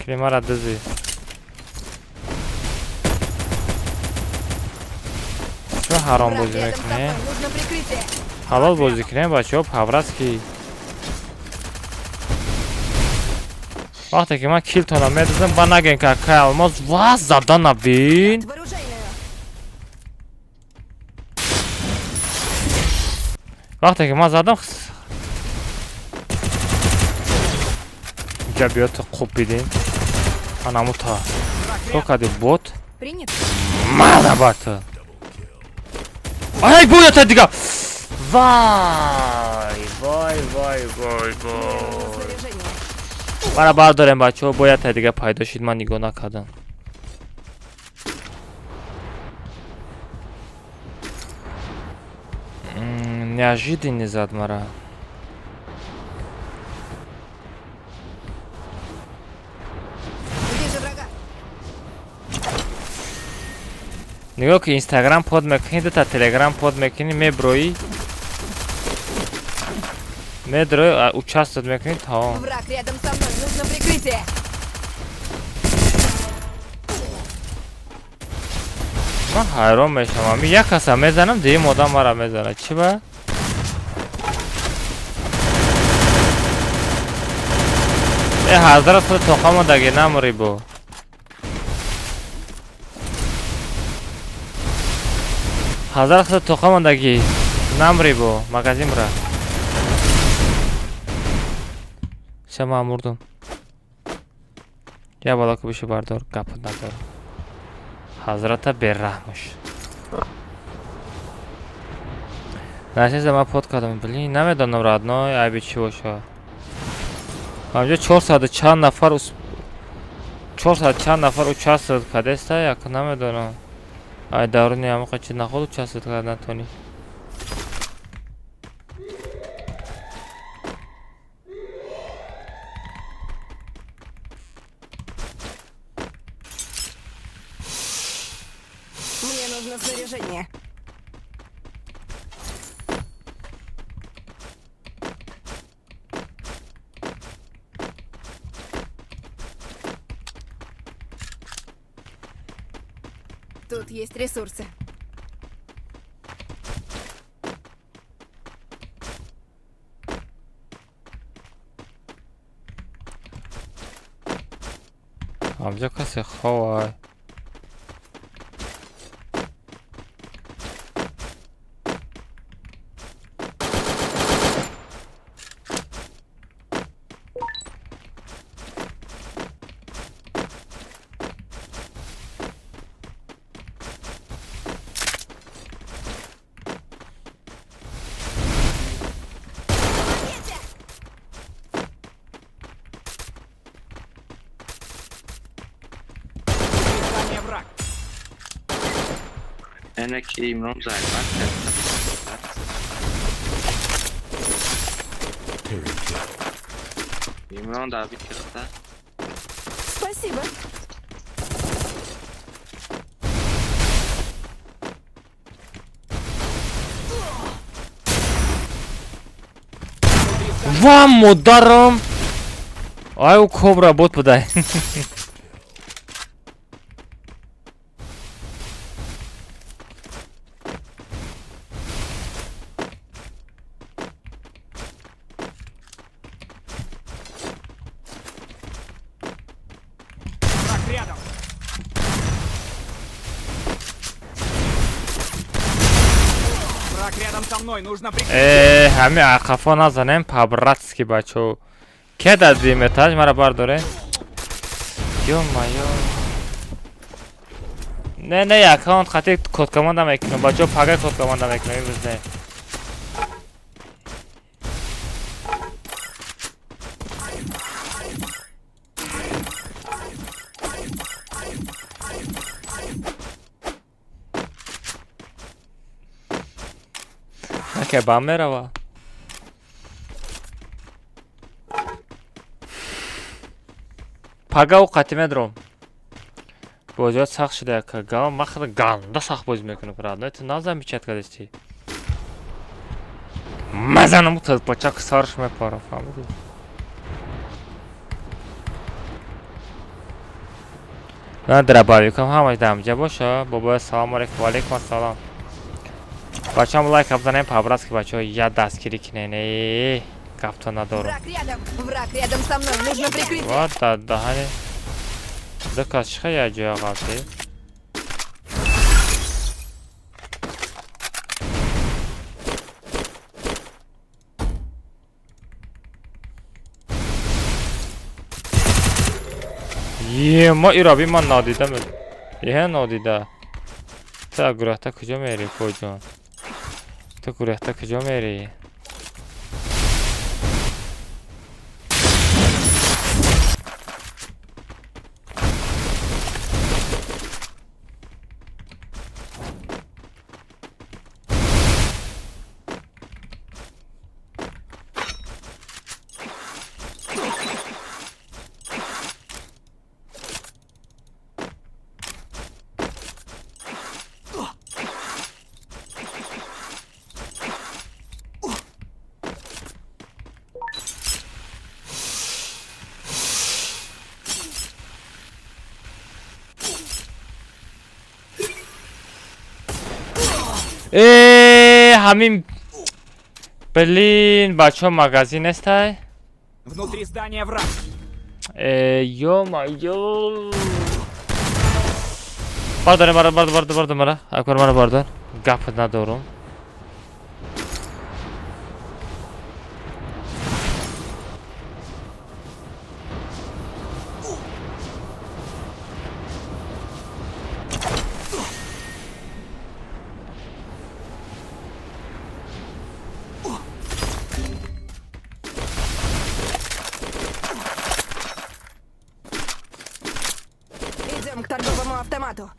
Килмара дызи. Чё ҳаром Враг бозӣ рядом со мекунӣ? мной, нужно прикрытие. Ҳалол бозӣ кунем, бачаҳо, по-братски. Вақте ки ман килтона медазам, ба нагем ки акай алмоз ва зада набин. В оружейную. Вақте ки ман задам, инҷа биё ту хуб бидин. Анаму та. Чо кади бот? Принят. Мада ба ту. Ай, боя та дига. Вай, вай, вай, вай, вай. Снаряжение. Мара бардорем, бачаҳо, бояд та дига пайдо шид, ман нигоҳ накардам. Неожиданно зад мара. Вижу врага. Нигоҳ ки инстаграм под мекунӣ, дута телеграм под мекунӣ, меброӣ. Медрои, участвовать мекунӣ, тамом. Враг рядом со мной, нужно прикрытие. Ман ҳайрон мешавам. Ами як каса мезанам, дуюм одам мара мезанад. Чӣ ба? Э, ҳазрат худ тоқамодаги намурӣ бо. Ҳазрат худ тоқамодаги намурӣ бо. Магазин бира. Всё, ман мурдум. Я балаку биши бардор, гап надор. Ҳазрата бераҳмш. Насиза ман под кардам. Блин, намедонам родной, айби чӣ боша. Ҳамҷо 400 чанд нафар 400 чанд нафар участвовать кардеста, як намедонам. Ай даруни ҳамақа чи наход участвовать кард натонӣ. Мне нужно снаряжение. Тут есть ресурсы. Ҳамҷо касе ховай. Здание враг. Эна ки Имрон заебат кард. Имрон дар бит кирда. Спасибо. Ва модарам! Ай, у кобра бот будай. Враг рядом. Враг рядом со мной. Нужно прикрытие. Э, ҳами ақафо назанем, по-братски, бачо. Ке дар дуюм этаж мара бардоре? Ё-моё. Не, не, аккаунт хати код команда мекунам, бачо, пага код команда мекунам, имрӯз не. Наке ба мерава. Пага у қати медром. Бозиҳо сахт шуда яка. Гава ман ганда сахт бозӣ мекунам, родной. Ту назан печать кардасти. Мазанам тылпачак сарш мепарам, фаҳмидӣ? На дробовикам ҳамаш дамҷа боша. Бобоя салом алейкум, ва алейкум ассалом. Бачаам лайк бзанем по-братски, бачаҳо, я дастгирӣ кинен. Э, гапто надорам. Враг рядом. Враг рядом со мной. Нужно прикрытие. Ва да даҳани. Ду кас чиха я ҷоя ғалтӣ? Е, ма ираби ман надида Е, нодида. Ту гурехта куҷо мерӣ, коҷон? Ту гурехта куҷо мерӣ? Э, ҳамин блин, бачаҳо, магазин нестай? Внутри здания враг. Э, ё-моё. Бардор, мара, бардор, бардор, бардор, мара. Акбар, мара, бардор. Гап надорум. Идем к торговому автомату.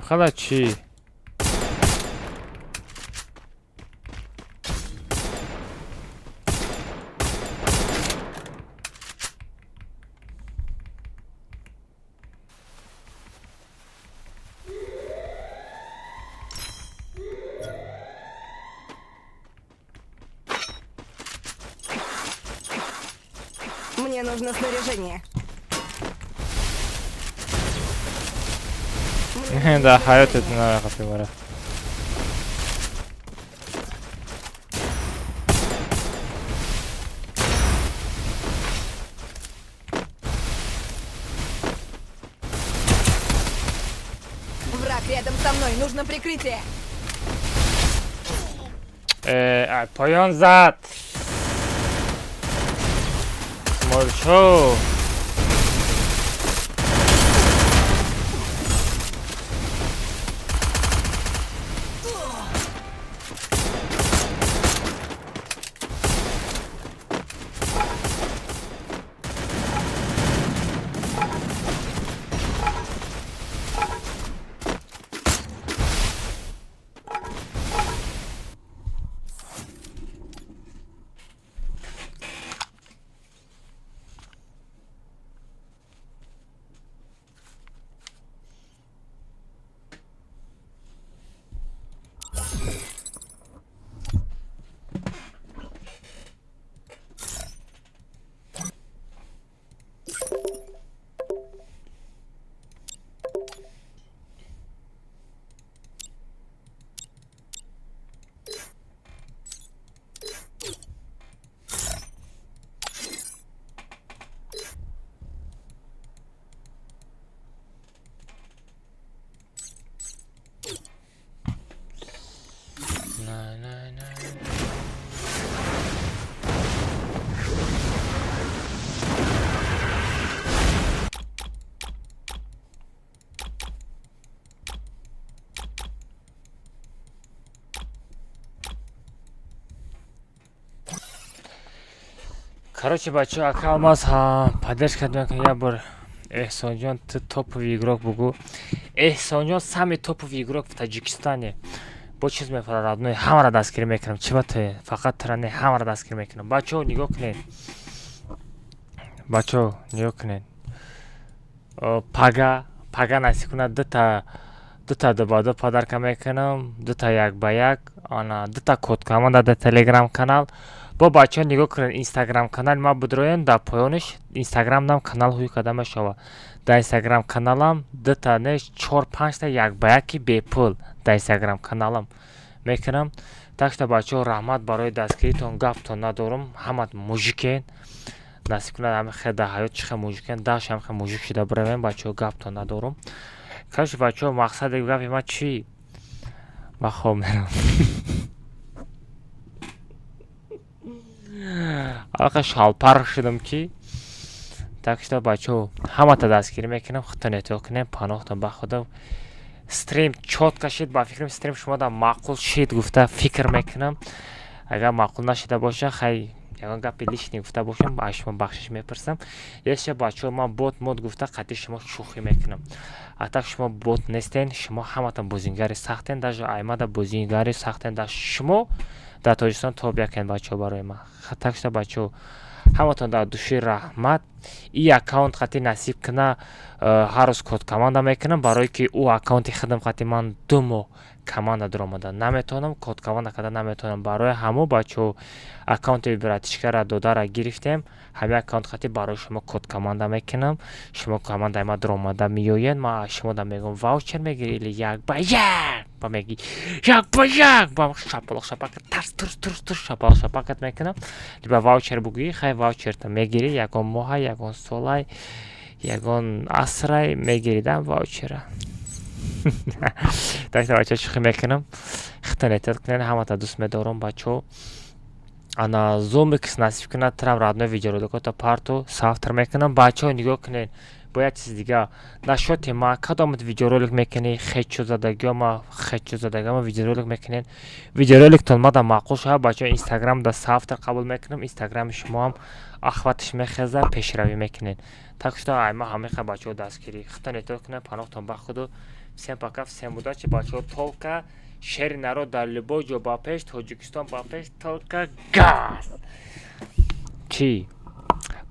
Хала чӣ? Мне нужно снаряжение. Да, ҳаётет намехофи мара. Враг рядом со мной. Нужно прикрытие. Э, поён зад. Исмоилшо. На, на, на. Короче, бачо, ака Алмаз, поддержка мекунам як бор. Эҳсонҷон, ту топовый игрок бугу. Эҳсонҷон самый топовый игрок в Таджикистане. Бо чиз мефарад, родной, ҳамаро дастгирӣ мекунам. Чӣ ба ту? Фақат тура не, ҳамаро дастгирӣ мекунам. Бачо, нигоҳ кунед. Бачо, нигоҳ кунед. Пага, пага насиб кунад дута ду ба ду подарка мекунам, дута як ба як, ана дута код команда дар Телеграм канал. Бо бачаҳо, нигоҳ кунед, Инстаграм канали ма будроен, дар поёниш Инстаграмдам канал ҳуй карда мешавад. Дар Инстаграм каналам дута не, чор панҷта як ба яки бепул дар Инстаграм каналам мекунам. Так что, бачаҳо, раҳмат барои дастгиритон, гаптон надорум, ҳамат мужикен. Насиб кунад ҳами хел дар ҳаёт чӣ хел мужикен, даш ҳам хел мужик шида биравем, бачаҳо, гаптон надорум. Короче, бачаҳо, мақсади гапи ма чӣ? Ба хоб мерам. Ақа шалпар шудам ки. Так что, бачаҳо, ҳамата дастгирӣ мекунам, худтон эҳтиёт кунем, паноҳтон ба Худо. Стрим чётко шид, ба фикрам стрим шумо да маъқул шид гуфта фикр мекунам. Агар маъқул нашида боша, хай, ягон гапи лишний гуфта бошам, аз шумо бахшиш мепурсам. Ещё, бачаҳо, ман бот мод гуфта қатъи шумо шӯхӣ мекунам. А так шумо бот нестен, шумо ҳаматон бозингари сахтен, даже аймада бозингари сахтен, да шумо дар Тоҷикистон топ якен, бачаҳо, барои ман. Так что, бачаҳо, ҳаматон дар души раҳмат. И аккаунт қатъи насиб куна ҳар рӯз код команда мекунам, барое ки ӯ аккаунти худам қатъи ман 2 моҳ команда дуромада наметавонам, код команда карда наметавонам. Барои ҳамо, бачаҳо, аккаунти братишкара додара гирифтем. Ҳамин аккаунт қатъи барои шумо код команда мекунам. Шумо командаи ма дуромада меоед, ман аз шумо да мегӯям, ваучер мегирӣ или як ба як? Ба мегӣ як ба як, ба шапалоқ шапакат, тарс турс турс турс шапалоқ шапакат мекунам. Либо ваучер бугӯӣ, хай, ваучерта мегирӣ, ягон моҳа, ягон солай, ягон асрай мегиридам ваучера. Так, бачаҳо, шӯхӣ мекунам, хитон эҳтиёт кунед, ҳамата дӯст медорам, бачаҳо. Ана зумикс насиб кунад, трам родной видеороликото парту соавтор мекунам. Бачаҳо, нигоҳ кунед, бо як чизи дига нашоти ма кадомат видеоролик мекунӣ, хечу задагиёма, хечу задагиёма видеоролик мекунед, видеороликтон мада маъқул шавад, бачаҳо, Инстаграм да соавтор қабул мекунам, Инстаграми шумоам охватш мехеза, пешравӣ мекунед. Так что ай ма ҳамиқа, бачаҳо, дастгирӣ, хитон эҳтиёт кунед, паноҳтон ба Худо. Всем пока, всем удачи, бачаҳо. Только шери народ дар любой ҷо ба пеш, Тоҷикистон ба пеш, только газ. Чӣ,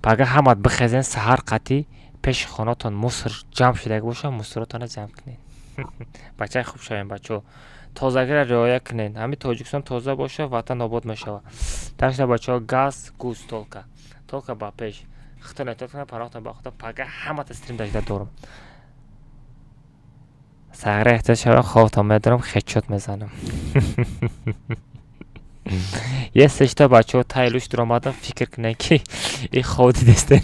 пага ҳамат бихезен, саҳар қатъи пеши хонатон мусор ҷамъ шудаги боша, мусоротонро ҷамъ кунед. Бачаи хуб шавем, бачаҳо, тозагиро риоя кунед. Ҳамин Тоҷикистон тоза боша, ватан обод мешавад. Так что, бачаҳо, газ гуз, только только ба пеш, хитон эҳтиёт кунед, паноҳтон ба Худо. Пага ҳамата стрим дажда дорам. Сағира эҳтиёт шавед, хобтон медорам, хечот мезанам. Если что, бачаҳо, тай луш дуромадам, фикр кунед ки и хоб дидестен,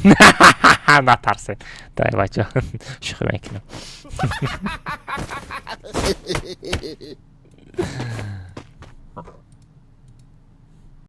натарсед. Дай, бачаҳо, шӯхӣ мекунам.